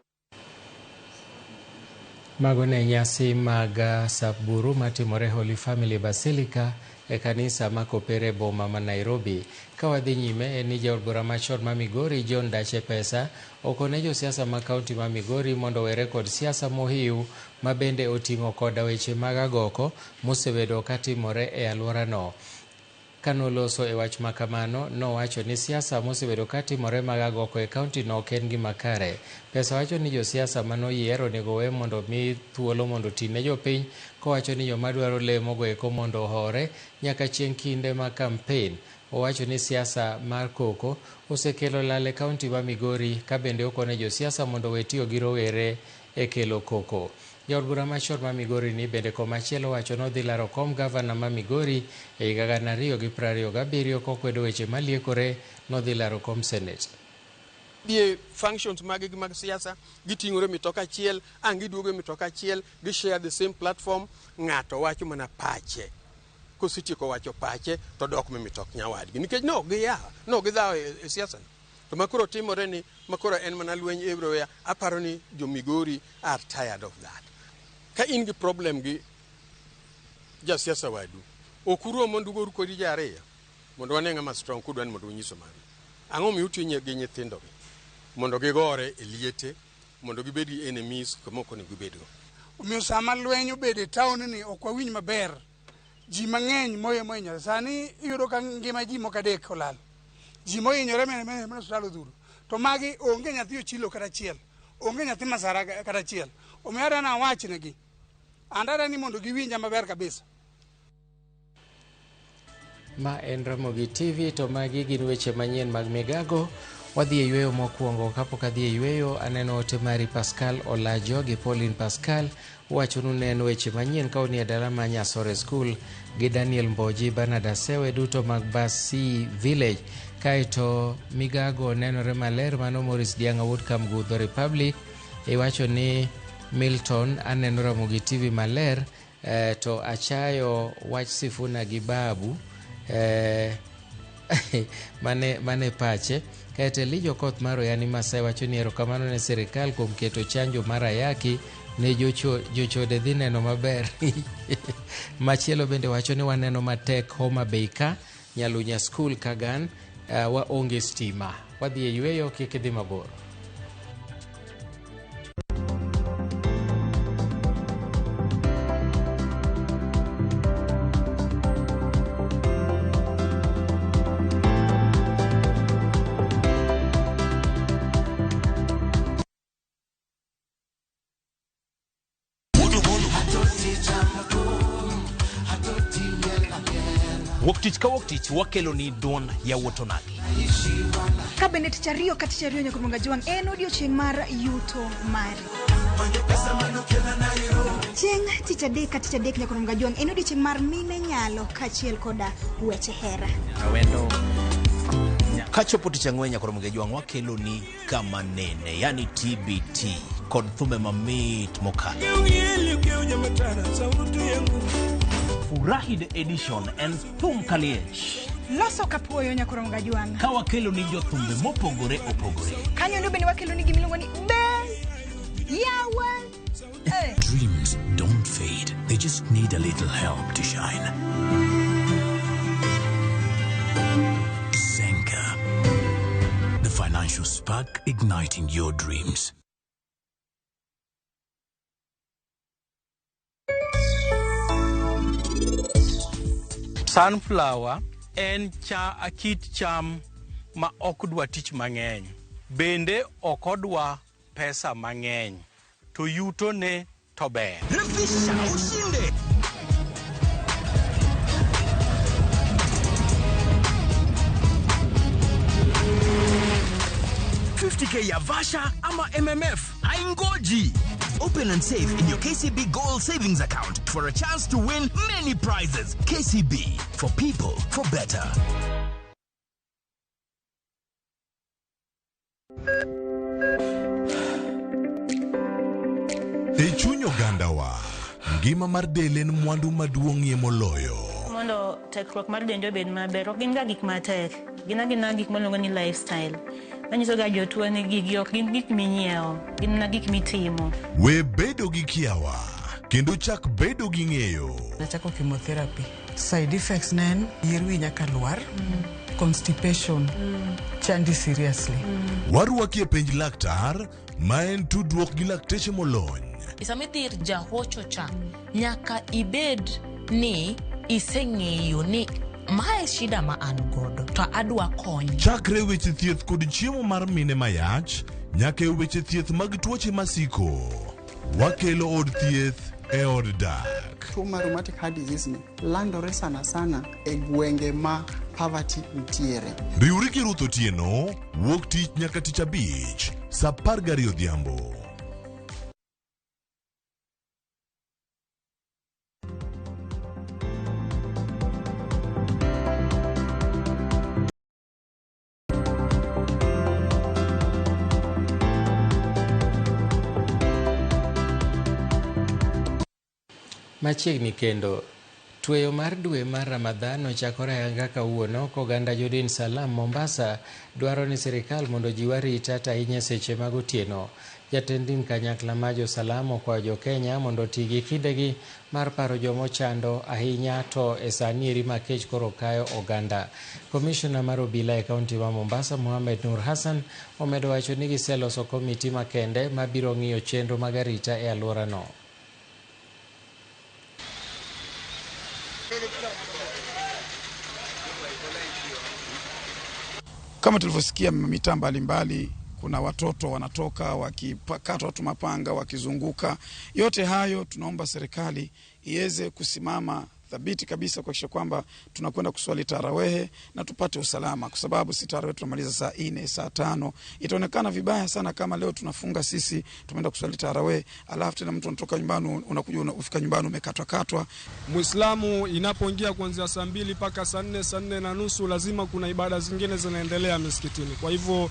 Mago ne nyasi mag sap buru matimore Holy Family Basilica e kanisa ma Kopere boma ma Nairobi. Ka wadhi nyime en ni jaod bura machon ma Migori John Dache Pesa okone josiasa ma kaunti ma Migori mondo owere kod siasa mohiu ma bende oting'o koda weche mag agoko mosebedo katimore e alworano. Kanoloso e wach makamano, nowacho ni siasa mosebedo katimore mag agoko e kaunti no ok en gima kare. Pesa wacho ni josiasa manoyier onego we mondo mi thuolo mondo oti ne jopiny, kowacho ni joma dwaro lemo go eko mondo ohore nyaka chieng' kinde mag kampen. Owacho ni siasa mar koko osekelo lal e kaunti ma Migori, ka bende okone josiasa mondo owe tiyo gi rowere e kelo koko. Jaod bura machon ma Migori ni bende komachielo wacho nodhi laro kom gavana ma Migori e higa 2027 kokwedo weche maliekore nodhi laro kom Senate. Dhie functions mag gi mag siasa, giting'ore mitoka achiel, ang' giduogo e mitoka achiel, gi share the same platform, ng'ato wacho mana pache. Kosetieko wacho pache, to dok mi mitok nyawadgi. Nikech no giya, no gidhawo e siasa. To makoro timore ni, makoro en mana lweny everywhere, aparo ni jo Migori are tired of that. Ka in gi problem gi jasiasa wadu, ok urom mondo ugoru kodi ji ariyo, mondo wane ng'ama strong kudwa ni mondo unyiso mano. Ang'o miyo utiyo gi nyithindogi mondo gigore e liete, mondo gibed gi enemies kuma ok onego gibedgo. Omiyo sama lweny obedo e taon ni ok wawinj maber. Ji mang'eny mohinyore. Sani iyudo ka ngima ji moko adek olal. Ji mohinyore mene mene mene osiptal odhuro. To magi onge nyathi Ochilo kata achiel. Onge nyathi Masara kata achiel. Omiyo adwa nawachnegi. An adwa ni mondo giwinja maber kabisa. Ma en Ramogi TV to magi gin weche manyien mag Migago. Wadhi e yweyo mokwongo. Kapok adhi e yweyo, aneno ote mari Pascal Olajo gi Pauline Pascal wachonu ne en weche manyien ka unie dala ma Nyasore School gi Daniel Mboji, Bernard Asewe duto mag Basi Village. Kaeto Migago nenore maler mano Maurice Dianga wuod Kamgudho Republic. Iwacho ni Milton aneno Ramogi TV maler to achayo wach Sifuna gi Babu mane pache. Kaeto Elijah Okoth mar Oyani Masai wacho ni erokamano ne sirikal kuom keto chanjo mar ayaki ne jochode dhi neno maber. Machielo bende wacho ni waneno matek Homa Bay ka Nyalunya School Kagan waonge stima. Wadhi e yweyo kik idhi mabor. Wuok tich ka wuok tich wakelo ni duond yawuot onagi. Ka bende tich ariyo ka tich ariyo nyaka Jwang' en odiochieng' mar yuto mari. Chieng' tich adek ka tich adek nyaka Ramogi Ajwang' en odiechieng' mar mine nyalo kaachiel koda weche hera. Awendo. Kachopo tich ang'wen nyaka Ramogi Ajwang' wakelo ni kama nene, yani TBT kod thumbe mamit mokalo. Furahi the edition en thum kaliech. Loso kapuoyo nyaka Ramogi Ajwang'. Ka wakelo ni jothumbe mopogore opogore. Kanyo endo bende wakelo ni gimiluongo ni be yawa. Hey. Dreams don't fade. They just need a little help to shine. Zenka. The financial spark igniting your dreams. Sunflower en kit cham ma ok dwa tich mang'eny. Bende ok odwa pesa mang'eny. To yuto ne to ber. Refisha ushinde. $50K ya Vasha ama MMF haingoji. Open and save in your KCB Gold Savings Account for a chance to win many prizes. KCB, for people, for better. E chuny ogandawa, ngima mar del en mwandu maduong'ie moloyo. Mondo tekruok mar dendi obed maber, ok gin ga gik matek, gin agina gik miluongo ni lifestyle. Manyiso ga jotuo ni gigi ok gin gik minyiewo, gin mana gik mitimo. We bedo gi kiawa, kendo chak bedo gi ng'eyo. Nachako chemotherapy. Side effects ne en yier wi nyaka lwar, constipation, chandi seriously. Warwaki e penj laktar, ma en tudruok gi lakteche molony. Sama idhi ir jahocho cha, nyaka ibed ni iseng'eyo ni mae shida ma an godo to adwa kony. Chakre weche thieth kod chiemo mar mine mayach, nyaka e weche thieth mag tuoche masiko. Wakelo od thieth e od dak. Tuo mar rheumatic heart disease ni landore sana sana e gwenge ma poverty nitiere. Riwri gi Ruth Otieno, wuok tich nyaka tich abich, saa 12 odhiambo. Machiegni kendo, tweyo mar dwe mar Ramadhan ochakore ayanga kawuono koganda jodin Salam Mombasa dwaro ni sirikal mondo ojiw arita to ahinya seche mag otieno. Jatend din kanyakla ma jo Salam okwayo jo Kenya mondo oti gi kindegi mar paro jomochando ahinya to e sani eri ma kech koro kayo oganda. Komishona mar obila e kaunti ma Mombasa Mohamed Nur Hassan omedo wacho ni giseloso komiti makende mabiro ng'iyo chenro mag arita e alworano. Kama tulivyosikia mitaa mbalimbali, kuna watoto wanatoka wakikatwa watu mapanga wakizunguka. Yote hayo tunaomba serikali iweze kusimama thabiti kabisa kuhakikisha kwamba tunakwenda kuswali tarawehe na tupate usalama, kwa sababu si tarawehe tunamaliza saa 4, saa 5. Itaonekana vibaya sana kama leo tunafunga sisi tumeenda kuswali tarawehe, alafu tena mtu anatoka nyumbani unakuja unafika nyumbani umekatwa katwa. Muislamu inapoingia kuanzia saa 2 mpaka saa 4, saa 4:30 lazima kuna ibada zingine zinaendelea misikitini. Kwa hivyo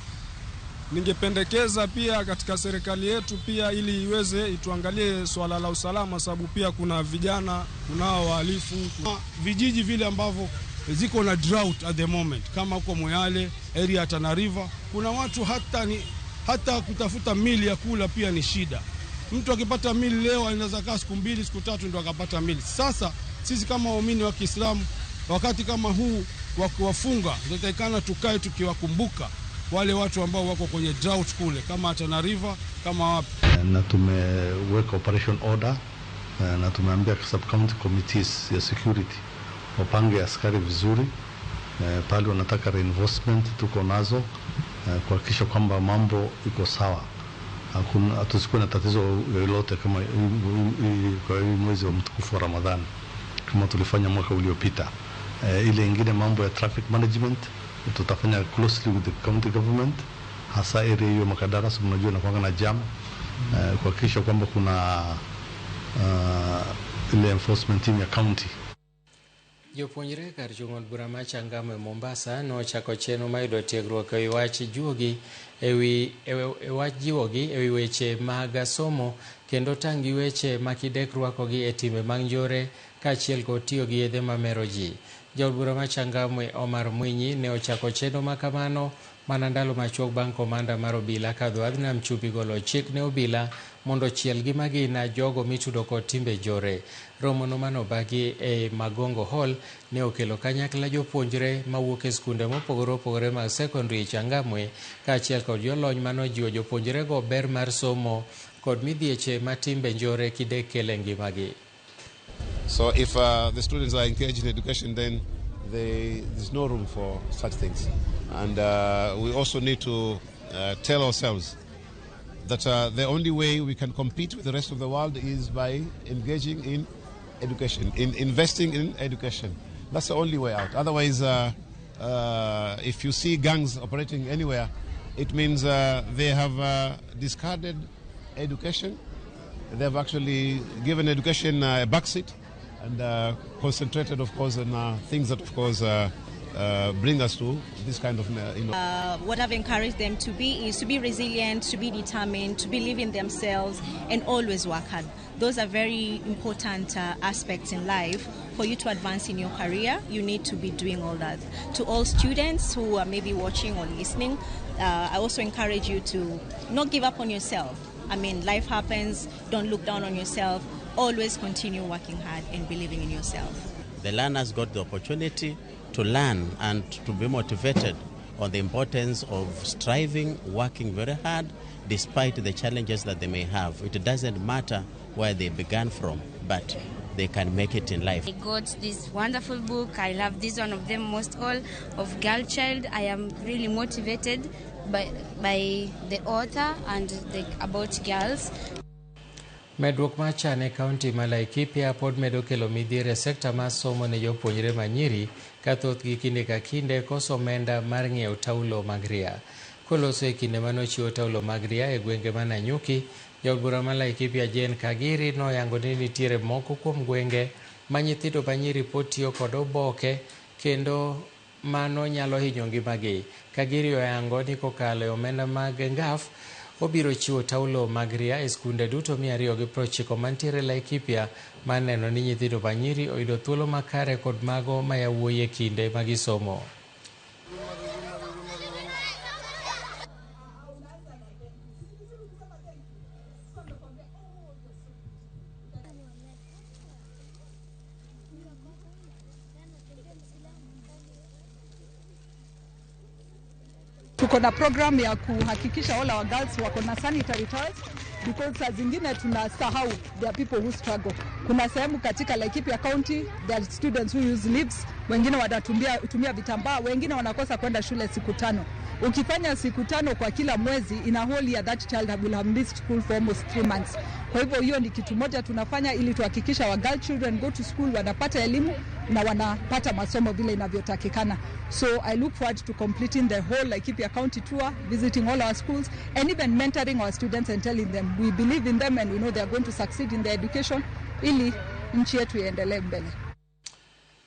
ningependekeza pia katika serikali yetu pia ili iweze ituangalie swala la usalama, sababu pia kuna vijana, kuna wahalifu, vijiji vile ambavyo ziko na drought at the moment kama huko Moyale, area ya Tana River, kuna watu hata kutafuta mili ya kula pia ni shida. Mtu akipata mili leo anaweza kaa siku 2, siku 3 ndio akapata mili. Sasa sisi kama waumini wa Kiislamu wakati kama huu wa kuwafunga tunatakikana tukae tukiwakumbuka wale watu ambao wako kwenye drought kule kama Tana River kama wapi. Na tumeweka operation order na tumeambia sub county committees ya security wapange askari vizuri, pale wanataka reinforcement tuko nazo, kuhakikisha kwamba mambo iko sawa. Hakuna, hatusikuwe na tatizo lolote kama kwa mwezi wa mtukufu wa Ramadhani kama tulifanya mwaka uliopita. Ile ingine mambo ya traffic management tutafanya closely with the county government, hasa area hiyo Makadara, mnajua inakuwa na jam, kuhakikisha kwamba kuna ile enforcement team ya county. Jopuonjre kar chung' od bura ma Changamwe Mombasa nochako chenro mar yudo tiegruok e wach juogi ewi e wach jiwogi ewi weche mag somo kendo tang' gi weche ma kidek rwakogi e timbe mag njore kaachiel kod tiyo gi yedhe mamero ji. Jaod bura ma Changamwe Omar Mwinyi ne ochako chenro ma kamano mana ndalo machuok bang' komanda mar obila kadho adhi nam chumbi golo chik ne obila mondo ochiel gi magina jogo mitudo kod timbe jore. Romono manobagi e Magongo Hall ne okelo kanyakla jopuonjre mawuok e skunde mopogore opogore mag sekondari e Changamwe kaachiel kod jolony manojiwo jopuonjrego ber mar somo kod midhieche ma timbe njore kidek kelo e ngimagi. So if the students are engaged in education, then there's no room for such things. And we also need to tell ourselves that the only way we can compete with the rest of the world is by engaging in education, in investing in education. That's the only way out. Otherwise, if you see gangs operating anywhere, it means they have discarded education. They have actually given education a backseat and concentrated, of course, on things that, of course, bring us to this kind of, you know. What I've encouraged them to be is to be resilient, to be determined, to believe in themselves, and always work hard. Those are very important aspects in life. For you to advance in your career, you need to be doing all that. To all students who are maybe watching or listening, I also encourage you to not give up on yourself. I mean, life happens. Don't look down on yourself. Always continue working hard and believing in yourself. The learners got the opportunity to learn and to be motivated on the importance of striving, working very hard, despite the challenges that they may have. It doesn't matter where they began from, but they can make it in life. I got this wonderful book. I love this one of them most all, of Girl Child. I am really motivated by the author and about girls. Medruok mar chan e kaunti ma Laikipia pod medo kelo midhiero e sekta mar somo ne jopuonjre manyiri ka thothgi kinde ka kinde koso omenda mar ng'iewo taulo mag ria. Koloso e kinde manochiwo taulo mag ria e gwenge ma Nanyuki, jaod bura ma Laikipia Jane Kagiri noyango ni nitiere moko kuom gwenge ma nyithindo manyiri pod tiyo kod oboke kendo mano nyalo hinyo ngimagi. Kagiri oyango ni kokalo e omenda mag NGAF, obiro chiwo taulo mag ria e skunde duto 290 mantiere Laikipia mar neno ni nyithindo manyiri oyudo thuolo makare kod mago ma yawuoyi e kinde magisomo. Tuko na program ya kuhakikisha all our girls wako na sanitary towels because saa zingine tunasahau there are people who struggle. Kuna sehemu katika Laikipia County there are students who use leaves, wengine wanatumia vitambaa, wengine wanakosa kwenda shule siku 5. Ukifanya siku 5 kwa kila mwezi, in a whole year that child will have missed school for almost 3 months. Kwa hivyo hiyo ni kitu moja tunafanya ili tuhakikisha our girl children go to school, wanapata elimu na wanapata masomo vile inavyotakikana. So I look forward to completing the whole Laikipia County tour, visiting all our schools and even mentoring our students and telling them we believe in them and we know they are going to succeed in their education ili nchi yetu iendelee mbele.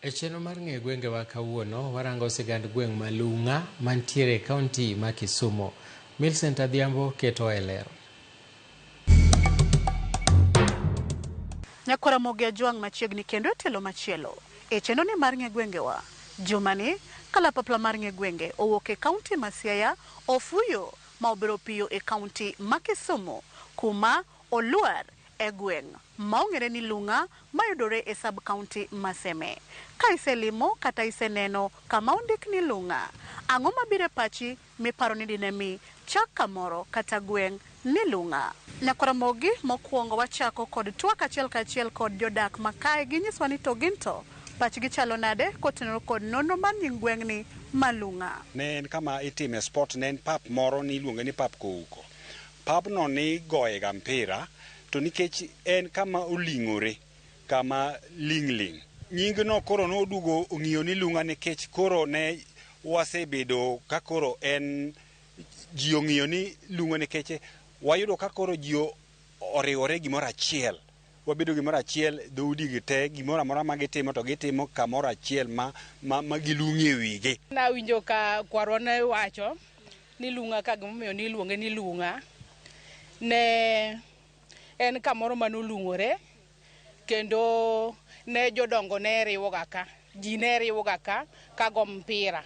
E chenro mar ng'e gwengewa kawuono, warango sigand gweng' ma Lung'a mantiere e kaunti ma Kisumu. Millicent Adhiambo keto e ler. Nyakwara Mogi Ajwang' machiegni kendo e telo machielo. E chenro ni mar ng'e gwengewa, jumani kalapapla mar ng'e gwenge owuok e kaunti ma Siaya, ofuyo ma obiro piyo e kaunti ma Kisumu, kuma olwar e gweng' ma ong'ere ni Lung'a mayudore e sub county ma Seme. Ka iselimo kata iseneno kama ondik ni Lung'a, ang'o mabiro e pachi miparo ni dine mi chak kamoro kata gweng' ni Lung'a? Nyakwara Mogi, mokwongo wachako kod twak achiel kachiel kod jodak ma kae ginyiswa ni to gin to pachgi chalo nade kotenore kod nonro mar nying gweng'ni ma Lung'a. Ne en kama itime sport, ne en pap moro niluonge ni pap Kouko. Pabno ni goyega mpira to nikech en kama oling'ore, kama ling' ling'. Nyingno koro noduogo ong'iyo ni Lung'a nikech koro ne wasebedo ka koro en ji ong'iyo ni Lung'a nikech wayudo ka koro ji oriwore gimoro achiel. Wabedo gimoro achiel, dhoudi gi te, gimoro amora ma gitimo to gitimo kamoro achiel ma gilung'ie wigi. Nawinjo ka kwarwa ne wacho ni Lung'a ka gimomiyo niluonge ni Lung'a ne en kamoro manolung'ore kendo ne jodongo ne riwoga ka, ji ne riwoga ka go mpira.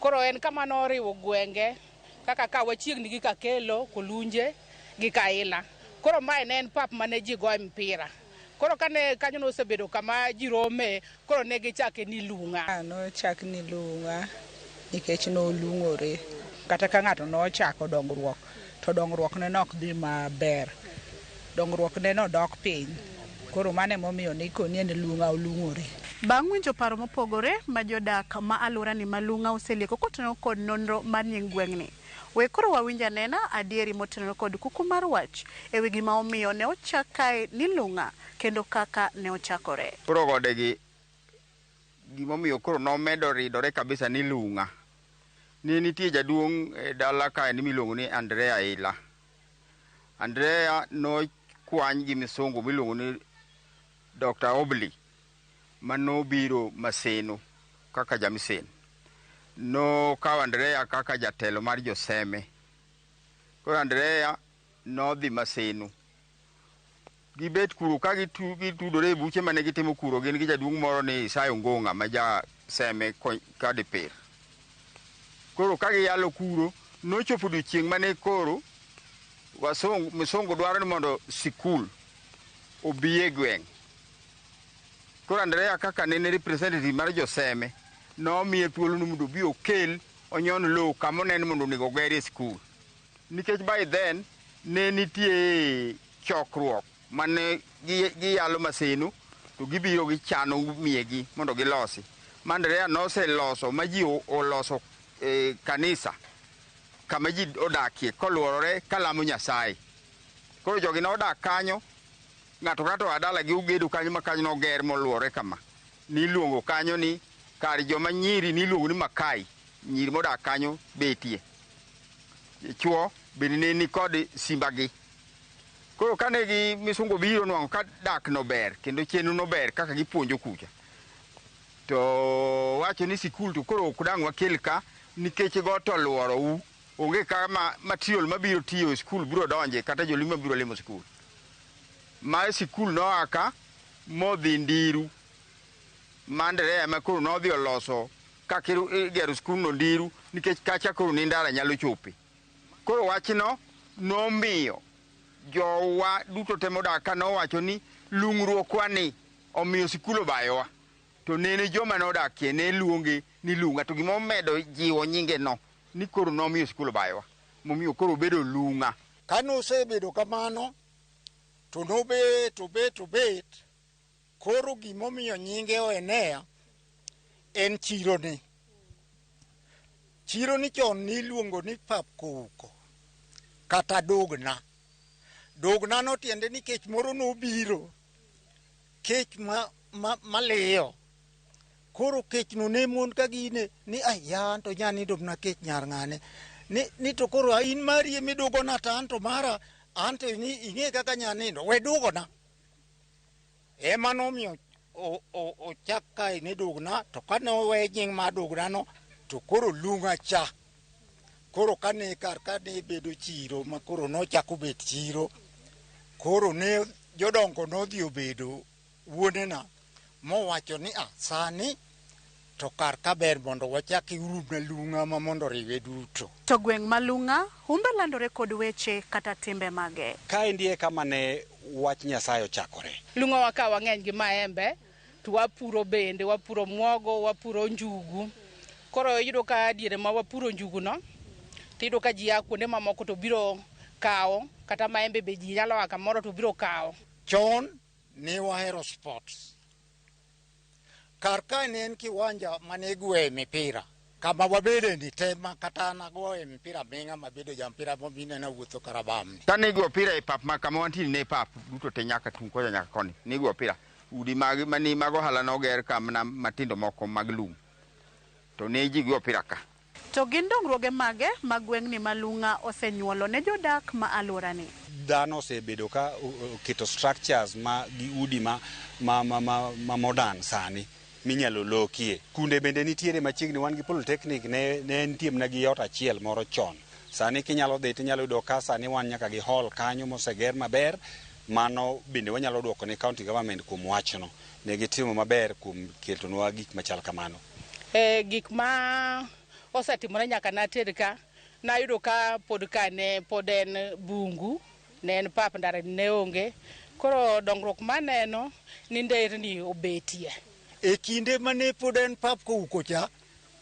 Koro en kama noriwo gwenge kaka ka wachiegni gi Kakelo, Kolunje gi Kaila. Koro mae ne en pap mane ji goye mpira. Koro kane kanyo nosebedo kama ji rome, koro ne gichake ni Lung'a. Nochak ni Lung'a nikech nolung'ore. Kata ka ng'ato nochako dongruok, to dongruok ne nok dhi maber. Dongruok ne nodok piny. Koro mano emomiyo nikoni en Lung'a olung'ore. Bang' winjo paro mopogore ma jodak ma alworani ma Lung'a oselieko kotenore kod nonro mar nying gweng'ni. We koro wawinj anena adieri motenore kod kuku mar wach e wi gima omiyo ne ochak kae ni Lung'a kendo kaka ne ochakore. Koro godegi gimomiyo koro nomedo ridore kabisa ni Lung'a. Ne nitie jaduong' e dala kae miluongo ni Andrea Ila. Andrea nokwany gi misungu miluongo ni Dr. Obley manobiro Maseno kaka jamisen. Nokawo Andrea kaka jatelo mar joseme. Koro Andrea nodhi Maseno. Gibet kuro ka gitudore e buche mane gitimo kuro gin gi jaduong' moro ni Isayo Ngong'a ma jaseme kadiper. Koro ka giyalo kuro, nochopo odiochieng' mane koro misungu dwaro ni mondo sikul obi e gweng'. Koro Andrea kaka nene representative mar joseme, nomiye thuolo ni mondo obi okel onyon lowo kama oneno mondo onego ogerie sikul. Nikech by then ne nitie chokruok mane giyalo Maseno to gibiro gichano miegi mondo gilosi. Ma Andrea noseloso ma ji oloso kanisa kama ji odakie koluorore kalamo Nyasaye. Koro jogi nodak kanyo, ng'ato kato oa dalagi ogedo kanyo ma kanyo noger moluorore kama. Niluongo kanyo ni kar joma nyiri niluongo ni Makai, nyiri modak kanyo betie. Chuo bende ne ni kod simbagi. Koro kane gi misungu biro nwang'o ka dak no ber kendo chenro no ber kaka gipuonjo kucha. To wacho ni sikul to koro ok dang' wakel ka nikech got oluorou. Onge kama material mabiro tiyo e sikul biro donje kata jolimo mabiro limo sikul. Ma sikul noa ka modhi Ndiru. Ma Andrea ema koro nodhi oloso kaka igero sikul no Ndiru nikech kacha koro ni ndara nyalo chope. Koro wachno nomiyo jowa duto te modak ka nowacho ni lung'ruokwa ni omiyo sikul obayowa. To nene joma nodakie ne luonge ni Lung'a to gimomedo jiwo nyinge no ni koro nomiyo sikul obayowa. Momiyo koro obedo Lung'a. Kanosebedo kamano to nobet obet obet koro gimomiyo nyinge oenea en chironi. Chironi chon niluongo ni pap kouko kata dogna. Dogna no tiende ni kech moro nobiro, kech maliyo. Koro kech no ne mon ka gine ni aya to nyani dogna kech nyar ng'ane. Ni to koro in mari emidugona to anto mara anto ing'e kaka nyanindo we dugona. Ema nomiyo ochak kae ni dugna to kane owe nying mar dugna no to koro Lung'a cha. Koro kane kar kane bedo chiro ma koro nochako bet chiro, koro ne jodongo nodhi obedo wuonena mowacho ni sani to kar ka ber mondo wachak irumna Lung'a ma mondo riwe duto. To gweng' ma Lung'a humbe landore kod weche kata timbe mage. Kaendi e kama ne wach Nyasaye ochakore. Lung'a wa ka wang'eny gi maembe to wapuro bende, wapuro muogo, wapuro njugu. Koro iyudo ka diere ma wapuro njugu no, tiyudo ka ji a kuonde mamoko to biro kawo, kata maembe be ji nyalo a kamoro to biro kawo. Chon ne wahero sports. Kar ka ne en kiwanja mane igoye mipira, kama wabede ni te ma kata an agoye mpira ming'a mabedo jampira mobinena wuotho karabamni. Kane igoyo opira e pap ma kama wantie ne pap duto te nyaka tung' kocha nyaka koni ne igoyo opira. Udi mag mani mag ohala noger ka mana matindo moko mag lum. To ne ji goyo opira ka. To gin dongruoge mage ma gweng'ni ma Lung'a osenyuolo ne jodak ma alworani? Dhano osebedo ka oketo structures ma gi udi ma modern sani minyalo lokie. Kunde bende nitiere machiegni, wan gi polytechnic, ne nitie mana gi ot achiel moro chon. Sani kinyalo dhi tinyalo yudo ka sani wan nyaka gi hall kanyo moseger maber. Mano bende wanyalo duoko ne county government kuom wachno. Ne gitimo maber kuom ketonwa gik machal kamano. Gik ma osetimore nyaka nater ka, nayudo ka pod ka ne pod en bungu, ne en pap, ndara ne onge. Koro dongruok maneno ni nderni obetie. E kinde mane pod en pap kouko cha,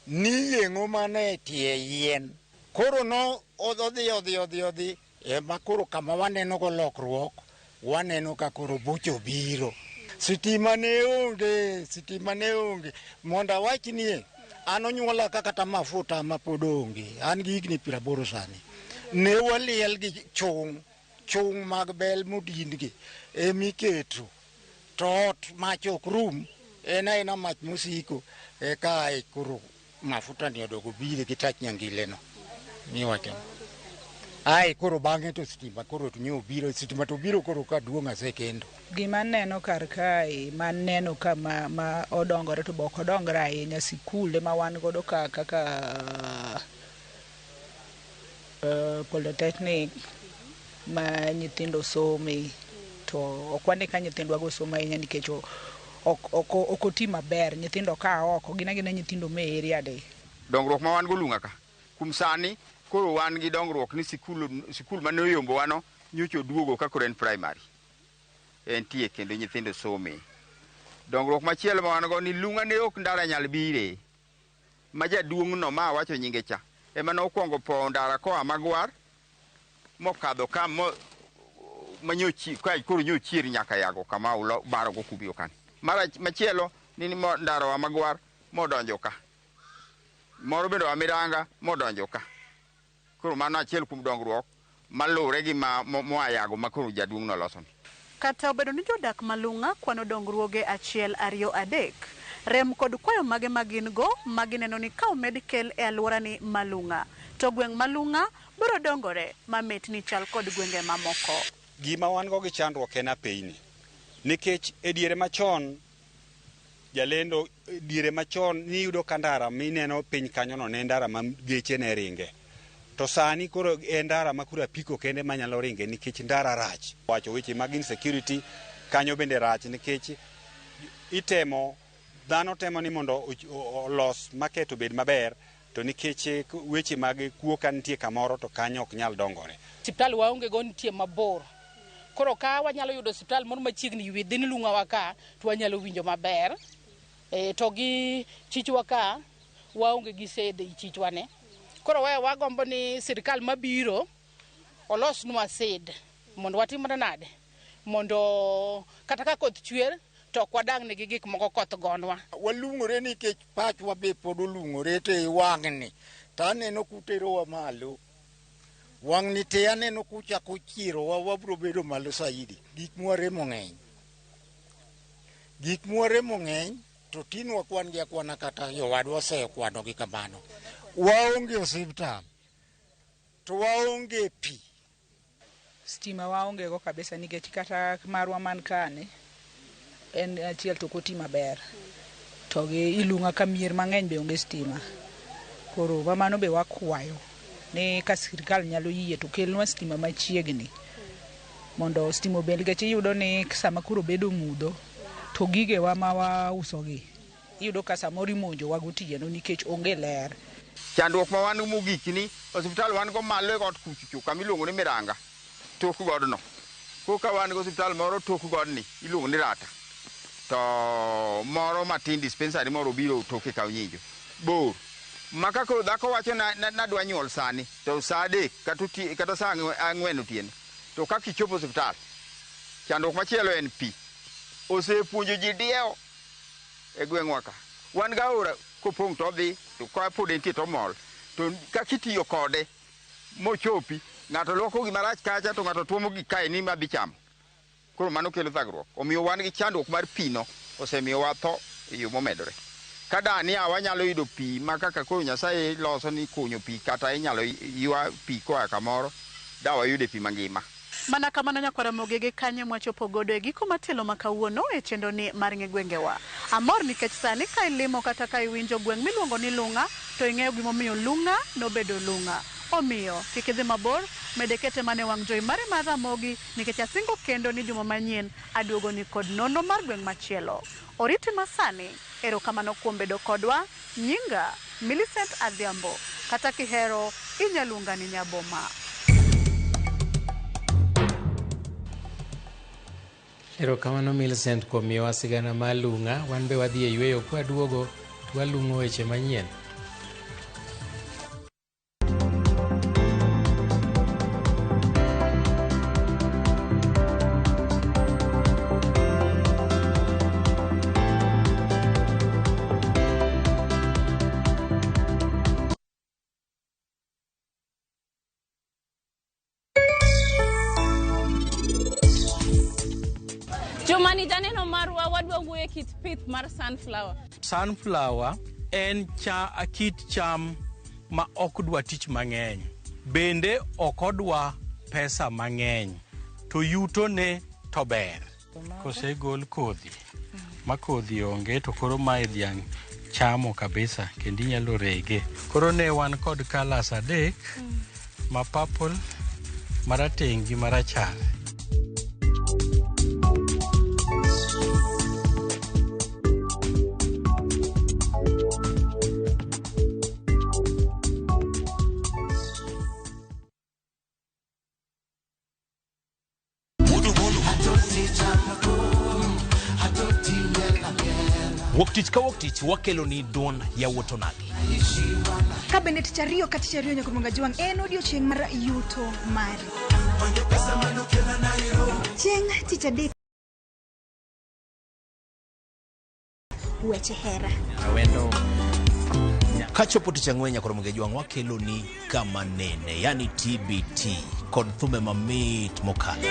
niyeng'o mana e tie yien. Koro no odhi odhi odhi odhi ema koro kama waneno go lokruok, waneno ka koro buche obiro. Sitima ne onge, sitima ne onge. Mondo awachnie, an onyuola ka kata mafuta ma pod onge. An gi higni 80 sani. Ne waliel gi chung', chung' mag bel modin gi emiketo. To ot mach ok rum, en aena mach mosiko. Eka ae koro mafuta ni odogo bire gi tach nyangile no. Miwacho. Ae koro bang'e to sitima koro to nyo obiro, sitima to biro koro ka duong' asekendo. Gima neno kar kae, maneno ka ma odongore to be ok odongre ahinya, sikunde ma wan godo ka kaka polytechnic ma nyithindo some, to ok wane ka nyithindwa go somo ahinya nikech ok oti maber. Nyithindo ka oko gin agina nyithindo me area de. Dongruok ma wan go Lung'a ka kuom sani koro wan gi dongruok ni sikul mane oyombowa no nyocha oduogo ka koro en primary entie kendo nyithindo some. Dongruok machielo ma wan go ni Lung'a ne ok ndara nyal bire ma jaduong' no ma awacho nyinge cha ema nokwongo powo ndara koa Magwar mokadho ka manyochi ka koro nyochier nyaka yago kama ulo baro go kubiro kani. Mara machielo ni ndara wa Magwar modonjo ka, moro bende wa Miranga modonjo ka. Koro mano achiel kuom dongruok maluwore gi moa yago ma koro jaduong' noloso ni. Kata obedo ni jodak ma Lung'a kwano dongruoge 1, 2, 3, rem kod kwayo mage ma gin go ma gineno ni ka omed kel e alworani ma Lung'a, to gweng' ma Lung'a biro dongore ma mit ni chal kod gwenge mamoko. Gima wan go gi chandruok en apeyni. Nikech e diere machon, jalendo, diere machon niyudo ka ndara mineno piny kanyono ne ndara ma geche ne ringe. To sani koro en ndara ma koro apiko kende manyalo ringe nikech ndara rach. Wacho weche mag insecurity kanyo bende rach nikech itemo, dhano temo ni mondo olos market obed maber, to nikech weche mag kuo ka nitie kamoro to kanyo ok nyal dongore. Osiptal waonge go nitie mabor. Koro ka wanyalo yudo osiptal moro machiegni within Lung'a wa ka, to wanyalo winjo maber. To gi chichwa ka, waonge gi sede e chichwa ne. Koro wagombo ni sirikal mabiro olosnwa sed mondo watimre nade, mondo kata ka koth chwer to ok wadang' nigi gik moko koth gonwa. Walung'ore nikech pachwa be pod olung'ore to e wang'ni to aneno kuterowa malo. Wang'ni te aneno kuchako chierowa, wabiro bedo malo saidi. Gik mwaremo ng'eny. Gik mwaremo ng'eny to tin wakwan gi akwana kata jowadwa osekwano gi kamano. Waonge osiptal to waonge pi. Stima waonge go kabisa nikech kata marwa man kane en achiel to ok oti maber. To gi Ilung'a ka mier mang'eny be onge stima. Koro mano be wakwayo ni ka sirikal nyalo yie to kelnwa stima machiegni mondo stima obed, nikech iyudo ni sama koro bedo mudho to gigewa ma wausogi iyudo ka samoro imonjowa gotieno nikech onge ler. Chandruok ma wan go mogik ni osiptal wan go malo e got kuchocho kama iluongo ni Miranga tok godno. Koka wan go osiptal moro tok godni iluongo ni Rata. To moro matin dispensary moro biro toke ka Onyinjo. Bor. Ma ka koro dhako wacho nadwa nyuol sani to saa 3 kata saa 4 otieno. To kaka ichopo osiptal, chandruok machielo en pi. Osepuonjo ji diewo e gweng'wa ka. Wan ga aora kopong' to odhi, to ka pod entie to omol. To kaka itiyo kode mochopi, ng'ato luoko gima rach kacha to ng'ato tuomo gik kae ni madhi chamo. Koro mano kelo thagruok. Omiyo wan gi chandruok mar pi no osemiyo watho e yo momedore. Ka dani a wanyalo yudo pi ma kaka koro Nyasaye loso ni kunyo pi kata inyalo ywa pi koa kamoro, da wayude pi mangima. Mana kamano nyakwara Mogege kanye mwachopo godo e giko matielo ma kawuono e chenro ni mar ng'e gwengewa. Amor nikech sani ka ilimo kata ka iwinjo gweng' miluongo ni Lung'a to ing'eyo gimomiyo Lung'a nobedo Lung'a. Omiyo kik idhi mabor, mede kete mana e wang' jowi mari mar Ramogi nikech asingo kendo ni juma manyien aduogo ni kod nonro mar gweng' machielo. Oriti masani, erokamano kuom bedo kodwa, nyinga Millicent Adhiambo, kata kihero inyaluonga ni Nyaboma. Erokamano Millicent kuom miyowa sigana mar Lung'a. Wan be wadhi e yweyo kwaduogo to walung'o weche manyien. Jumani janeno marwa wadwa wuoyo e kit pith mar sunflower. Sunflower en kit cham ma ok dwa tich mang'eny, bende ok odwa pesa mang'eny, to yutone to ber. Kosegol kodhi, ma kodhi onge to koro mae dhiang' chamo kabisa kendo inyalo rege. Koro ne wan kod colours adek, ma purple, marateng' gi marachar. Wuok tich ka wuok tich wakelo ni duond yawuot onagi. Ka bende tich ariyo ka tich ariyo nyaka Mwanga Jwang' en odiochieng' mar yuto mari. Chieng' tich adek weche hera. Awendo. Kachopo tich ang'wen nyaka Ramogi Jwang' wakelo ni kama nene, yani TBT kod thume mamit mokalo.